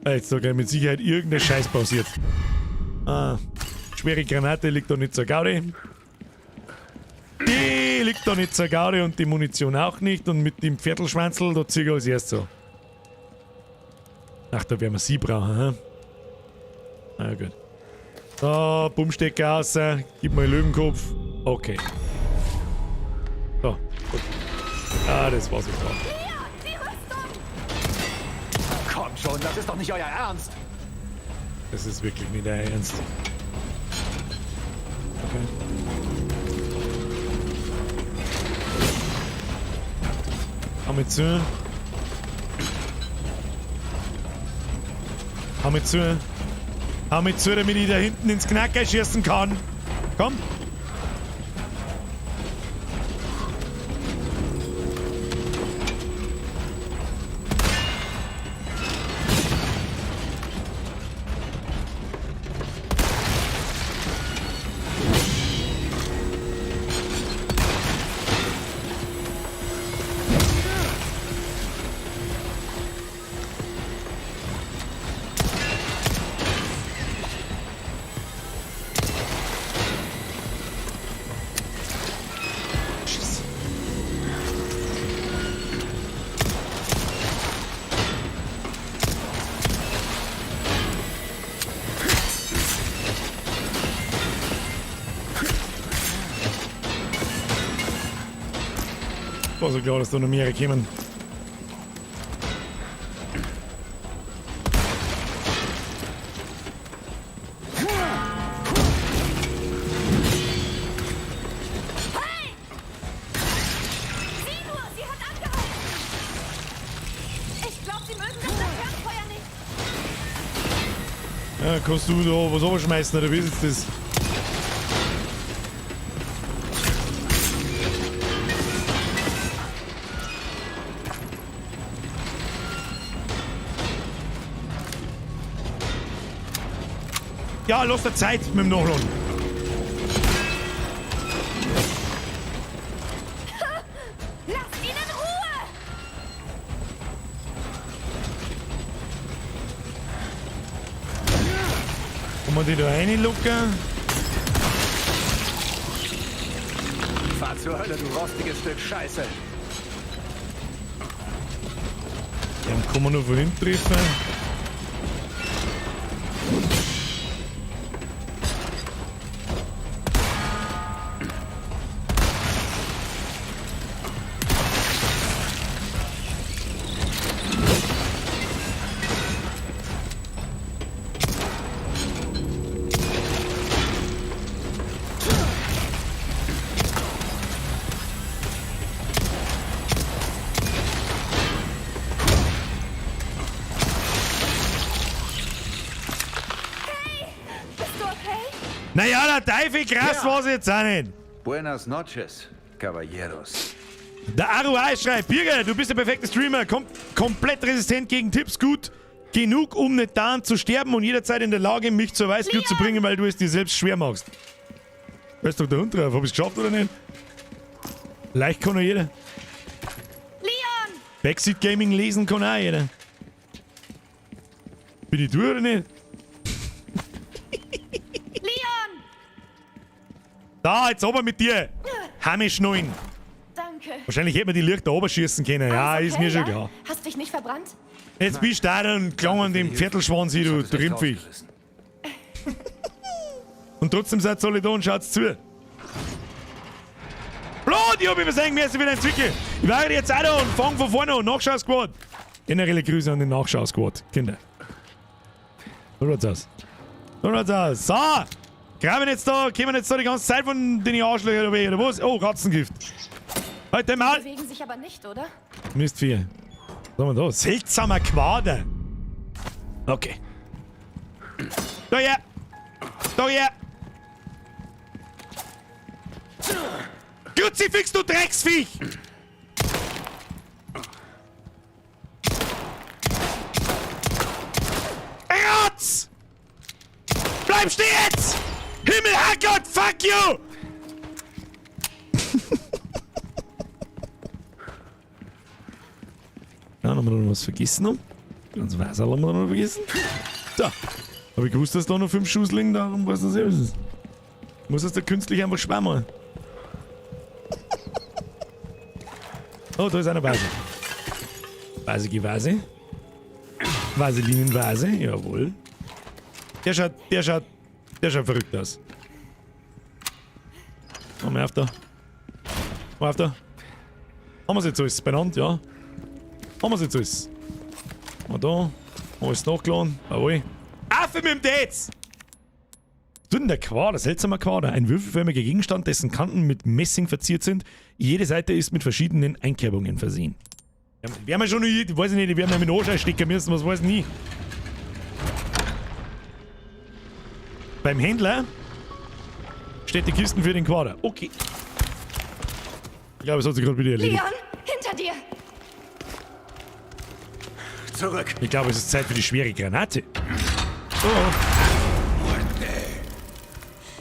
Jetzt da gleich mit Sicherheit irgendein Scheiß passiert. Ah, schwere Granate liegt da nicht zur Gaudi. Die liegt da nicht zur Gaudi und die Munition auch nicht. Und mit dem Viertelschwanzel, da zieh ich als erstes so. Ach, da werden wir sie brauchen, hä? Na gut. So, Bummstecker raus. Gib mal Löwenkopf. Okay. So, gut. Ah, das war's jetzt auch. Kommt schon, das ist doch nicht euer Ernst! Das ist wirklich nicht euer Ernst. Okay. Hau mir zu. Hau mir zu. Hau mir zu, damit ich da hinten ins Knacker schießen kann. Komm. War so klar, dass da noch mehrere kommen. Hey! Sieh nur, sie hat angehalten! Ich glaube, sie mögen das Laternenfeuer nicht. Oder kannst du da was runterschmeißen, oder wie ist jetzt das? Ja, lass dir Zeit mit dem Nachladen. Lasst ihn in Ruhe! Kann man die da reinlocken? Fahr zur Hölle, du rostiges Stück Scheiße. Den kann man nur von hinten treffen. Bist du okay? Naja, der Teufel krass ja. War's jetzt auch nicht. Buenas noches, Caballeros. Der Aruai schreibt, Birger, du bist der perfekte Streamer, komplett resistent gegen Tipps, gut genug, um nicht dauernd zu sterben und jederzeit in der Lage, mich zur Weißglut zu bringen, weil du es dir selbst schwer machst. Weißt du, der Hund drauf, hab ich's geschafft oder nicht? Leicht kann nur jeder. Leon! Backseat Gaming lesen kann auch jeder. Bin ich durch oder nicht? Leon! Da, jetzt aber mit dir! Hammischnullen. Danke. Wahrscheinlich hätte man die Lichter oben schießen können. Ja, Alles ist okay, mir schon ja? klar. Hast dich nicht verbrannt? Jetzt bist du da und klang an dem Viertelschwanz hier, du Trimpfig. Und trotzdem seid ihr alle da und schaut zu. Blut, ich hab übersehen, mir ist wieder ein Zwickel. Ich war jetzt auch da und fang von vorne an. Nachschau-Squad. Generelle Grüße an den Nachschau-Squad. Kinder. So schaut's aus. So schaut's aus. So. Graben jetzt da, kommen jetzt da die ganze Zeit von den Arschlöchern weg, oder was? Oh, Ratzengift. Halt den Maul. Bewegen sich aber nicht, oder? Mistvieh. Was haben wir da? Seltsamer Quader. Okay. Da her. Da her. Kruzifix, du Drecksviech! Ratz! Bleib stehen jetzt! Himmel, Herrgott, fuck you! Ja, haben wir noch was vergessen? Ganz Wasser haben wir noch vergessen. So. Hab ich gewusst, dass da noch 5 Schuss liegen, darum weiß ich nicht, was es ist. Muss das da künstlich einfach schwer machen. Oh, da ist eine Vase. Vasige Vase. Vaselinenvase, jawohl. Der schaut verrückt aus. Komm mal auf da. Komm auf da. Haben wir jetzt alles benannt, ja. Haben wir jetzt alles. Mal da. Alles nachgeladen. Jawohl. Affe mit dem Dates! Dünn der Quader, seltsamer Quader. Ein würfelförmiger Gegenstand, dessen Kanten mit Messing verziert sind. Jede Seite ist mit verschiedenen Einkerbungen versehen. Ja, werden wir schon noch, ich weiß nicht, die werden wir mit Anscheiß stecken müssen, was weiß ich nie. Beim Händler steht die Kisten für den Quader. Okay. Ich glaube, es hat sich gerade wieder erledigt. Leon, hinter dir! Zurück. Ich glaube, es ist Zeit für die schwere Granate. Oh.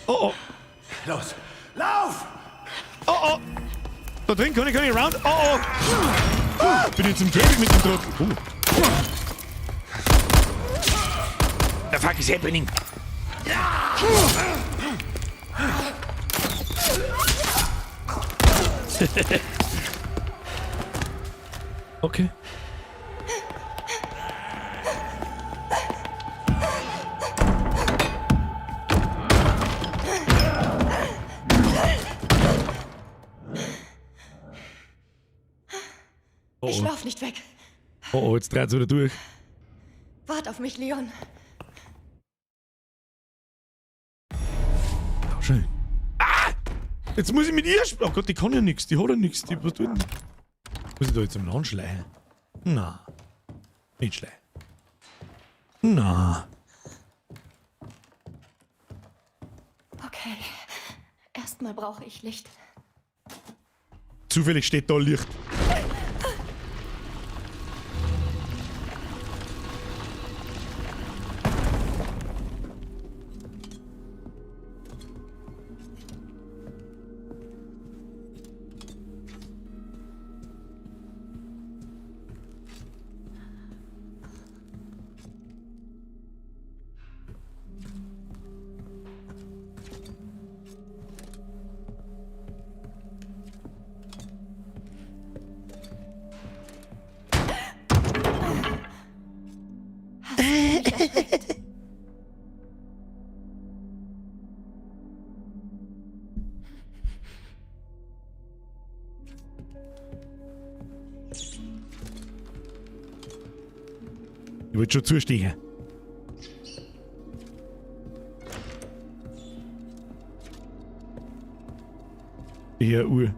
Oh oh. Los. Lauf! Oh oh. Da drin kann ich round. Oh oh. Ah, bin jetzt im Käfig mit dem Druck. Oh. The fuck is happening? Okay. Oh, Ich oh. lauf nicht weg. Oh, oh, jetzt dreht's wieder durch. Wart auf mich, Leon. Oh, schön. Ah! Jetzt muss ich mit ihr sprechen. Oh Gott, die kann ja nichts. Die hat ja nichts. Die, was tut denn? Muss ich da jetzt am anschleichen? Na. Nicht schleichen. Na. Okay. Erstmal brauche ich Licht. Zufällig steht da Licht. Ich wollte schon zustehen. Hier, Uhr.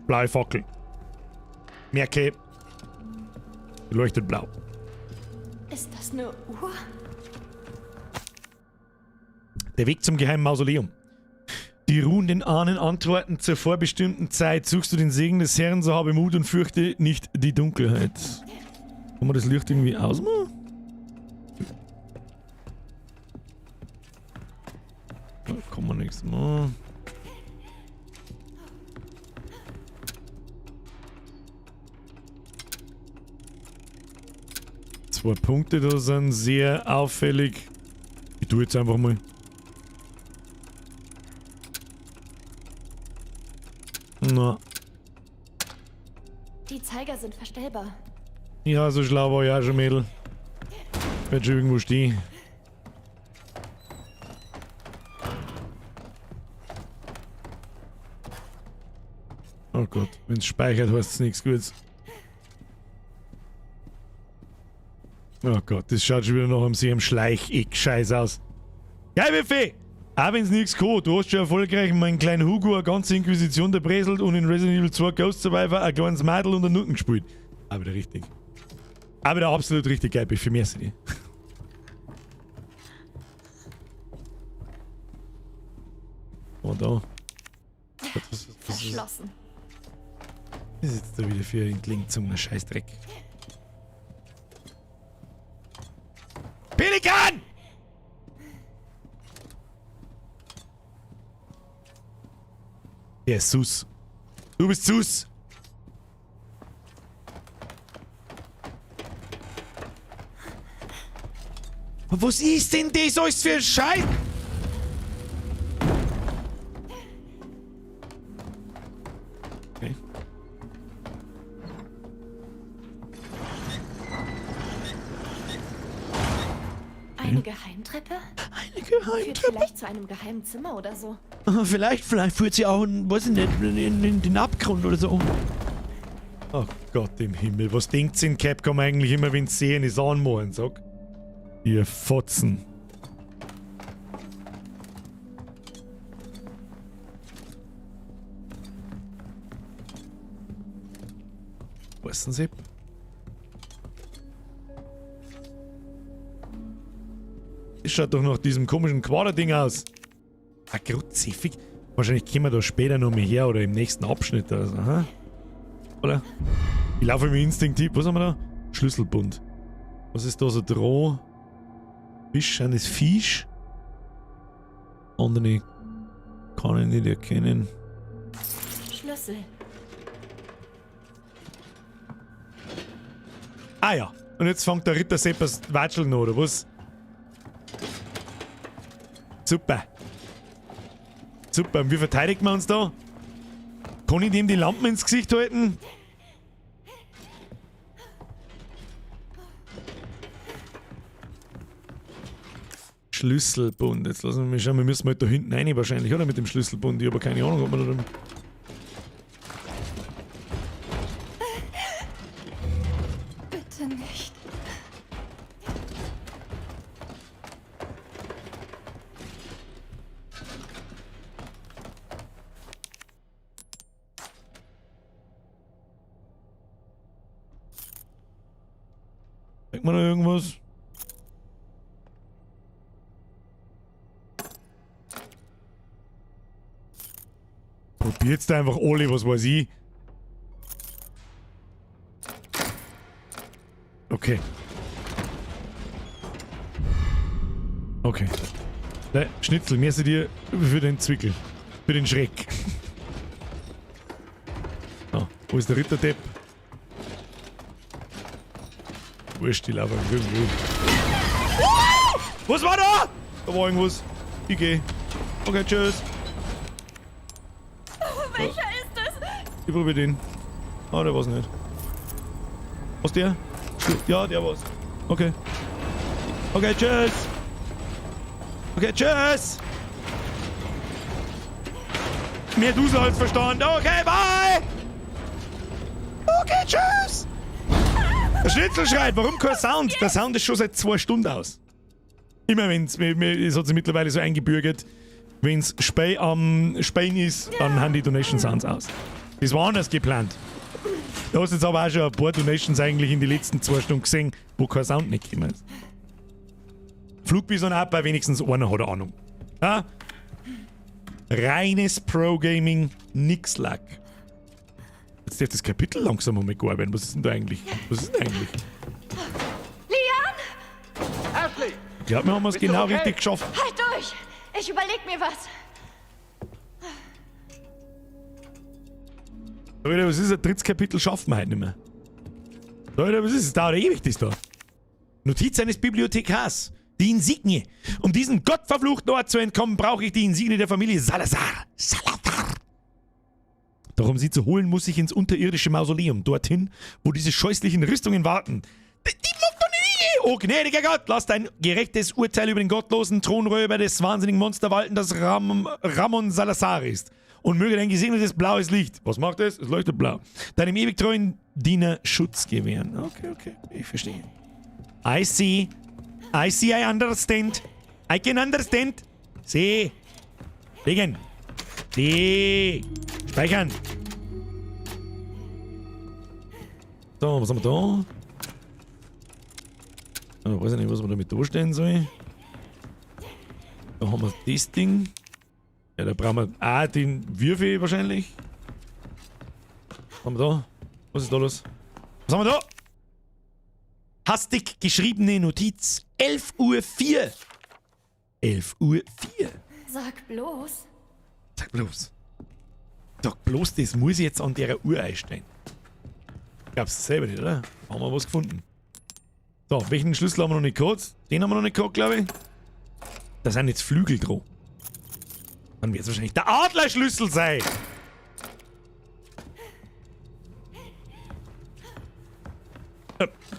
Blaue Fackel. Merke. Leuchtet blau. Ist das eine Uhr? Der Weg zum geheimen Mausoleum. Die ruhenden Ahnen antworten zur vorbestimmten Zeit. Suchst du den Segen des Herrn, so habe Mut und fürchte nicht die Dunkelheit. Kann man das Licht irgendwie ausmachen? Da kann man nichts machen. Zwei Punkte da sind sehr auffällig. Ich tue jetzt einfach mal. Na. Die Zeiger sind verstellbar. Ja, so schlau war ich auch schon, Mädel. Werd schon irgendwo stehen. Oh Gott, wenn's speichert, heißt es nichts Gutes. Oh Gott, das schaut schon wieder nach einem sehr Schleich-Eck-Scheiß aus. Geil, Buffet! Auch wenn's nichts kann, du hast schon erfolgreich meinen kleinen Hugo eine ganze Inquisition der und in Resident Evil 2 Ghost Survivor ein kleines Mädel und einen Nutten gespielt. Auch wieder richtig. Auch wieder absolut richtig geil, Buffet, merci dir. Oh, da. Was Verschlossen. Was ist jetzt da wieder für ein entgegengezogener Scheißdreck? Pelikan! Der ist sus. Du bist sus. Was ist denn das alles für ein Scheiß? Okay. Eine Geheimtreppe? Eine Führt Geheimtreppe? vielleicht zu einem geheimen Zimmer oder so. Vielleicht führt sie auch in, weiß ich nicht, in den Abgrund oder so. Oh Gott im Himmel, was denkt in Capcom eigentlich immer, wenn sie sehen, ist anmalen, sag? Ihr Fotzen. Was denn, Sepp? Das schaut doch nach diesem komischen Quaderding aus. Ah, Kruzifik. Wahrscheinlich kommen wir da später noch mal her oder im nächsten Abschnitt oder so. Aha. Oder? Ich laufe mir instinktiv. Was haben wir da? Schlüsselbund. Was ist da so dran? Fisch, sind das Fisch? Andere kann ich nicht erkennen. Schlüssel. Ah ja. Und jetzt fängt der Ritter Seppers Watscheln an, oder was? Super. Super. Und wie verteidigt man uns da? Kann ich dem die Lampen ins Gesicht halten? Schlüsselbund. Jetzt lassen wir mal schauen, wir müssen mal da hinten rein wahrscheinlich, oder? Mit dem Schlüsselbund. Ich habe keine Ahnung, ob man da... Bitte nicht. Merkt man da irgendwas? Probiert's da einfach alle, was weiß ich. Okay. Okay. Ne, Schnitzel, merci dir für den Zwickel. Für den Schreck. So, wo ist der Ritterdepp? Wurscht, die laufen irgendwo. Was war da? Da war irgendwas. Ich geh. Okay, tschüss. Welcher ist es? Ich probier den. Ah, der war's nicht. Was der? Ja, der war's. Okay. Okay, tschüss. Okay, tschüss. Mehr Dusel als Verstand. Okay, bye. Okay, tschüss. Der Schnitzel schreit. Warum kein Sound? Der Sound ist schon seit 2 Stunden aus. Immer wenn's, es hat sich mittlerweile so eingebürgert, wenn's Spey am Spein ist, dann haben die Donation Sounds aus. Das war anders geplant. Du hast jetzt aber auch schon ein paar Donations eigentlich in den letzten 2 Stunden gesehen, wo kein Sound nicht gekommen ist. Flugbison Upper, wenigstens einer hat eine Ahnung. Ja? Reines Pro-Gaming, nix Lack. Jetzt darf das Kapitel langsam einmal gar werden. Was ist denn da eigentlich? Was ist denn eigentlich? Leon! Ashley! Ich glaub, wir haben es Bist du genau okay? richtig geschafft. Halt durch! Ich überleg mir was. Alter, was ist ein drittes Kapitel? Schaffen wir heute nicht mehr. Alter, was ist das? Dauert ewig, das da. Notiz eines Bibliothekars. Die Insignie. Um diesen gottverfluchten Ort zu entkommen, brauche ich die Insignie der Familie Salazar. Salazar. Doch um sie zu holen, muss ich ins unterirdische Mausoleum. Dorthin, wo diese scheußlichen Rüstungen warten. Die macht doch nicht hin. Oh, gnädiger Gott, lass dein gerechtes Urteil über den gottlosen Thronräuber des wahnsinnigen Monster walten, das Ramon Salazar ist. Und möge dein gesegnetes blaues Licht, was macht es? Es leuchtet blau, deinem ewig treuen Diener Schutz gewähren. Okay, okay, ich verstehe. I see. I see, I understand. I can understand. See. Legen. See. Speichern. So, was haben wir da? Ich weiß nicht, was man damit darstellen soll. Da haben wir das Ding. Ja, da brauchen wir auch den Würfel wahrscheinlich. Was haben wir da? Was ist da los? Was haben wir da? Hastig geschriebene Notiz. 11:04 Uhr. 11:04 Uhr. Sag bloß. Sag bloß. Sag bloß, das muss ich jetzt an der Uhr einstellen. Glaubst du selber nicht, oder? Haben wir was gefunden. So, welchen Schlüssel haben wir noch nicht gehabt? Den haben wir noch nicht gehabt, glaube ich. Da sind jetzt Flügel dran. Dann wird's wahrscheinlich der Adlerschlüssel sein.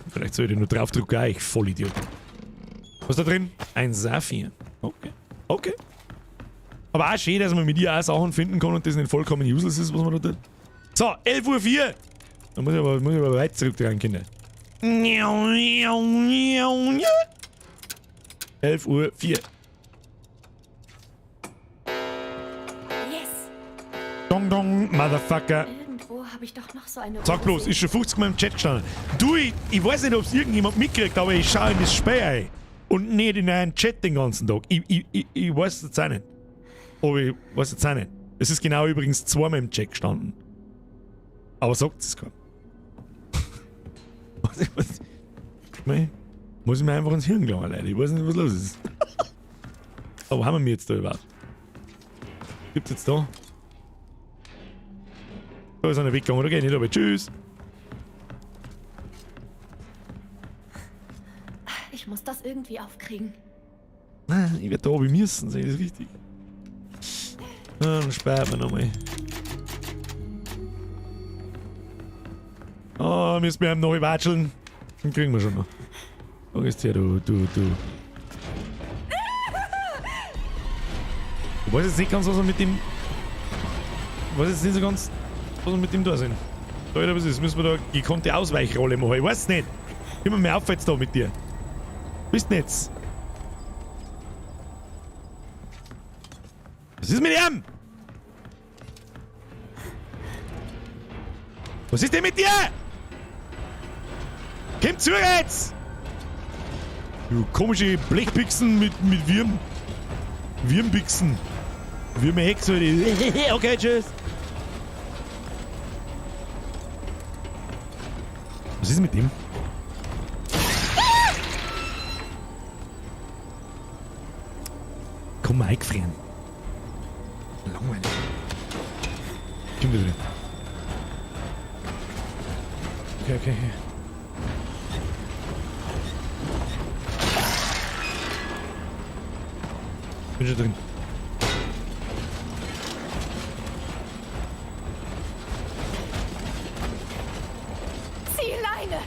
Vielleicht soll ich den nur draufdrücken, ich Vollidiot. Was ist da drin? Ein Saphir. Okay. Okay. Aber auch schön, dass man mit ihr auch Sachen finden kann und das nicht vollkommen useless ist, was man da tut. So, 11:04 Uhr. Da muss ich aber weit zurück dran, Kinder. 11:04 Uhr. Yes. Dong dong, Motherfucker. Irgendwo habe ich doch noch so eine Sag bloß, ist schon 50 Mal im Chat gestanden. Du, ich weiß nicht, ob's irgendjemand mitkriegt, aber ich schaue in das Spiel ein. Und nicht in einen Chat den ganzen Tag. Ich weiß es jetzt auch nicht. Aber ich weiß jetzt auch nicht. Es ist genau übrigens zweimal im Chat gestanden. Aber sagt es keinem. Muss ich mir einfach ins Hirn gelangen, Leute. Ich weiß nicht, was los ist. Aber wo haben wir jetzt da überhaupt? Gibt's jetzt da? Da ist einer weggegangen, da geh ich nicht, aber tschüss. Ich muss das irgendwie aufkriegen. Nein, ich werd da oben müssen, sehe ich das richtig? Dann sparen wir nochmal. Oh, müssen wir ihm noch watscheln. Den kriegen wir schon noch. Wo gehst du her, du. Ich weiß jetzt nicht ganz, was wir mit dem... Ich weiß jetzt nicht so ganz, was wir mit dem da sind. Alter, was ist? Müssen wir da gekonnte Ausweichrolle machen? Ich weiß nicht. Immer mehr auf jetzt da mit dir. Bist nicht. Was ist mit ihm? Was ist denn mit dir? Komm zu jetzt! Du komische Blechpixen mit Würm. Würmpixen. Würme Hex, Alter. Okay, tschüss. Was ist mit dem? Komm mal eingefrieren. Langweilig. Komm wieder drin. Okay, okay, okay. Bin schon drin. Zieh Leine!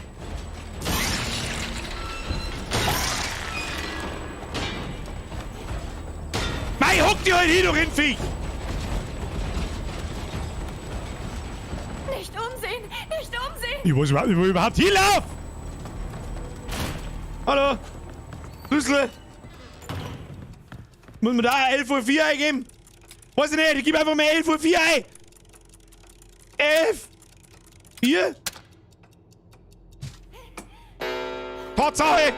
Mei, hock dich halt hin, du Rindviech! Nicht umsehen! Nicht umsehen! Ich weiß überhaupt nicht, wo ich überhaupt hinlauf! Hallo? Schlüssel? Muss man da 11:04 Uhr eingeben? Weiß ich nicht, ich gebe einfach mal 11:04 Uhr ein! 11? 4? Tatsache!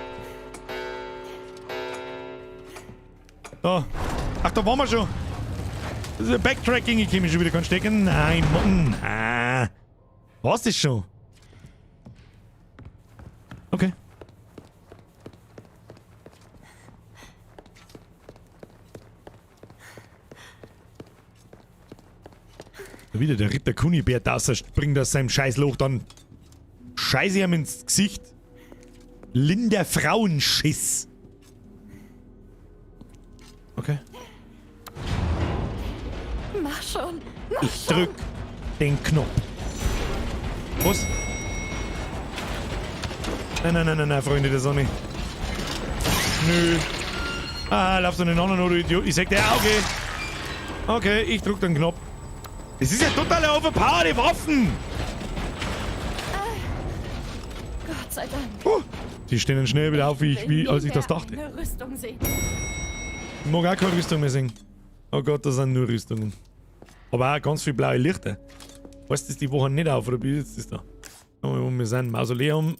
Da. Ach, da waren wir schon. Das ist ein Backtracking, ich kann mich schon wieder kein stecken. Nein, Mann. Ah. War's das schon? Okay. Da wieder der Ritter Kunibert da springt aus seinem Scheißloch, dann scheiße ihm ins Gesicht. Linder Frauenschiss. Okay. Mach schon! Mach Ich schon. drück den Knopf. Was? Nein, nein, nein, nein, nein, Freunde der Sonne. Nö. Ah, lauf doch nicht an, du Idiot. Ich sag dir, okay. Okay, ich drück den Knopf. Das ist ja total overpowered, die Waffen! Gott sei Dank. Oh, die stehen dann schnell wieder auf, Will als nie ich das mehr dachte. Eine Rüstung sehen. Ich mag auch keine Rüstung mehr sehen. Oh Gott, das sind nur Rüstungen. Aber auch ganz viel blaue Lichter. Weißt du, das die Woche nicht auf, oder wie ist das da? Schau mal, wo wir sind. Mausoleum.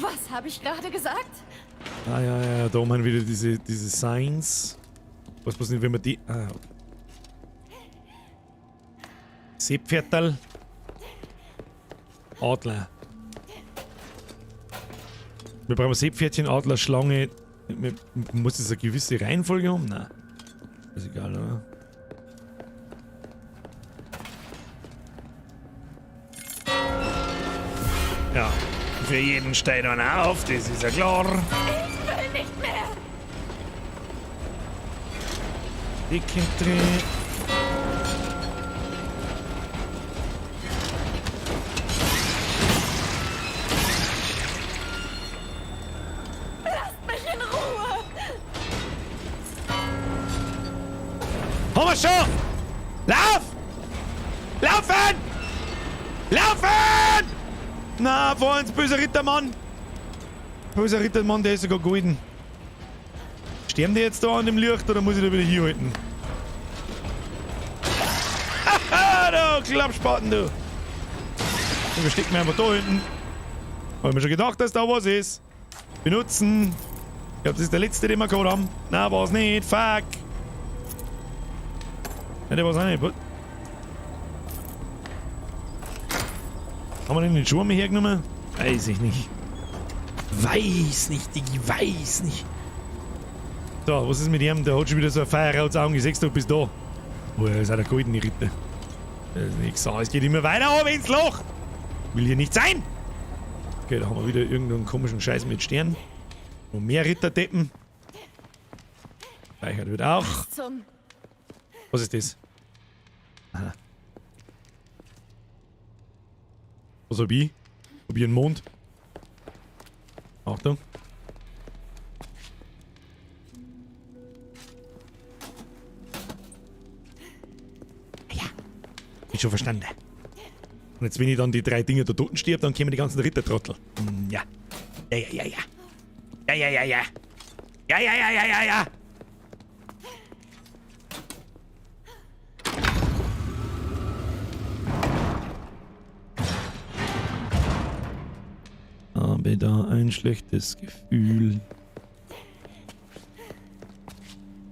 Was habe ich gerade gesagt? Ah, ja, ja, da haben wir wieder diese Signs. Was passiert, wenn wir die. Ah, okay. Seepferdl. Adler. Wir brauchen Seepferdchen, Adler, Schlange. Muss das eine gewisse Reihenfolge haben? Nein. Ist egal, oder? Ja. Für jeden steht einer auf, das ist ja klar. Ich will nicht mehr! Dicke drin. Lasst mich in Ruhe! Haben wir schon! Lauf! Laufen! Laufen! Na, vor uns, böser Rittermann! Böser Rittermann, der ist sogar golden. Sterben die jetzt da an dem Licht oder muss ich da wieder hier halten? Haha, du Klappspaten, du! Dann verstecken wir einfach da hinten. Hab ich mir schon gedacht, dass da was ist. Benutzen. Ich glaub, das ist der letzte, den wir gehabt haben. Na, war's nicht. Fuck. Ja, der war's auch nicht. Haben wir denn den Schuh mal hergenommen? Weiß ich nicht. Weiß nicht, Diggi, weiß nicht. So, was ist mit ihm? Der hat schon wieder so ein Feuer Augen. Ich seh's doch bis da. Oh, er ist auch der goldene Ritter. Das ist nix. So, es geht immer weiter oben ins Loch. Will hier nicht sein. Okay, da haben wir wieder irgendeinen komischen Scheiß mit Sternen. Und mehr Ritterdeppen. Speichert wird auch. Zum Was ist das? Aha. Was hab ich? Hab ich einen Mond? Achtung. Ja. Ist schon verstanden. Und jetzt, wenn ich dann die drei Dinge da unten stirb, dann kommen die ganzen Rittertrottel. Ja. Ja, ja, ja, ja. Ja, ja, ja, ja. Ja, ja, ja, ja, ja, ja. Habe da ein schlechtes Gefühl.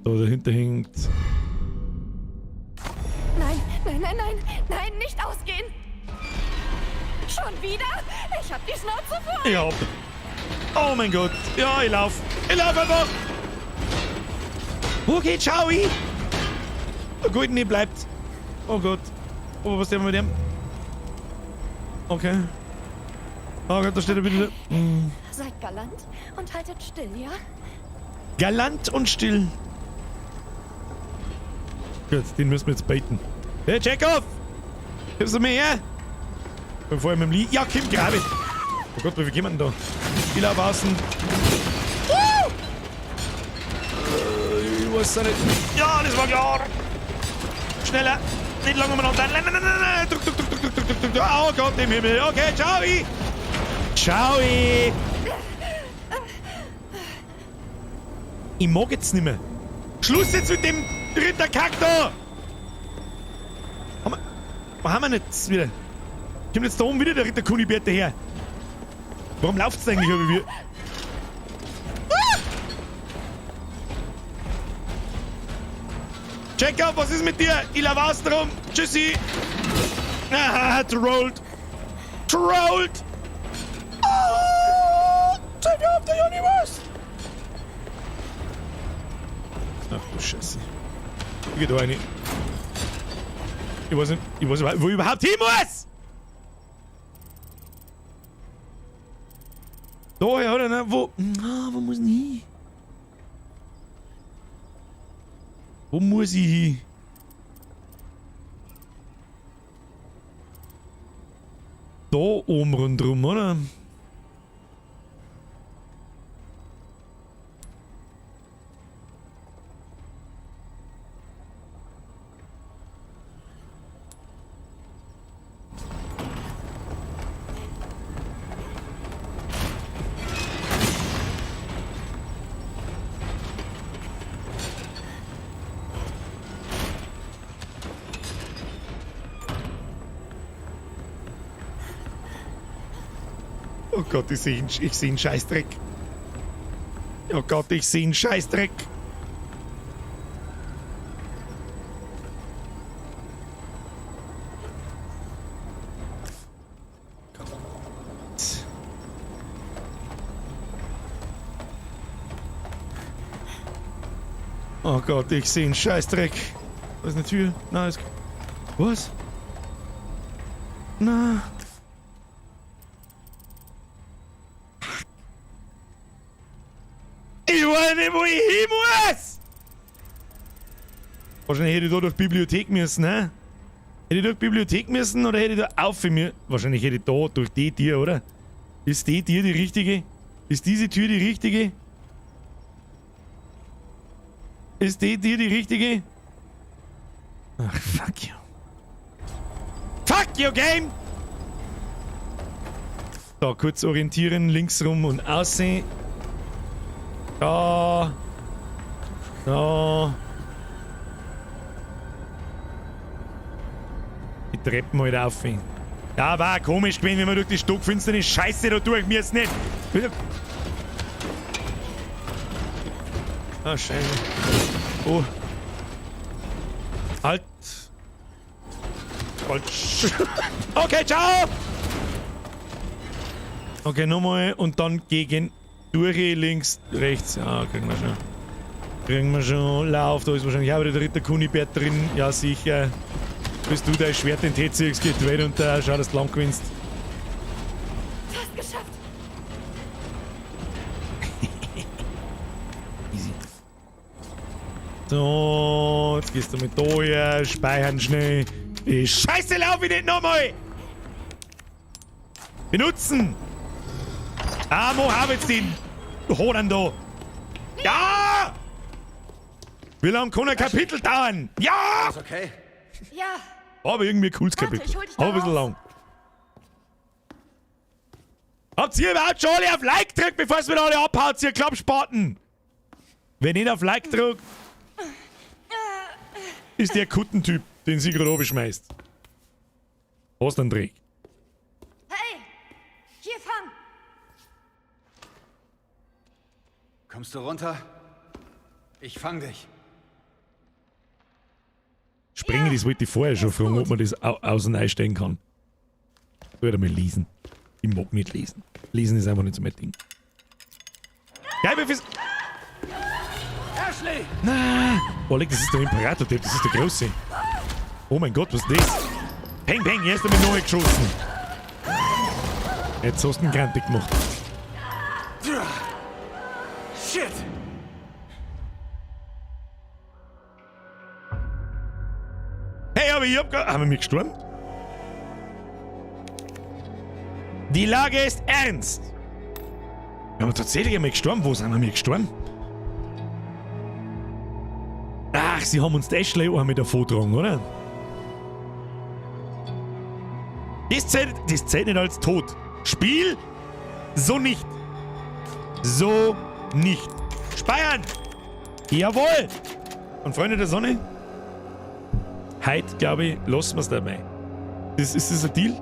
So, dahinter hängt. Nein, nein, nein, nein, nein, nicht ausgehen! wieder? Ich hab die Schnauze voll. Ich hab. Oh mein Gott. Ja, ich lauf. Ich lauf einfach. Wo geht schau ich? Oh gut, nee, bleibt. Oh Gott. Oh, was denn mit dem? Okay. Oh Gott, da steht er wieder. Hm. Seid galant und haltet still, ja? Galant und still. Gut, den müssen wir jetzt baiten. Hey, Chekhov! Gibst du mir her? Bevor ich mit dem Lee. Ja, Kim, grabe! Oh Gott, wie viel kommen denn da? Ich lauf außen. Ich weiß auch nicht. Ja, das war klar! Schneller! Nicht lange umeinander. Nein, nein, nein, nein, nein! Druck, druck, druck, druck, druck, druck, druck. Oh Gott im Himmel! Okay, ciao! Ciao! Ich mag jetzt nicht mehr. Schluss jetzt mit dem Ritterkack da! Wo haben wir denn jetzt wieder? Kommt jetzt da oben wieder der Ritter Kunibert daher? Warum läuft's denn eigentlich über wir? Ah! Chekhov, was ist mit dir? Ich lauf außen rum. Tschüssi. Aha, trollt. Trollt. Oh, Savior of the Universe. Ach du Scheiße. Ich geh da rein. Ich weiß nicht, wo ich überhaupt hin muss! Da, ja, oder? Ne? Wo? Na, wo muss ich hin? Wo muss ich hin? Da oben rundrum, oder? Oh Gott, ich seh einen Scheißdreck. Oh Gott, ich seh einen Scheißdreck. Gott. Oh Gott, ich seh einen Scheißdreck. Da ist eine Tür. Na, ist. Was? Na. Ich weiß nicht, wo ich hin muss! Wahrscheinlich hätte ich da durch die Bibliothek müssen, ne? Hätte ich durch die Bibliothek müssen oder hätte ich da auf mir? Wahrscheinlich hätte ich da durch die Tür, oder? Ist die Tür die richtige? Ist diese Tür die richtige? Ist die Tür die richtige? Ach, fuck you. Fuck you, Game! So, kurz orientieren, links rum und aussehen. Da. Da. Die Treppen halt auf. Ja, war komisch gewesen, wenn wir durch die stockfinstere Scheiße da durch müssen. Nicht. Ah, Scheiße. Oh. Halt. Falsch. Okay, ciao! Okay, nochmal und dann gegen. Durch, links, rechts. Ja, kriegen wir schon. Kriegen wir schon. Lauf, da ist wahrscheinlich auch wieder der Ritter Kunibert drin. Ja, sicher. Bis du dein Schwert in den T geht weit und schau, dass du lang gewinnst. Fast geschafft. Easy. So, jetzt gehst du mit da her, speichern schnell. Die Scheiße lauf ich nicht nochmal! Benutzen! Ah, wo hab ich jetzt den Hodern da? Ja! Wie lange kann ein Kapitel dauern? Ja! Ist okay? Ja. Aber irgendwie ein cooles Warte, Kapitel. ich hol dich da Aber ein bisschen raus. lang. Habt ihr überhaupt schon alle auf Like gedrückt, bevor es wieder alle abhaut, ihr Klappspaten? Wenn nicht auf Like drückt, ist der Kuttentyp, den sie gerade schmeißt. Was denn Dreck? Hey! Hier, fang! Kommst du runter? Ich fang dich. Springen, das wollte ich vorher schon fragen, ob man das außen einstellen kann. Würde mal lesen. Ich mag nicht lesen. Lesen ist einfach nicht so mein Ding. Geil, wie viel... Ashley! Na! Oh, leck, das ist der Imperator, das ist der Große. Oh mein Gott, was ist das? Peng, peng, erst einmal neu geschossen. Jetzt hast du einen Grantig gemacht. Shit! Hey, aber ich hab gar... Haben wir mich gestorben? Die Lage ist ernst. Wir haben tatsächlich einmal gestorben. Wo sind wir mir gestorben? Ach, sie haben uns die Ashley auch mit davon oder? Das zählt nicht als tot. Spiel? So nicht. So nicht. Speiern! Jawohl! Und Freunde der Sonne? Heute, glaube ich, lassen wir es dabei. Ist das ein Deal?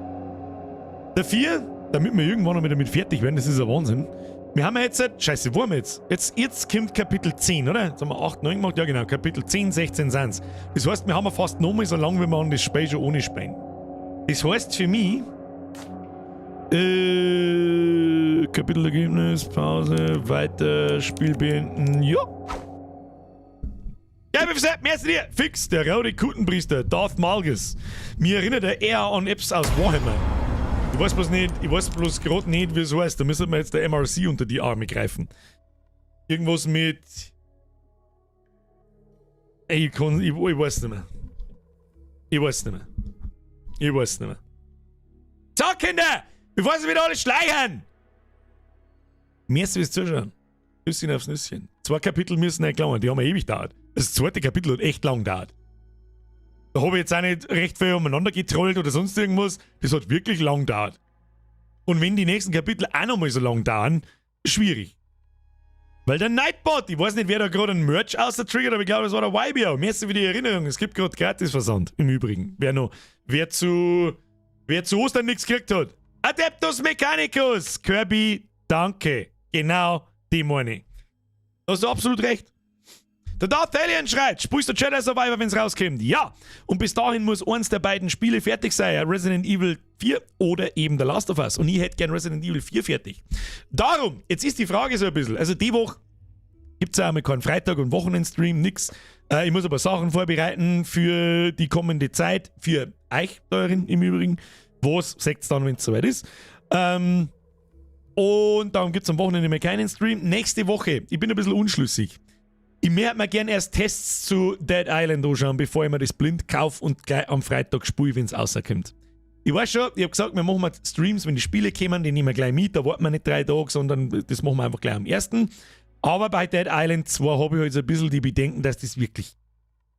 Der 4, damit wir irgendwann noch wieder damit fertig werden, das ist ein Wahnsinn. Wir haben ja jetzt, scheiße, wo haben wir jetzt? Jetzt kommt Kapitel 10, oder? Jetzt haben wir 8, 9 gemacht, ja genau, Kapitel 10, 16 sind's. Das heißt, wir haben ja fast nochmal so lange, wie wir an das Spiel schon ohne spielen. Das heißt für mich, Kapitelergebnis, Pause, weiter, Spiel beenden, ja. Ja, wie gesagt, merci dir. Fix, der raude Kutenpriester, Darth Malgus. Mir erinnert er eher an Apps aus Warhammer. Ich weiß bloß nicht, ich weiß bloß grad nicht, wie es heißt. Da müssen wir jetzt der MRC unter die Arme greifen. Irgendwas mit... Ey, ich weiß nicht mehr. Ich weiß nicht mehr. Ich weiß nicht mehr. So, Kinder! Bevor sie wieder alle schleichen! Merci fürs Zuschauen. Küsschen aufs Nüsschen. 2 Kapitel müssen nicht klammern, die haben ja ewig gedauert. Das zweite Kapitel hat echt lang gedauert. Da habe ich jetzt auch nicht recht viel umeinander getrollt oder sonst irgendwas. Das hat wirklich lang gedauert. Und wenn die nächsten Kapitel auch nochmal so lang dauern, schwierig. Weil der Nightbot, ich weiß nicht, wer da gerade ein Merch außer triggert, aber ich glaube, das war der YBO. Merci für die Erinnerung, es gibt gerade Gratisversand im Übrigen. Wer zu Ostern nichts gekriegt hat. Adeptus Mechanicus! Kirby, danke. Genau, die meine ich. Da hast du absolut recht. Der Darth Alien schreit, spielst du Jedi Survivor, wenn's rauskommt? Ja! Und bis dahin muss eins der beiden Spiele fertig sein. Resident Evil 4 oder eben The Last of Us. Und ich hätte gern Resident Evil 4 fertig. Darum, jetzt ist die Frage so ein bisschen. Also die Woche gibt's ja einmal keinen Freitag- und Wochenendstream, nix. Ich muss aber Sachen vorbereiten für die kommende Zeit. Für euch, darin im Übrigen. Was, seht's dann, wenn's soweit ist. Und darum gibt's am Wochenende mehr keinen Stream. Nächste Woche, ich bin ein bisschen unschlüssig. Ich möchte mir gern erst Tests zu Dead Island anschauen, bevor ich mir das blind kaufe und gleich am Freitag spiele, wenn's rauskommt. Ich weiß schon, ich hab gesagt, wir machen mal Streams, wenn die Spiele kommen, die nehmen wir gleich mit, da warten wir nicht 3 Tage, sondern das machen wir einfach gleich am ersten. Aber bei Dead Island 2 habe ich halt so ein bisschen die Bedenken, dass das wirklich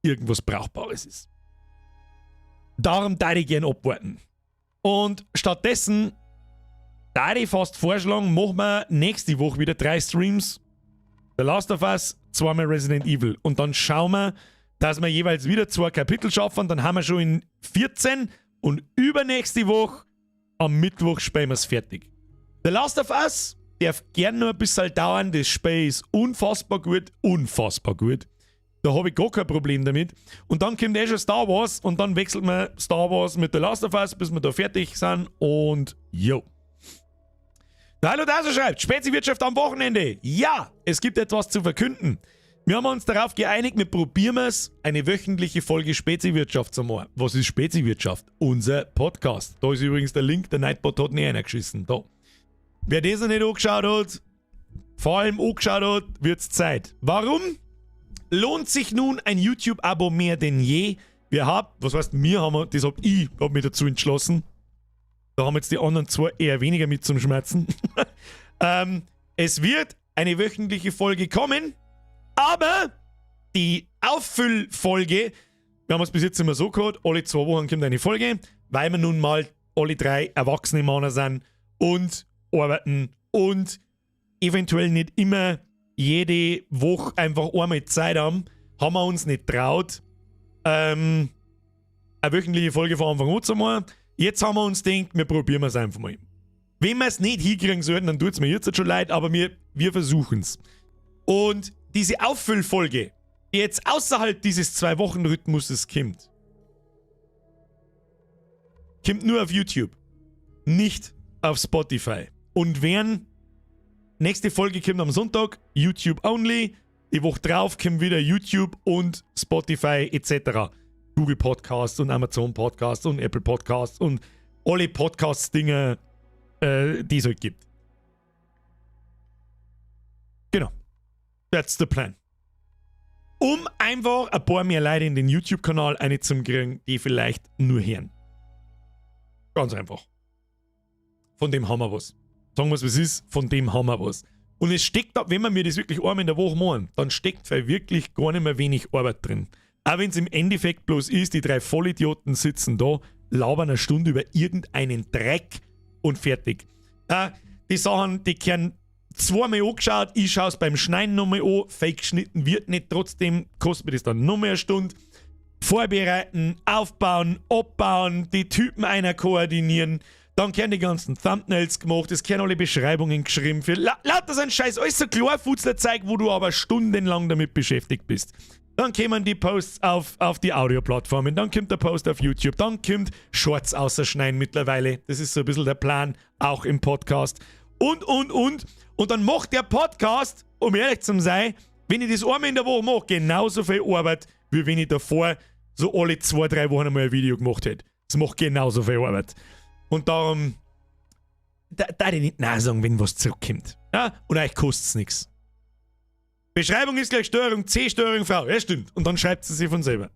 irgendwas Brauchbares ist. Darum darf ich gern abwarten. Und stattdessen darf ich fast vorschlagen, machen wir nächste Woche wieder 3 Streams. The Last of Us, 2-mal Resident Evil. Und dann schauen wir, dass wir jeweils wieder 2 Kapitel schaffen. Dann haben wir schon in 14 und übernächste Woche am Mittwoch spielen wir's fertig. The Last of Us darf gern nur ein bisschen dauern. Das Spiel ist unfassbar gut. Unfassbar gut. Da habe ich gar kein Problem damit. Und dann kommt eh schon Star Wars und dann wechselt man Star Wars mit The Last of Us, bis wir da fertig sind. Und yo. Der Hallo Daso schreibt, Spezi-Wirtschaft am Wochenende. Ja, es gibt etwas zu verkünden. Wir haben uns darauf geeinigt, wir probieren es, eine wöchentliche Folge Spezi-Wirtschaft zu machen. Was ist Spezi-Wirtschaft? Unser Podcast. Da ist übrigens der Link, der Nightbot hat nie einer geschissen. Da. Wer das noch nicht angeschaut hat, vor allem angeschaut hat, wird's Zeit. Warum? Lohnt sich nun ein YouTube-Abo mehr denn je? Wir haben, was heißt wir haben, das hab ich hab mich dazu entschlossen. Da haben jetzt die anderen zwei eher weniger mit zum Schmerzen. Es wird eine wöchentliche Folge kommen, aber die Auffüllfolge, wir haben es bis jetzt immer so gehabt, alle 2 Wochen kommt eine Folge, weil wir nun mal alle 3 erwachsene Männer sind und arbeiten und eventuell nicht immer jede Woche einfach einmal Zeit haben, haben wir uns nicht traut, eine wöchentliche Folge von Anfang an zu machen. Jetzt haben wir uns gedacht, wir probieren es einfach mal. Wenn wir es nicht hinkriegen sollten, dann tut's mir jetzt schon leid, aber wir versuchen's. Und diese Auffüllfolge, die jetzt außerhalb dieses 2-Wochen-Rhythmuses kommt, kommt nur auf YouTube, nicht auf Spotify. Und werden, nächste Folge kommt am Sonntag, YouTube only. Die Woche drauf kommt wieder YouTube und Spotify etc. Google Podcasts und Amazon Podcasts und Apple Podcasts und alle Podcasts-Dinge, die es halt gibt. Genau. That's the plan. Um einfach ein paar mehr Leute in den YouTube-Kanal einzukriegen, die vielleicht nur hören. Ganz einfach. Von dem haben wir was. Sagen wir es, wie es ist, von dem haben wir was. Und es steckt da, wenn wir mir das wirklich einmal in der Woche machen, dann steckt wirklich gar nicht mehr wenig Arbeit drin. Auch wenn es im Endeffekt bloß ist, die drei Vollidioten sitzen da, labern eine Stunde über irgendeinen Dreck und fertig. Die Sachen, die können zweimal angeschaut, ich schaue es beim Schneiden nochmal an, fake geschnitten wird nicht, trotzdem kostet mir das dann nochmal eine Stunde. Vorbereiten, aufbauen, abbauen, die Typen einer koordinieren, dann werden die ganzen Thumbnails gemacht, es werden alle Beschreibungen geschrieben für la lauter so ein Scheiß, alles so Klarfutzler-Zeug, wo du aber stundenlang damit beschäftigt bist. Dann kommen die Posts auf die Audioplattformen, dann kommt der Post auf YouTube, dann kommt Shorts ausschneiden mittlerweile. Das ist so ein bisschen der Plan, auch im Podcast. Und, und. Und dann macht der Podcast, um ehrlich zu sein, wenn ich das einmal in der Woche mache, genauso viel Arbeit, wie wenn ich davor so alle 2, 3 Wochen einmal ein Video gemacht hätte. Das macht genauso viel Arbeit. Und darum, da ich nicht Nein sagen, wenn was zurückkommt. Ja? Und euch kostet es nichts. Beschreibung ist gleich Steuerung C, Steuerung V. Ja, stimmt. Und dann schreibt sie sich von selber.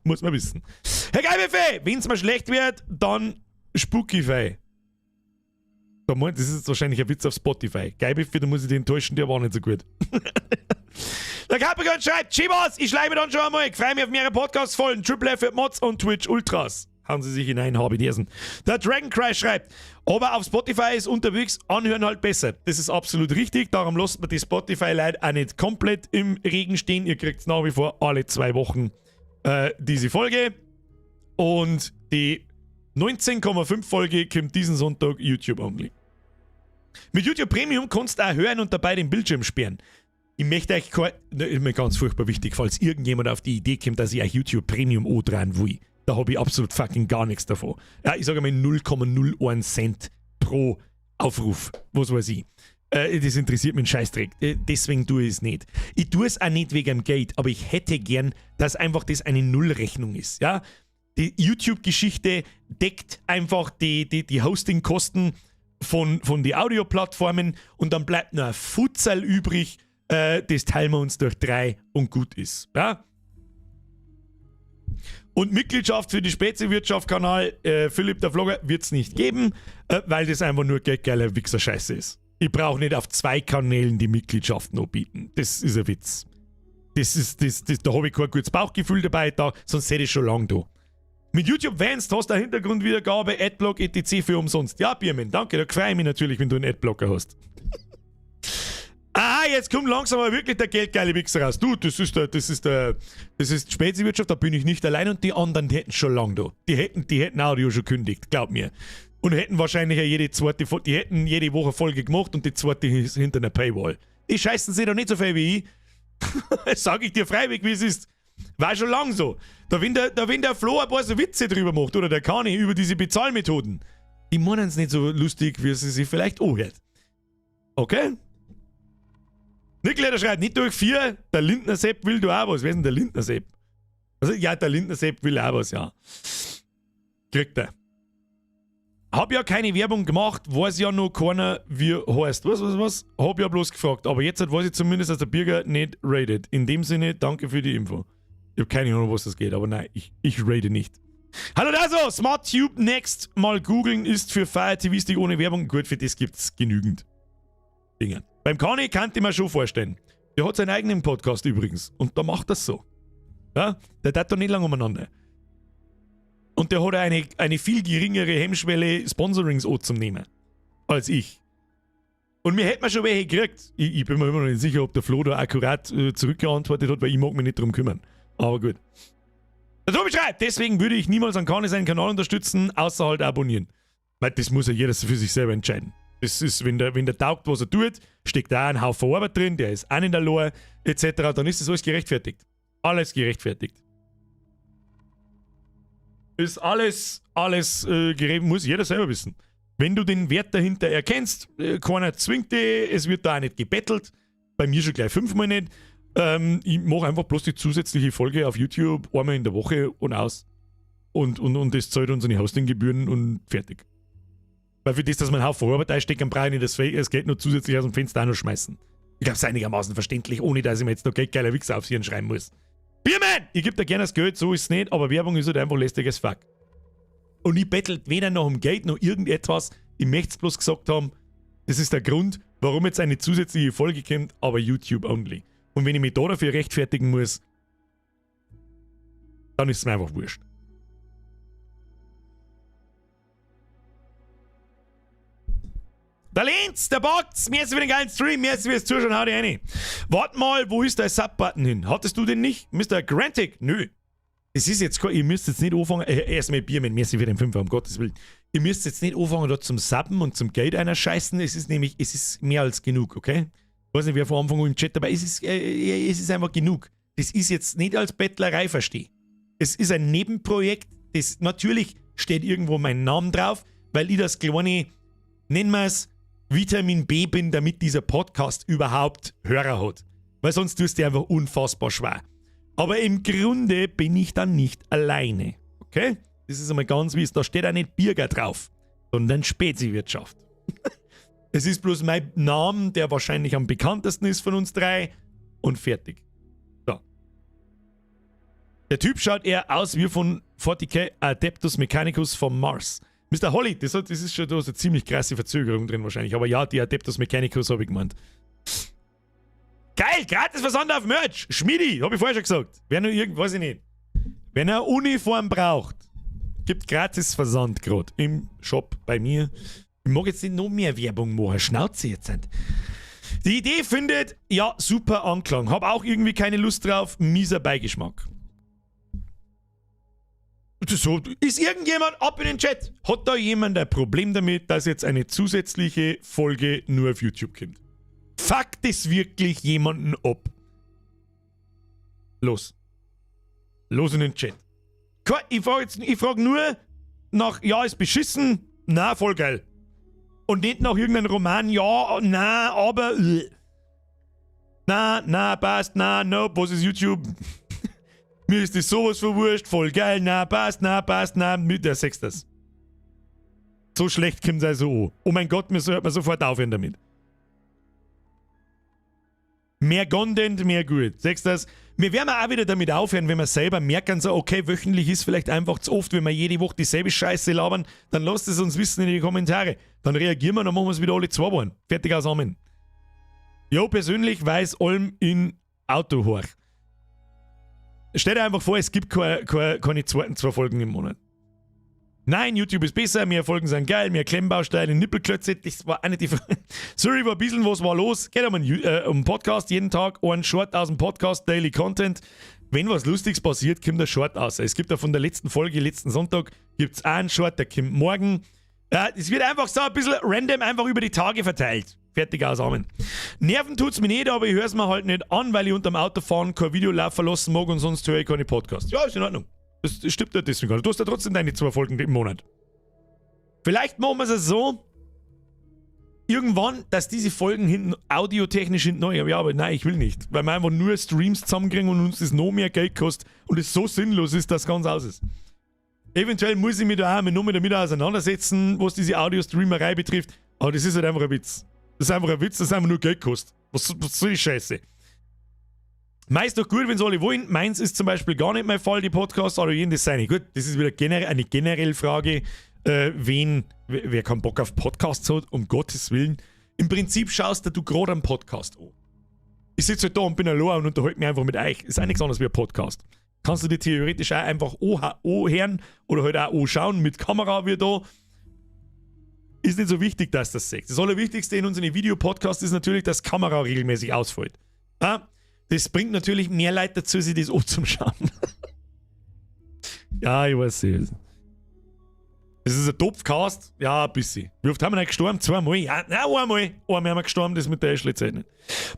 Muss man wissen. Herr Geibefee, wenn es mal schlecht wird, dann Spookify. Da meint, das ist jetzt wahrscheinlich ein Witz auf Spotify. Geibefee, da muss ich dich enttäuschen, der war nicht so gut. Der Capricorn schreibt: Chibos, ich schleime dann schon einmal. Ich freue mich auf mehrere Podcasts-Folgen. Triple F Mods und Twitch Ultras. Hauen Sie sich hinein, habe ich diesen. Der Dragon Cry schreibt, aber auf Spotify ist unterwegs anhören halt besser. Das ist absolut richtig, darum lasst man die Spotify-Leute auch nicht komplett im Regen stehen. Ihr kriegt nach wie vor alle 2 Wochen diese Folge. Und die 19,5 Folge kommt diesen Sonntag YouTube only. Mit YouTube Premium kannst du auch hören und dabei den Bildschirm sperren. Ich möchte euch, ne, ist mir ganz furchtbar wichtig, falls irgendjemand auf die Idee kommt, dass ich euch YouTube Premium andrehen will. Da habe ich absolut fucking gar nichts davon. Ja, ich sage mal 0,01 Cent pro Aufruf. Was weiß ich. Das interessiert mich einen Scheißdreck. Deswegen tue ich es nicht. Ich tue es auch nicht wegen dem Geld, aber ich hätte gern, dass einfach das eine Nullrechnung ist. Ja? Die YouTube-Geschichte deckt einfach die Hosting-Kosten von den Audioplattformen und dann bleibt nur ein Futzerl übrig. Das teilen wir uns durch drei und gut ist. Ja? Und Mitgliedschaft für die Speziewirtschaft-Kanal Philipp der Vlogger wird es nicht geben, weil das einfach nur geldgeiler Wichser-Scheiße ist. Ich brauche nicht auf zwei Kanälen die Mitgliedschaft noch bieten. Das ist ein Witz. Das ist, das, das, da habe ich kein gutes Bauchgefühl dabei, da, sonst hätte ich schon lange da. Mit YouTube Vanced hast du eine Hintergrundwiedergabe, Adblock etc. für umsonst. Ja, Birmin, danke, da freue ich mich natürlich, wenn du einen Adblocker hast. Ah, jetzt kommt langsam aber wirklich der geldgeile Wichser raus. Du, das ist Speziewirtschaft, da bin ich nicht allein und die anderen, die hätten schon lange da. Die hätten Audio schon kündigt, glaub mir. Und hätten wahrscheinlich ja jede zweite Folge, die hätten jede Woche Folge gemacht und die zweite ist hinter einer Paywall. Die scheißen sich doch nicht so viel wie ich. Das sag ich dir freiwillig, wie es ist. War schon lang so. Da wenn der Flo ein paar so Witze drüber macht oder der Kani über diese Bezahlmethoden, die meinen es nicht so lustig, wie sie sich vielleicht anhört. Okay? Nikolai schreibt nicht durch vier, der Lindner Sepp will du auch was. Wer ist denn der Lindner Sepp? Also, ja, der Lindner Sepp will auch was, ja. Kriegt er. Hab ja keine Werbung gemacht, weiß ja noch keiner, wie heißt. Was, was, was? Hab ja bloß gefragt. Aber jetzt weiß ich zumindest, dass der Birger nicht raidet. In dem Sinne, danke für die Info. Ich habe keine Ahnung, was das geht, aber nein, ich raide nicht. Hallo da so, Smart Tube Next mal googeln ist für Fire TV Stick ohne Werbung. Gut, für das gibt's genügend Dinge. Beim Kani kann ich mir schon vorstellen. Der hat seinen eigenen Podcast übrigens. Und da macht das so. Ja? Der tat doch nicht lange umeinander. Und der hat eine viel geringere Hemmschwelle, Sponsorings anzunehmen, als ich. Und mir hätte man schon welche gekriegt. Ich bin mir immer noch nicht sicher, ob der Flo da akkurat zurückgeantwortet hat, weil ich mag mich nicht drum kümmern. Aber gut. Der Tobi schreibt, deswegen würde ich niemals an Kani seinen Kanal unterstützen, außer halt abonnieren. Weil das muss ja jeder für sich selber entscheiden. Das ist, wenn der taugt, was er tut, steckt da ein Haufen Arbeit drin, der ist auch in der Lore, etc., dann ist das alles gerechtfertigt. Alles gerechtfertigt. Ist alles geregelt, muss jeder selber wissen. Wenn du den Wert dahinter erkennst, keiner zwingt dich, es wird da auch nicht gebettelt. Bei mir schon gleich fünfmal nicht. Ich mache einfach bloß die zusätzliche Folge auf YouTube einmal in der Woche und aus. Und das zahlt unsere Hostinggebühren und fertig. Weil für das, dass man einen Haufen Arbeit einstecken, brauche ich nicht das Geld nur zusätzlich aus dem Fenster auch noch schmeißen. Ich glaube, es ist einigermaßen verständlich, ohne dass ich mir jetzt noch geldgeiler Wichser aufs Hirn schreiben muss. Biermann! Ich geb dir gerne das Geld, so ist es nicht, aber Werbung ist halt einfach lästig as fuck. Und ich bettelt weder nach dem Geld noch irgendetwas. Ich möchte es bloß gesagt haben, das ist der Grund, warum jetzt eine zusätzliche Folge kommt, aber YouTube only. Und wenn ich mich da dafür rechtfertigen muss, dann ist es mir einfach wurscht. Der Lenz, der Box, mir ist wieder einen geilen Stream, mir ist fürs Zuschauen, hau dich rein. Warte mal, wo ist der Sub-Button hin? Hattest du den nicht? Mr. Grantic? Nö. Es ist jetzt, ihr müsst jetzt nicht anfangen, erstmal Bier mit mir für den Fünfer, um Gottes Willen. Ihr müsst jetzt nicht anfangen, da zum Subben und zum Geld einer scheißen. Es ist nämlich, es ist mehr als genug, okay? Ich weiß nicht, wer von Anfang an im Chat dabei ist. Es ist einfach genug. Das ist jetzt nicht als Bettlerei verstehe. Es ist ein Nebenprojekt, das natürlich steht irgendwo mein Name drauf, weil ich das kleine, nennen wir es, Vitamin B bin, damit dieser Podcast überhaupt Hörer hat. Weil sonst tust du dir einfach unfassbar schwer. Aber im Grunde bin ich dann nicht alleine. Okay? Das ist einmal ganz wichtig. Da steht auch nicht Birger drauf, sondern Speziwirtschaft. Es ist bloß mein Name, der wahrscheinlich am bekanntesten ist von uns drei. Und fertig. So. Der Typ schaut eher aus wie von 40k Adeptus Mechanicus vom Mars. Mr. Holly, das ist schon, da ist eine ziemlich krasse Verzögerung drin wahrscheinlich. Aber ja, die Adeptus Mechanicus habe ich gemeint. Geil, gratis Versand auf Merch. Schmiedi, hab ich vorher schon gesagt. Wer nur irgend, weiß ich nicht. Wer eine Uniform braucht, gibt gratis Versand grad im Shop bei mir. Ich mag jetzt nicht noch mehr Werbung machen. Schnauze jetzt nicht. Die Idee findet, ja, super Anklang. Hab auch irgendwie keine Lust drauf. Mieser Beigeschmack. So, ist irgendjemand ab in den Chat? Hat da jemand ein Problem damit, dass jetzt eine zusätzliche Folge nur auf YouTube kommt? Fuckt es wirklich jemanden ab? Los. Los in den Chat. Ich frag jetzt, ich frag nur nach, ja, ist beschissen, na, voll geil. Und nicht nach irgendeinem Roman, ja, na, aber, Na, na, passt, na, nope, was ist YouTube? Mir ist das sowas von wurscht, voll geil, na, passt, na, passt, na, mit der sechs das. So schlecht kommt's also an. Oh mein Gott, mir sollte man sofort aufhören damit. Mehr Content, mehr gut. Sechs das? Wir werden auch wieder damit aufhören, wenn wir selber merken, so, okay, wöchentlich ist vielleicht einfach zu oft, wenn wir jede Woche dieselbe Scheiße labern, dann lasst es uns wissen in die Kommentare. Dann reagieren wir, dann machen wir es wieder alle 2 Wochen. Fertig aus, Amen. Jo, persönlich weiß allem in Auto hoch. Stell dir einfach vor, es gibt keine zweiten 2 Folgen im Monat. Nein, YouTube ist besser, mehr Folgen sind geil, mehr Klemmbausteine, Nippelklötze, das war eine die Frage. Sorry, war ein bisschen was war los. Geht um einen Podcast jeden Tag, einen Short aus dem Podcast, Daily Content. Wenn was Lustiges passiert, kommt der Short raus. Es gibt ja von der letzten Folge, letzten Sonntag, gibt's auch einen Short, der kommt morgen. Es wird einfach so ein bisschen random einfach über die Tage verteilt. Fertig aus, Amen. Nerven tut's mir nicht, aber ich hör's mir halt nicht an, weil ich unterm Autofahren kein Video laufen lassen mag und sonst höre ich keine Podcasts. Ja, ist in Ordnung. Das stimmt ja deswegen gar nicht. Du hast ja trotzdem deine 2 Folgen im Monat. Vielleicht machen wir es so, irgendwann, dass diese Folgen hinten audiotechnisch hinten neu. Ja, aber nein, ich will nicht. Weil wir einfach nur Streams zusammenkriegen und uns das noch mehr Geld kostet und es so sinnlos ist, dass es ganz aus ist. Eventuell muss ich mich da auch noch mehr damit auseinandersetzen, was diese Audio-Streamerei betrifft. Aber das ist halt einfach ein Witz. Das ist einfach ein Witz, das einfach nur Geld kostet. Was soll die Scheiße? Meist doch gut, wenn's alle wollen. Meins ist zum Beispiel gar nicht mein Fall, die Podcasts, aber jedem das seine. Gut, das ist wieder eine generelle Frage. Wer keinen Bock auf Podcasts hat, um Gottes Willen. Im Prinzip schaust du gerade einen Podcast an. Ich sitze halt da und bin allein und unterhalte mich einfach mit euch. Ist auch nichts anderes wie ein Podcast. Kannst du dir theoretisch auch einfach anhören oder halt auch anschauen mit Kamera wie da. Ist nicht so wichtig, dass das siehst. Das Allerwichtigste in unseren Videopodcasts ist natürlich, dass die Kamera regelmäßig ausfällt. Ja? Das bringt natürlich mehr Leute dazu, sich das anzuschauen. Ja, ich weiß es. Das ist ein Topfcast. Ja, ein bisschen. Wie oft haben wir denn gestorben? 2-mal? Ja, nein, einmal. Einmal haben wir gestorben, das mit der Ashley-Zeit nicht.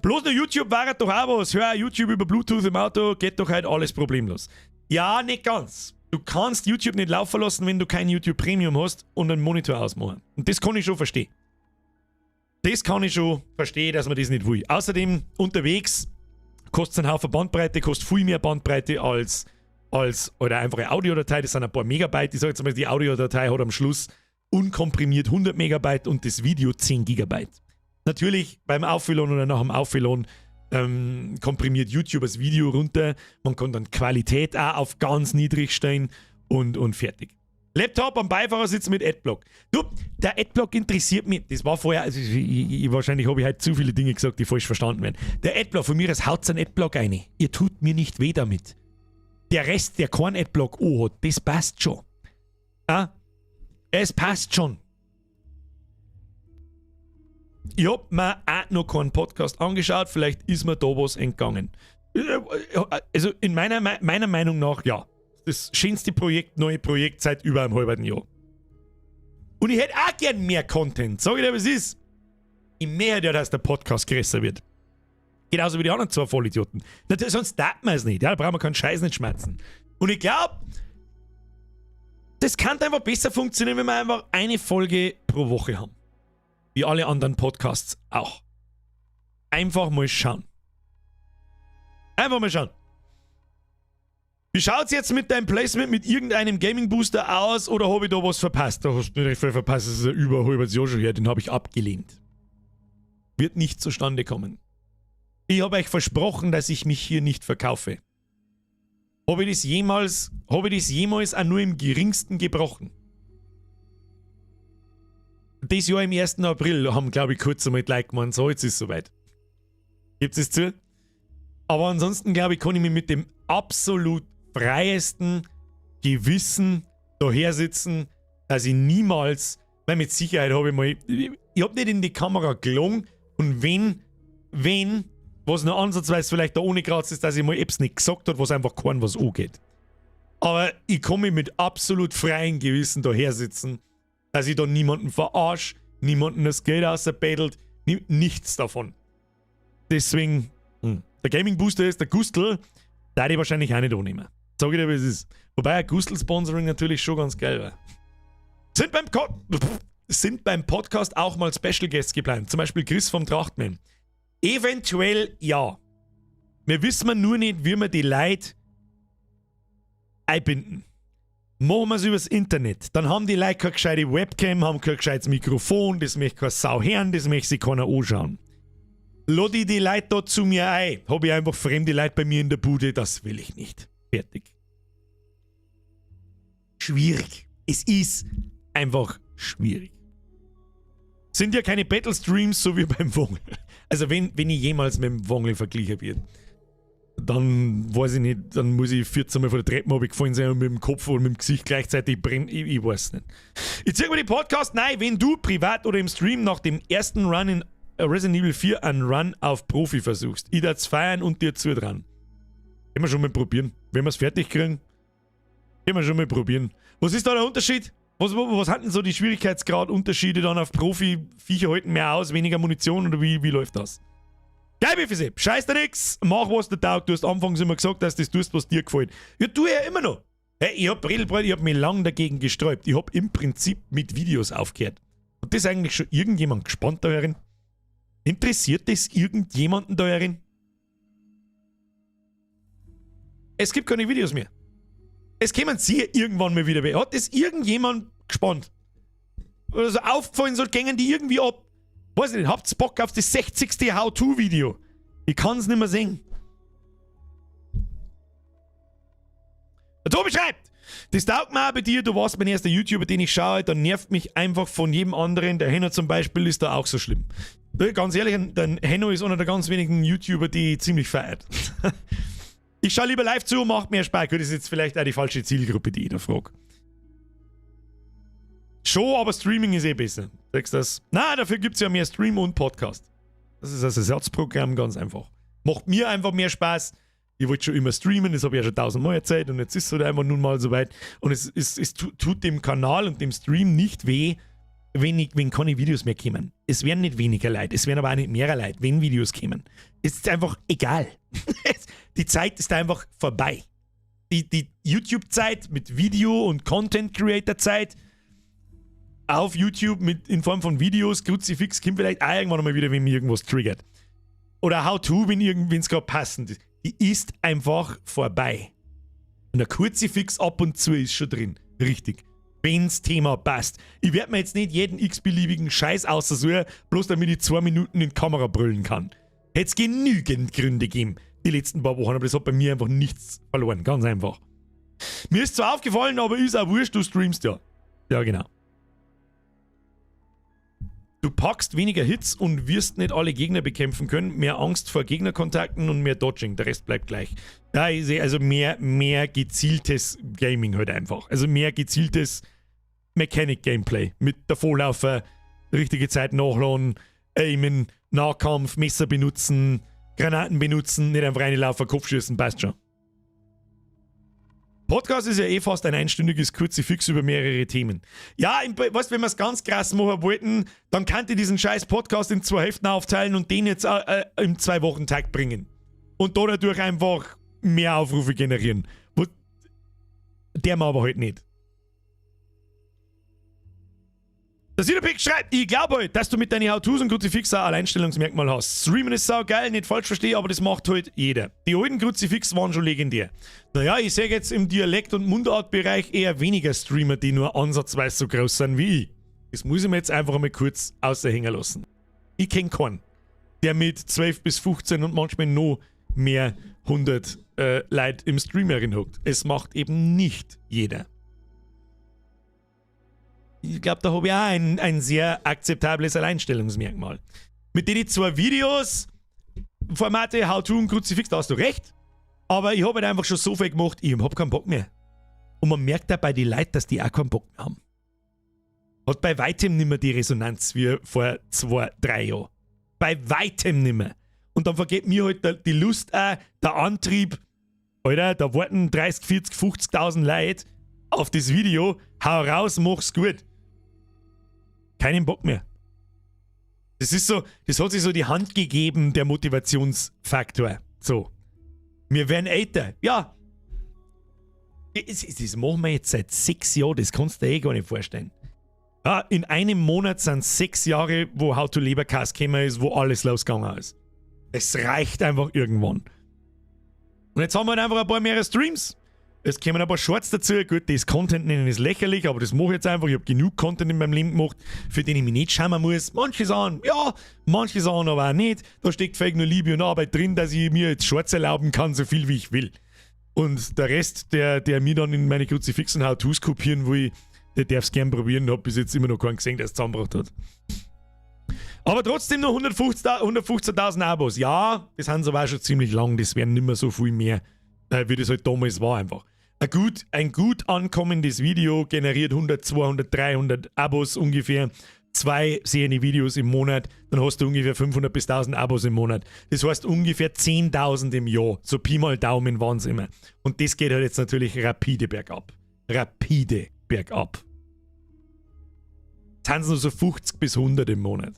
Bloß noch YouTube war doch auch was. Hör YouTube über Bluetooth im Auto, geht doch halt alles problemlos. Ja, nicht ganz. Du kannst YouTube nicht laufen lassen, wenn du kein YouTube Premium hast und einen Monitor ausmachen. Und das kann ich schon verstehen. Das kann ich schon verstehen, dass man das nicht will. Außerdem unterwegs kostet es einen Haufen Bandbreite, kostet viel mehr Bandbreite als oder einfache Audiodatei. Das sind ein paar Megabyte. Ich sage jetzt mal, die Audiodatei hat am Schluss unkomprimiert 100 Megabyte und das Video 10 Gigabyte. Natürlich beim Aufladen oder nach dem Aufladen komprimiert YouTube das Video runter. Man kann dann Qualität auch auf ganz niedrig stellen und fertig. Laptop am Beifahrersitz mit Adblock. Du, der Adblock interessiert mich. Das war vorher, also wahrscheinlich habe ich heute zu viele Dinge gesagt, die falsch verstanden werden. Der Adblock, von mir aus haut einen Adblock rein. Ihr tut mir nicht weh damit. Der Rest, der keinen Adblock hat, das passt schon. Ah? Es passt schon. Ich hab mir auch noch keinen Podcast angeschaut, vielleicht ist mir da was entgangen. Also in meiner Meinung nach, ja. Das schönste Projekt, neue Projekt seit über einem halben Jahr. Und ich hätte auch gern mehr Content. Sag ich dir, was ist. Ich möchte ja, dass der Podcast größer wird. Genauso wie die anderen zwei Vollidioten. Natürlich, sonst darf man es nicht. Ja, da brauchen wir keinen Scheiß nicht schmerzen. Und ich glaube, das kann einfach besser funktionieren, wenn wir einfach eine Folge pro Woche haben. Wie alle anderen Podcasts auch. Einfach mal schauen. Einfach mal schauen. Wie schaut's jetzt mit deinem Placement mit irgendeinem Gaming Booster aus oder habe ich da was verpasst? Da hast du nicht viel verpasst, das ist ja über ein halbes Jahr schon her, den habe ich abgelehnt. Wird nicht zustande kommen. Ich habe euch versprochen, dass ich mich hier nicht verkaufe. Habe ich das jemals, habe ich das jemals auch nur im geringsten gebrochen? Das Jahr im 1. April haben, glaube ich, kurz einmal gleich gemeint, so, jetzt ist es soweit. Gibt es zu? Aber ansonsten, glaube ich, kann ich mich mit dem absolut freiesten Gewissen daher sitzen, dass ich niemals, weil mit Sicherheit habe ich mal, ich habe nicht in die Kamera gelogen und wenn, was nur ansatzweise vielleicht da ohne Graz ist, dass ich mal etwas nicht gesagt hat, was einfach keinem was angeht. Aber ich kann mich mit absolut freiem Gewissen daher sitzen, dass ich da niemanden verarsche, niemanden das Geld außerbettelt, nichts davon. Deswegen, der Gaming Booster ist der Gustl, da ich wahrscheinlich auch nicht annehmen. Sag ich dir, wie es ist. Wobei ein Gustl-Sponsoring natürlich schon ganz geil war. Sind beim Podcast auch mal Special Guests geplant? Zum Beispiel Chris vom Trachtman. Eventuell ja. Wir wissen nur nicht, wie wir die Leute einbinden. Machen wir es übers Internet. Dann haben die Leute keine gescheite Webcam, haben kein gescheites Mikrofon, das möchte keine Sau hören, das möchte sich keiner anschauen. Lad ich die Leute da zu mir ein, hab ich einfach fremde Leute bei mir in der Bude, das will ich nicht. Fertig. Schwierig. Es ist einfach schwierig. Sind ja keine Battle Streams, so wie beim Wongel. Also wenn ich jemals mit dem Wongel verglichen wird, dann weiß ich nicht, dann muss ich 14 Mal von der Treppe runtergefallen sein und mit dem Kopf und mit dem Gesicht gleichzeitig brennen. Ich weiß nicht. Ich zeig mir die Podcast. Nein, wenn du privat oder im Stream nach dem ersten Run in Resident Evil 4 einen Run auf Profi versuchst, ich darf's feiern und dir zu dran. Können wir schon mal probieren. Wenn wir's fertig kriegen, können wir schon mal probieren. Was ist da der Unterschied? Was hat denn so die Schwierigkeitsgrad-Unterschiede dann auf Profi? Viecher halten mehr aus, weniger Munition oder wie läuft das? Geil, BFC, scheiß dir nix, mach was dir taugt. Du hast anfangs immer gesagt, dass du das tust, was dir gefällt. Ja, tu ja immer noch. Hey, ich hab Bredelbrot, ich hab mich lang dagegen gesträubt. Ich hab im Prinzip mit Videos aufgehört. Hat das eigentlich schon irgendjemand gespannt da herin? Interessiert das irgendjemanden da herin? Es gibt keine Videos mehr. Es kämen sie irgendwann mal wieder. Hat das irgendjemand gespannt? Oder so aufgefallen, so gängen die irgendwie ab. Weiß ich nicht, habt's Bock auf das 60. How-To-Video? Ich kann's nicht mehr sehen. Der Tobi schreibt, das taugt mir auch bei dir, du warst mein erster YouTuber, den ich schaue, dann nervt mich einfach von jedem anderen. Der Henno zum Beispiel ist da auch so schlimm. Ganz ehrlich, der Henno ist einer der ganz wenigen YouTuber, die ich ziemlich feiert. Ich schaue lieber live zu, macht mehr Spaß. Gut, das ist jetzt vielleicht auch die falsche Zielgruppe, die ich da frage. Schon, aber Streaming ist eh besser. Sagst du das? Na, dafür gibt's ja mehr Stream und Podcast. Das ist das Ersatzprogramm, ganz einfach. Macht mir einfach mehr Spaß. Ich wollte schon immer streamen, das habe ich ja schon 1000-mal erzählt und jetzt ist es halt einfach nun mal soweit. Und es tut dem Kanal und dem Stream nicht weh, wenn keine Videos mehr kommen. Es werden nicht weniger Leute, es werden aber auch nicht mehr Leute, wenn Videos kommen. Es ist einfach egal. Die Zeit ist einfach vorbei. Die YouTube-Zeit mit Video- und Content-Creator-Zeit auf YouTube in Form von Videos, Kruzifix, kommt vielleicht auch irgendwann einmal wieder, wenn mich irgendwas triggert. Oder How-To, wenn es gerade passend ist. Die ist einfach vorbei. Und ein Kruzifix ab und zu ist schon drin. Richtig. Wenn's Thema passt. Ich werde mir jetzt nicht jeden x-beliebigen Scheiß aussuchen, bloß damit ich 2 Minuten in die Kamera brüllen kann. Hätte es genügend Gründe gegeben, die letzten paar Wochen, aber das hat bei mir einfach nichts verloren. Ganz einfach. Mir ist zwar aufgefallen, aber ist auch wurscht, du streamst ja. Ja, genau. Du packst weniger Hits und wirst nicht alle Gegner bekämpfen können. Mehr Angst vor Gegnerkontakten und mehr Dodging. Der Rest bleibt gleich. Ja, ich sehe also mehr gezieltes Gaming halt einfach. Also mehr gezieltes Mechanic-Gameplay. Mit Davorlaufen, richtige Zeit nachladen, aimen, Nahkampf, Messer benutzen, Granaten benutzen, nicht einfach reinlaufen, Kopfschießen, passt schon. Podcast ist ja eh fast ein einstündiges Kruzifix über mehrere Themen. Ja, weißt, wenn wir es ganz krass machen wollten, dann kann ich diesen scheiß Podcast in zwei Hälften aufteilen und den jetzt im 2-Wochen-Takt bringen. Und da dadurch einfach mehr Aufrufe generieren. Der machen aber halt nicht. Der Siederpick schreibt, ich glaube halt, dass du mit deinen How-Tos und Kruzifix ein Alleinstellungsmerkmal hast. Streamen ist sau geil, nicht falsch verstehe, aber das macht halt jeder. Die alten Kruzifix waren schon legendär. Naja, ich sehe jetzt im Dialekt- und Mundartbereich eher weniger Streamer, die nur ansatzweise so groß sind wie ich. Das muss ich mir jetzt einfach mal kurz außerhängen lassen. Ich kenne keinen, der mit 12 bis 15 und manchmal noch mehr 100 Leute im Streamerin hockt. Es macht eben nicht jeder. Ich glaube, da habe ich auch ein sehr akzeptables Alleinstellungsmerkmal. Mit den zwei Videos, Formate, How-To und Kruzifix, da hast du recht. Aber ich habe halt einfach schon so viel gemacht, ich habe keinen Bock mehr. Und man merkt auch bei den Leuten, dass die auch keinen Bock mehr haben. Hat bei weitem nicht mehr die Resonanz wie vor 2, 3 Jahren. Bei weitem nicht mehr. Und dann vergeht mir halt die Lust auch, der Antrieb. Alter, da warten 30, 40, 50.000 Leute auf das Video. Hau raus, mach's gut. Keinen Bock mehr. Das ist so, das hat sich so die Hand gegeben, der Motivationsfaktor. So. Wir werden älter. Ja. Das machen wir jetzt seit 6 Jahren, das kannst du dir eh gar nicht vorstellen. Ja, in einem Monat sind 6 Jahre, wo How to Leberkas gekommen ist, wo alles losgegangen ist. Es reicht einfach irgendwann. Und jetzt haben wir halt einfach ein paar mehr Streams. Es kommen ein paar Shorts dazu. Gut, das Content nennen ist lächerlich, aber das mache ich jetzt einfach. Ich habe genug Content in meinem Leben gemacht, für den ich mich nicht schämen muss. Manche sagen, ja, manche sagen aber auch nicht. Da steckt vielleicht nur Liebe und Arbeit drin, dass ich mir jetzt Shorts erlauben kann, so viel wie ich will. Und der Rest, der mir dann in meine Kruzifixen How-Tos kopieren will, der darf es gern probieren. Hab bis jetzt immer noch keinen gesehen, der es zusammengebracht hat. Aber trotzdem noch 115.000 Abos. Ja, das haben sie aber auch schon ziemlich lang. Das werden nicht mehr so viel mehr, wie das halt damals war einfach. Ein gut ankommendes Video generiert 100, 200, 300 Abos ungefähr. Zwei sehende Videos im Monat, dann hast du ungefähr 500 bis 1000 Abos im Monat. Das heißt ungefähr 10.000 im Jahr. So Pi mal Daumen waren es immer. Und das geht halt jetzt natürlich rapide bergab. Rapide bergab. Jetzt sind es nur so 50 bis 100 im Monat.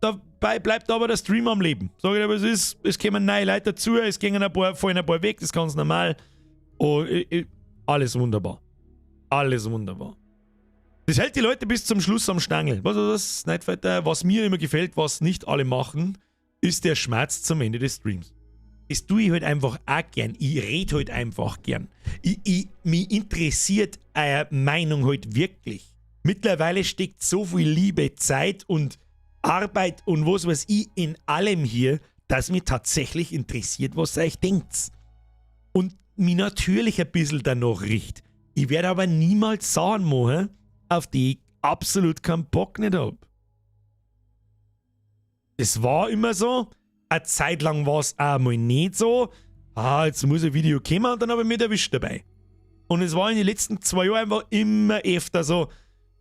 Dabei bleibt aber der Stream am Leben. Sag ich aber, es kommen neue Leute dazu, es gehen ein paar, fallen ein paar weg, das ist ganz normal. Und alles wunderbar. Alles wunderbar. Das hält die Leute bis zum Schluss am Stangl. Was ist das, Nightfighter? Was mir immer gefällt, was nicht alle machen, ist der Schmerz zum Ende des Streams. Das tue ich halt einfach auch gern. Ich rede halt einfach gern. Mich interessiert eure Meinung halt wirklich. Mittlerweile steckt so viel Liebe, Zeit und Arbeit und was weiß ich in allem hier, dass mich tatsächlich interessiert, was ihr euch denkt. Und mich natürlich ein bisschen danach richt. Ich werde aber niemals Sachen machen, auf die ich absolut keinen Bock nicht hab. Es war immer so. Eine Zeit lang war es auch mal nicht so. Ah, jetzt muss ein Video kommen und dann habe ich mich erwischt dabei. Und es war in den letzten 2 Jahren einfach immer öfter so,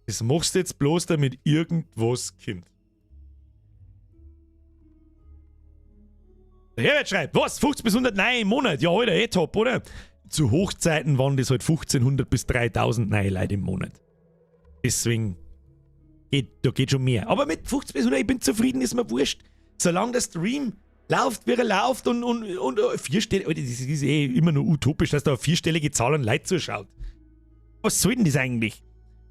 das machst du jetzt bloß, damit irgendwas kommt. Der Herbert schreibt, was? 50 bis 100 neue im Monat? Ja, Alter, eh top, oder? Zu Hochzeiten waren das halt 1500 bis 3000 neue Leute im Monat. Deswegen da geht schon mehr. Aber mit 50 bis 100, ich bin zufrieden, ist mir wurscht. Solange der Stream Lauft, wie er lauft und vierstellig, Alter, das ist eh immer nur utopisch, dass da eine vierstellige Zahl an Leuten zuschaut. Was soll denn das eigentlich?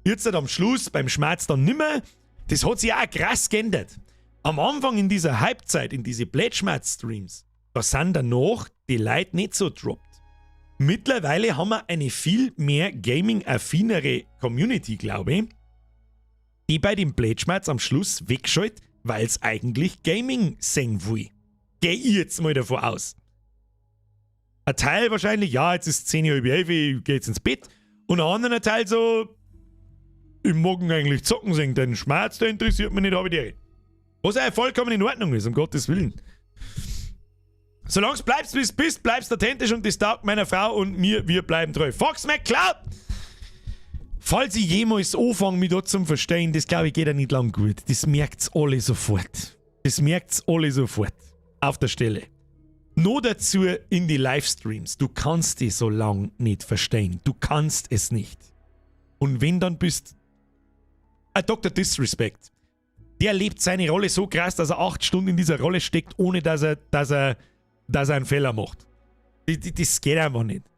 Jetzt halt am Schluss, beim Schmerz dann nimmer. Das hat sich auch krass geändert. Am Anfang in dieser Hypezeit, in diese Plätschmerz-Streams, da sind danach die Leute nicht so droppt. Mittlerweile haben wir eine viel mehr gaming-affinere Community, glaube ich, die bei dem Plätschmerz am Schluss wegschaltet, weil's eigentlich Gaming sehen will. Geh ich jetzt mal davon aus. Ein Teil wahrscheinlich, ja, jetzt ist 10:40, ich geh jetzt ins Bett. Und ein anderer Teil so, ich mag ihn eigentlich zocken sehen, den Schmerz, der interessiert mich nicht, hab ich die. Was auch vollkommen in Ordnung ist, um Gottes Willen. Solange es bleibst, wie es bist, bleibst authentisch und das taugt meiner Frau und mir, wir bleiben treu. Fox McCloud! Falls ich jemals anfange, mich da zum Verstehen, das glaube ich geht ja nicht lang gut. Das merkt's alle sofort. Das merkt's alle sofort. Auf der Stelle. Nur dazu in die Livestreams. Du kannst die so lang nicht verstehen. Du kannst es nicht. Und wenn, dann bist ein Dr. Disrespect. Der lebt seine Rolle so krass, dass er 8 Stunden in dieser Rolle steckt, ohne dass er einen Fehler macht. Das geht einfach nicht.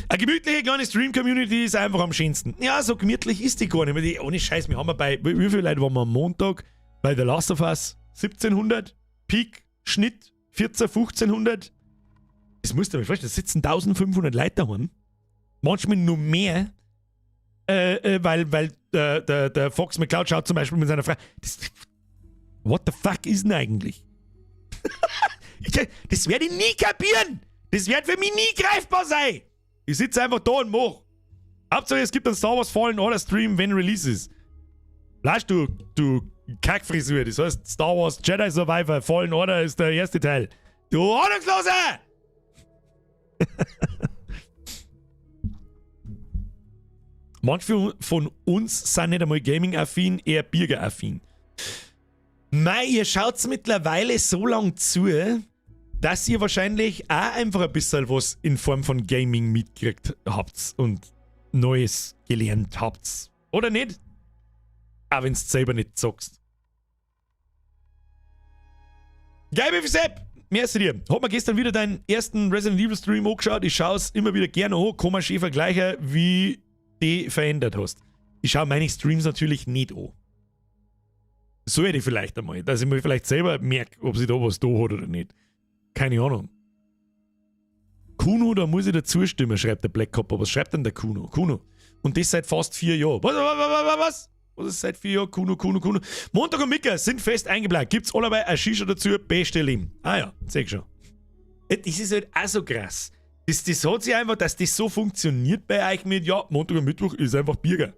Eine gemütliche kleine Stream-Community ist einfach am schönsten. Ja, so gemütlich ist die gar nicht mehr. Ohne Scheiß, wir haben ja bei, wie viele Leute waren wir am Montag bei The Last of Us? 1700, Peak, Schnitt, 14, 1500. Das musst du dir mal vorstellen, da sitzen 1500 Leute daheim. Manchmal nur mehr, weil der Fox McCloud schaut zum Beispiel mit seiner Frau. Das, what the fuck ist denn eigentlich? Das werde ich nie kapieren! Das wird für mich nie greifbar sein! Ich sitze einfach da und mach. Hauptsache, es gibt einen Star Wars Fallen Order Stream, wenn Release ist. Lasch, du Kackfrisur. Das heißt, Star Wars Jedi Survivor Fallen Order ist der erste Teil. Du Ahnungsloser! Manche von uns sind nicht einmal Gaming-affin, eher Birger-affin. Mei, ihr schaut's mittlerweile so lang zu, dass ihr wahrscheinlich auch einfach ein bisschen was in Form von Gaming mitgekriegt habt und Neues gelernt habt. Oder nicht? Auch wenn's selber nicht zockst. Geil, Sepp! Merci dir. Hab mir gestern wieder deinen ersten Resident Evil Stream angeschaut. Ich schau's immer wieder gerne an. Kann man schön vergleichen, wie die verändert hast. Ich schau meine Streams natürlich nicht an. Sollte ich vielleicht einmal, dass ich mir vielleicht selber merke, ob sie da was da hat oder nicht. Keine Ahnung. Kuno, da muss ich dazu stimmen, schreibt der Black Copper. Was schreibt denn der Kuno? Kuno. Und das seit fast 4 Jahren. Was, was, was, was, was? Was ist seit 4 Jahren? Kuno, Kuno, Kuno. Montag und Mittag sind fest eingeplant. Gibt's allerweil eine Shisha dazu? Beste Leben. Ah ja, seh ich schon. Das ist halt auch so krass. Das hat sich einfach, dass das so funktioniert bei euch mit, ja, Montag und Mittwoch ist einfach Birger.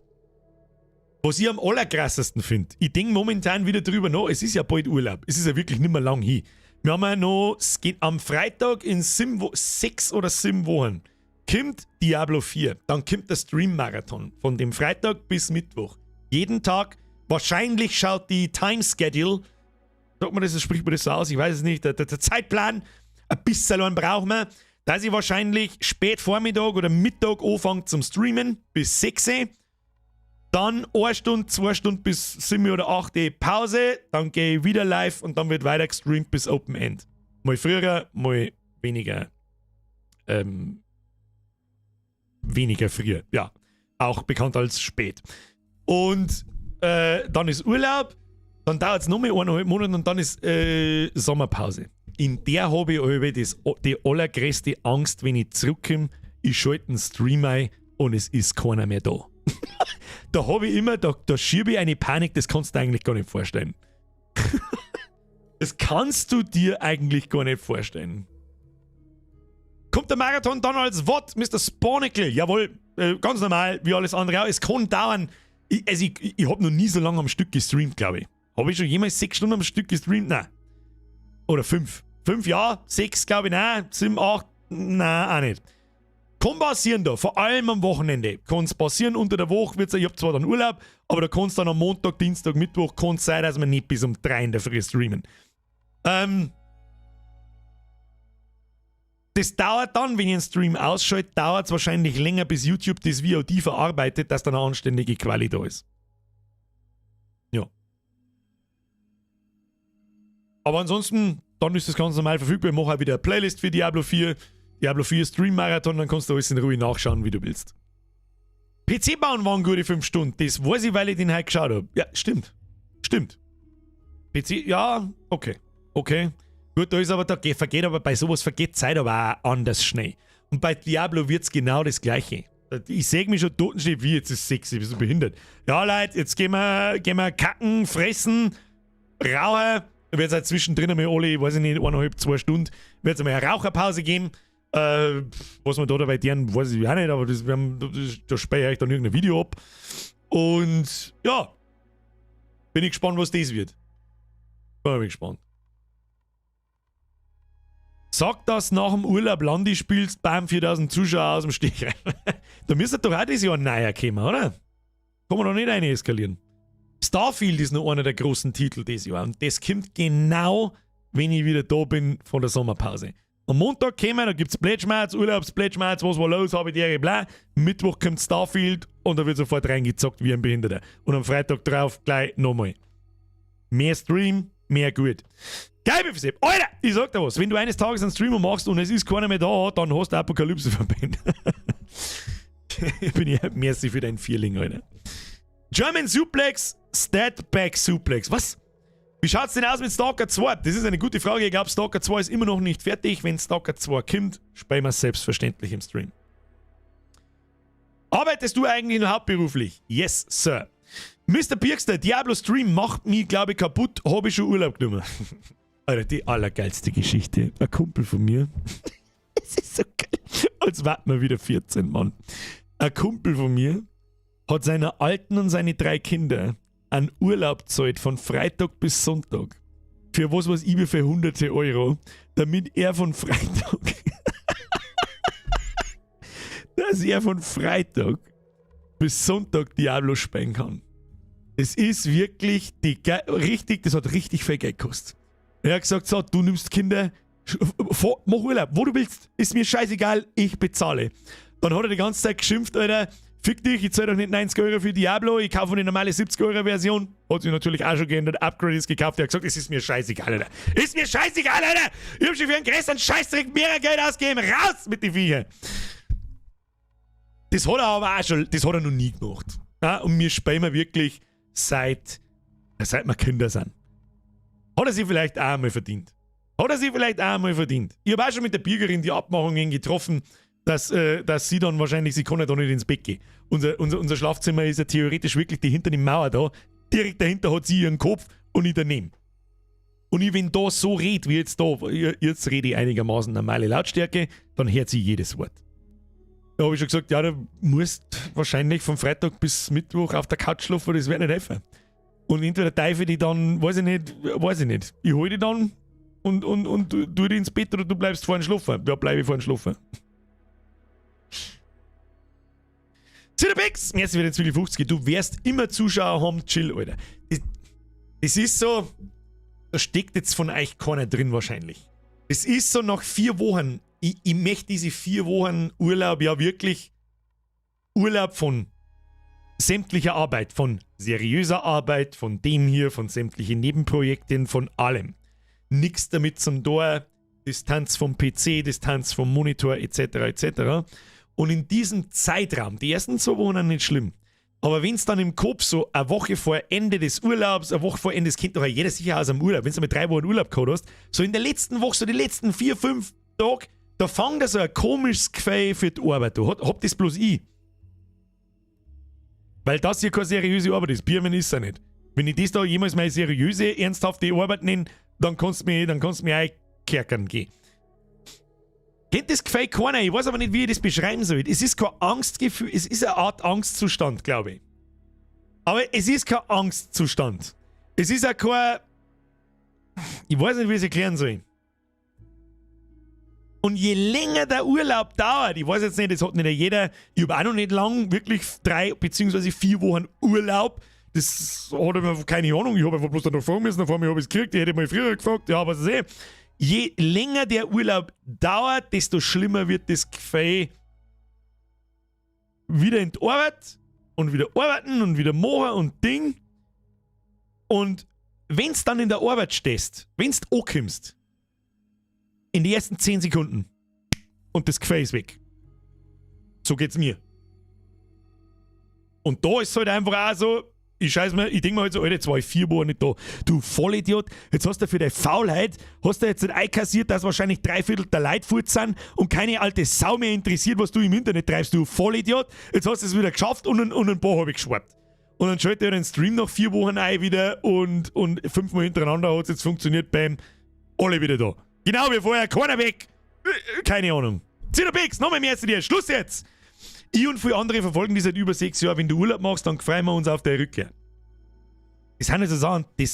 Was ich am allerkrassesten find, ich denk momentan wieder drüber nach, es ist ja bald Urlaub. Es ist ja wirklich nimmer lang hin. Wir haben ja noch, es geht am Freitag in 6 oder 7 Wochen, kommt Diablo 4. Dann kommt der Stream-Marathon von dem Freitag bis Mittwoch. Jeden Tag, wahrscheinlich schaut die Time Schedule, sagt man das, spricht man das so aus, ich weiß es nicht, der Zeitplan, ein bisschen brauchen wir, dass ich wahrscheinlich spät Vormittag oder Mittag anfange zum Streamen bis 6 Uhr. Dann 1 Stunde, 2 Stunden bis 7 oder 8 Uhr Pause, dann gehe ich wieder live und dann wird weiter gestreamt bis Open End. Mal früher, mal weniger. Weniger früher, ja. Auch bekannt als spät. Und dann ist Urlaub, dann dauert's noch mal eineinhalb Monate und dann ist Sommerpause. In der habe ich allweil die allergrößte Angst, wenn ich zurückkomme, ich schalte den Stream ein und es ist keiner mehr da. Da habe ich immer, da, da schiebe ich eine Panik, das kannst du dir eigentlich gar nicht vorstellen. Das kannst du dir eigentlich gar nicht vorstellen. Kommt der Marathon dann als Wort, Mister Spawnacle? Jawohl, ganz normal, wie alles andere auch. Es kann dauern. Ich hab noch nie so lange am Stück gestreamt, glaub ich. Hab ich schon jemals 6 Stunden am Stück gestreamt? Nein. Oder 5. 5, ja, 6, glaub ich, nein. 7, 8, nein, auch nicht. Kann passieren da, vor allem am Wochenende. Kann's passieren, unter der Woche wird's, ich hab zwar dann Urlaub, aber da kann's dann am Montag, Dienstag, Mittwoch, kann's sein, dass wir nicht bis um 3 in der Früh streamen. Das dauert dann, wenn ich einen Stream ausschalte, dauert's wahrscheinlich länger, bis YouTube das VOD verarbeitet, dass dann eine anständige Quali da ist. Ja. Aber ansonsten, dann ist das ganz normal verfügbar. Ich mache auch wieder eine Playlist für Diablo 4. Diablo 4 Stream Marathon, dann kannst du alles in Ruhe nachschauen, wie du willst. PC bauen waren gute 5 Stunden. Das weiß ich, weil ich den heute geschaut habe. Ja, stimmt. Stimmt. PC, ja, okay. Okay. Gut, da ist aber, da vergeht aber bei sowas vergeht Zeit aber auch anders schnell. Und bei Diablo wird es genau das Gleiche. Ich sehe mich schon tot stehen, wie jetzt ist sexy, bist du behindert? Ja, Leute, jetzt gehen wir kacken, fressen, rauchen. Da wird es halt zwischendrin einmal alle, weiß ich nicht, 1,5, 2 Stunden, wird es einmal eine Raucherpause geben. Was wir da dabei tun, weiß ich auch nicht, aber das, wir haben, das, da speichere ich dann irgendein Video ab. Und ja, bin ich gespannt, was das wird. Bin ich gespannt. Sag, dass nach dem Urlaub Landi spielst, bam, 4000 Zuschauer aus dem Stegreif. Da müsste doch auch dieses Jahr ein neuer kommen, oder? Kann man doch nicht eine eskalieren. Starfield ist noch einer der großen Titel dieses Jahr. Und das kommt genau, wenn ich wieder da bin von der Sommerpause. Am Montag kommen, da gibt's Plätschmerz, Urlaubsplätschmerz, was war los, habe ich die bla. Mittwoch kommt Starfield und da wird sofort reingezockt wie ein Behinderter. Und am Freitag drauf gleich nochmal. Mehr Stream, mehr gut. Geil, BFC. Alter, ich sag dir was, wenn du eines Tages einen Streamer machst und es ist keiner mehr da, dann hast du Apokalypse verpennt. Bin ich merci für dein Feeling, Alter. German Suplex, Stat Back Suplex. Was? Wie schaut's denn aus mit Stalker 2? Das ist eine gute Frage. Ich glaube, Stalker 2 ist immer noch nicht fertig. Wenn Stalker 2 kommt, spielen wir selbstverständlich im Stream. Arbeitest du eigentlich noch hauptberuflich? Yes, Sir. Mr. Birkster, Diablo Stream macht mich, glaube ich, kaputt. Habe ich schon Urlaub genommen. Alter, die allergeilste Geschichte. Ein Kumpel von mir. Es ist so geil. Als warten wir wieder 14, Mann. Ein Kumpel von mir hat seiner Alten und seine drei Kinder einen Urlaub gezahlt von Freitag bis Sonntag. Für was weiß ich, wie viel hunderte Euro, dass er von Freitag bis Sonntag Diablo spielen kann. Es ist wirklich die richtig, das hat richtig viel Geld gekostet. Er hat gesagt, so, du nimmst Kinder, mach Urlaub, wo du willst, ist mir scheißegal, ich bezahle. Dann hat er die ganze Zeit geschimpft, Alter, fick dich, ich zahle doch nicht 90 € für Diablo, ich kaufe eine normale 70 Euro Version. Hat sich natürlich auch schon geändert, Upgrades gekauft. Er hat gesagt, es ist mir scheißegal, Alter. Ist mir scheißegal, Alter! Ich hab schon für einen größeren Scheißdreck mehr Geld ausgegeben. Raus mit den Viecher! Das hat er aber auch schon, das hat er noch nie gemacht. Ja, und wir spielen wir wirklich, seit wir Kinder sind. Hat er sich vielleicht auch einmal verdient. Hat er sich vielleicht auch einmal verdient. Ich habe auch schon mit der Birgerin die Abmachungen getroffen, dass sie dann wahrscheinlich, sie kann ja da nicht ins Bett gehen. Unser Schlafzimmer ist ja theoretisch wirklich die hinter die Mauer da. Direkt dahinter hat sie ihren Kopf und ich daneben. Und ich, wenn da so red, wie jetzt da, jetzt rede ich einigermaßen normale Lautstärke, dann hört sie jedes Wort. Da habe ich schon gesagt, ja, du musst wahrscheinlich von Freitag bis Mittwoch auf der Couch schlafen, das wird nicht helfen. Und entweder teufel ich die dann, weiß ich nicht, weiß ich nicht. Ich hole die dann und tu die ins Bett oder du bleibst vorhin schlafen. Ja, bleibe ich vorhin schlafen. Cinepex, merci für den Zwiebel 50. Du wirst immer Zuschauer haben, chill, Alter. Das ist so, da steckt jetzt von euch keiner drin wahrscheinlich. Es ist so nach 4 Wochen, ich möchte diese 4 Wochen Urlaub ja wirklich Urlaub von sämtlicher Arbeit, von seriöser Arbeit, von dem hier, von sämtlichen Nebenprojekten, von allem. Nix damit zum Tor, Distanz vom PC, Distanz vom Monitor etc. etc. Und in diesem Zeitraum, die ersten 2 Wochen nicht schlimm, aber wenn es dann im Kopf so eine Woche vor Ende des Urlaubs, eine Woche vor Ende, das kennt doch jeder sicher aus dem Urlaub, wenn du mit 3 Wochen Urlaub gehabt hast, so in der letzten Woche, so die letzten 4, 5 Tage, da fängt da so ein komisches Gefühl für die Arbeit an. Hab das bloß ich? Weil das hier keine seriöse Arbeit ist. Birnen ist er nicht. Wenn ich das da jemals meine seriöse, ernsthafte Arbeit nenne, dann kannst du mir auch kerkern gehen. Kennt das Gefühl keiner? Ich weiß aber nicht, wie ich das beschreiben soll. Es ist kein Angstgefühl, es ist eine Art Angstzustand, glaube ich. Aber es ist kein Angstzustand. Es ist auch kein. Ich weiß nicht, wie ich es erklären soll. Und je länger der Urlaub dauert, ich weiß jetzt nicht, das hat nicht jeder, ich habe auch noch nicht lang, wirklich 3 beziehungsweise 4 Wochen Urlaub. Das hat immer keine Ahnung, ich habe einfach bloß danach fragen müssen, vor mir habe ich es gekriegt, ich hätte mal früher gefragt, ja, aber es ist eh. Je länger der Urlaub dauert, desto schlimmer wird das Gefühl, wieder in die Arbeit und wieder arbeiten und wieder machen und Ding. Und Wenn's dann in der Arbeit stehst, wenn's ankommst, in die ersten 10 Sekunden und das Gefühl ist weg. So geht's mir. Und da ist es halt einfach auch so, ich scheiß mir, ich denk mir halt so, Alter, jetzt war ich 4 Wochen nicht da. Du Vollidiot, jetzt hast du für deine Faulheit, hast du jetzt nicht einkassiert, dass wahrscheinlich drei Viertel der Leute fort sind und keine alte Sau mehr interessiert, was du im Internet treibst, du Vollidiot. Jetzt hast du es wieder geschafft und ein paar habe ich geschwappt. Und dann schalte ich den Stream nach 4 Wochen ein wieder und fünfmal hintereinander hat es jetzt funktioniert, bam, alle wieder da. Genau wie vorher, keiner weg. Keine Ahnung. Zidopix, nochmal mehr zu dir. Schluss jetzt! Ich und viele andere verfolgen die seit über 6 Jahren. Wenn du Urlaub machst, dann freuen wir uns auf deine Rückkehr. Das sind also Sachen, die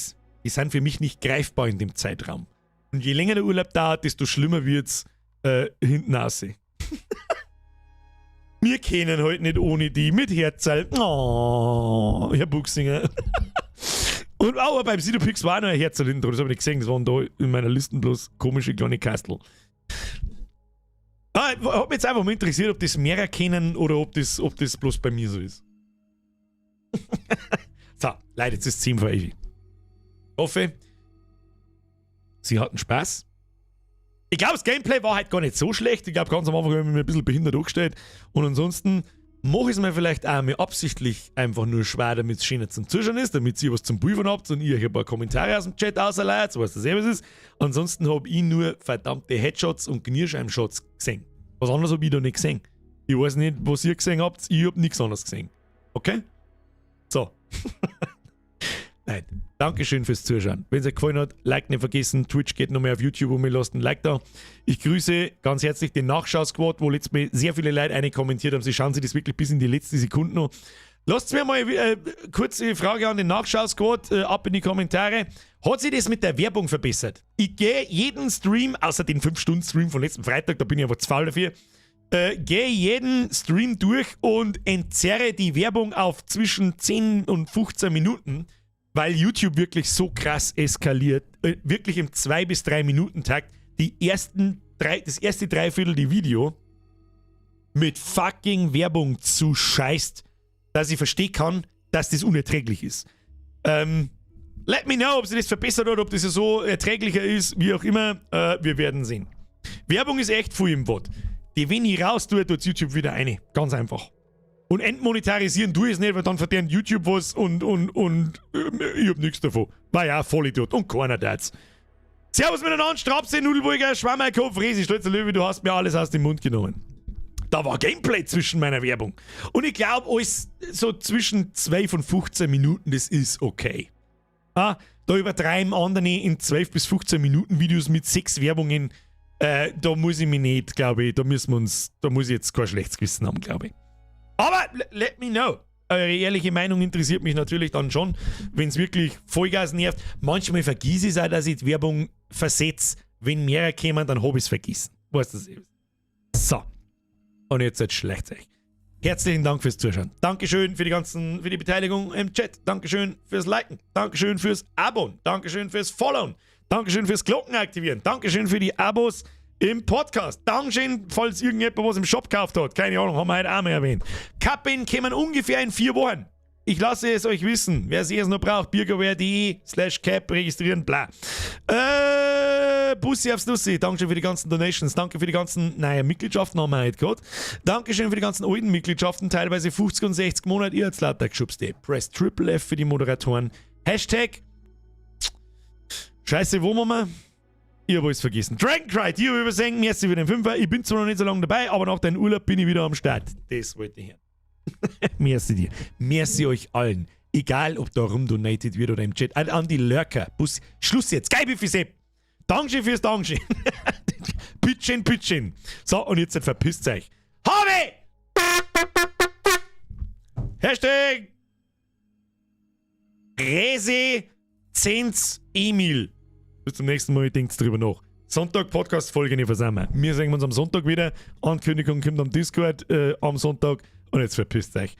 sind für mich nicht greifbar in dem Zeitraum. Und je länger der Urlaub dauert, desto schlimmer wird's hinten raus. Wir können halt nicht ohne die mit Herzl. Oh, Herr Buchsinger. Und auch beim Sidopix war noch ein Herzl hinten dran. Das habe ich nicht gesehen. Das waren da in meiner Liste bloß komische kleine Kastel. Ah, hat mich jetzt einfach mal interessiert, ob das mehrere kennen oder ob das bloß bei mir so ist. So, Leute, jetzt ist 10 vor 11. Ich hoffe, Sie hatten Spaß. Ich glaube, das Gameplay war halt gar nicht so schlecht. Ich glaube, ganz am Anfang habe ich mich ein bisschen behindert angestellt. Und ansonsten mache ich es mir vielleicht auch mir absichtlich einfach nur schwer, damit es schöner zum Zuschauen ist, damit ihr was zum Pulvern habt und ihr euch ein paar Kommentare aus dem Chat auserleiht, so was das eh ist. Ansonsten habe ich nur verdammte Headshots und Kniescheiben-Shots gesehen. Was anderes habe ich da nicht gesehen. Ich weiß nicht, was ihr gesehen habt, ich habe nichts anderes gesehen. Okay? So. Nein. Dankeschön fürs Zuschauen. Wenn es euch gefallen hat, Like nicht vergessen. Twitch geht noch mehr auf YouTube und mir lasst ein Like da. Ich grüße ganz herzlich den Nachschau-Squad, wo letztes Mal sehr viele Leute eine kommentiert haben. Sie schauen sich das wirklich bis in die letzte Sekunde noch. Lasst mir mal kurze Frage an den Nachschau-Squad ab in die Kommentare. Hat sich das mit der Werbung verbessert? Ich gehe jeden Stream, außer den 5-Stunden-Stream von letzten Freitag, da bin ich aber zu faul dafür, gehe jeden Stream durch und entzerre die Werbung auf zwischen 10 und 15 Minuten, weil YouTube wirklich so krass eskaliert. Wirklich im 2 bis 3 Minuten Takt das erste Dreiviertel die Video mit fucking Werbung zuscheißt, dass ich verstehen kann, dass das unerträglich ist. Let me know, ob sich das verbessert hat, ob das so erträglicher ist, wie auch immer. Wir werden sehen. Werbung ist echt viel im VOD. Die, wenn ich raus tue, tut YouTube wieder eine. Ganz einfach. Und entmonetarisieren tue ich es nicht, weil dann verdient YouTube was und ich hab nichts davon. War ja Vollidiot und keiner tat's. Servus miteinander, Strapse, Nudelburger, Schwammerkopf, Resi, Stolzer Löwe, du hast mir alles aus dem Mund genommen. Da war Gameplay zwischen meiner Werbung. Und ich glaube, alles so zwischen 12 und 15 Minuten, das ist okay. Ah, da übertreiben andere in 12 bis 15 Minuten Videos mit sechs Werbungen. Da muss ich mich nicht, glaube ich, da muss ich jetzt kein schlechtes Gewissen haben, glaube ich. Aber let me know. Eure ehrliche Meinung interessiert mich natürlich dann schon, wenn es wirklich Vollgas nervt. Manchmal vergiss ich es auch, dass ich die Werbung versetze. Wenn mehrere kommen, dann habe ich es vergessen. Weißt du das? So. Und jetzt schleicht euch. Herzlichen Dank fürs Zuschauen. Dankeschön für die Beteiligung im Chat. Dankeschön fürs Liken. Dankeschön fürs Abo. Dankeschön fürs Followen. Dankeschön fürs Glocken aktivieren. Dankeschön für die Abos im Podcast. Dankeschön, falls irgendjemand was im Shop gekauft hat. Keine Ahnung, haben wir heute auch mal erwähnt. Kappen kommen ungefähr in 4 Wochen. Ich lasse es euch wissen. Wer es noch braucht, birgerwehr.de/cap registrieren, bla. Bussi aufs Nussi, Dankeschön für die ganzen Donations, danke für die ganzen neuen Mitgliedschaften haben wir heute gehabt. Dankeschön für die ganzen alten Mitgliedschaften, teilweise 50 und 60 Monate, ihr habt's lauter geschubst, ey. Press Triple F für die Moderatoren. Hashtag Scheiße, wo machen wir? Ich hab alles vergessen. Dragon Cry, dir übersenken, merci für den Fünfer. Ich bin zwar noch nicht so lange dabei, aber nach deinem Urlaub bin ich wieder am Start. Das wollte ich hören. Merci dir. Merci euch allen. Egal, ob da rumdonated wird oder im Chat. An die Lurker. Bus. Schluss jetzt. Geil, wie Sepp. Dankeschön fürs Dankeschön. Bitteschön, bitteschön. So, und jetzt verpisst euch. Habe! #Rese Zenz Emil. Bis zum nächsten Mal, denkt drüber nach. Sonntag Podcast-Folge nicht versammeln. Wir sehen uns am Sonntag wieder. Ankündigung kommt am Discord am Sonntag. Und jetzt verpisst euch.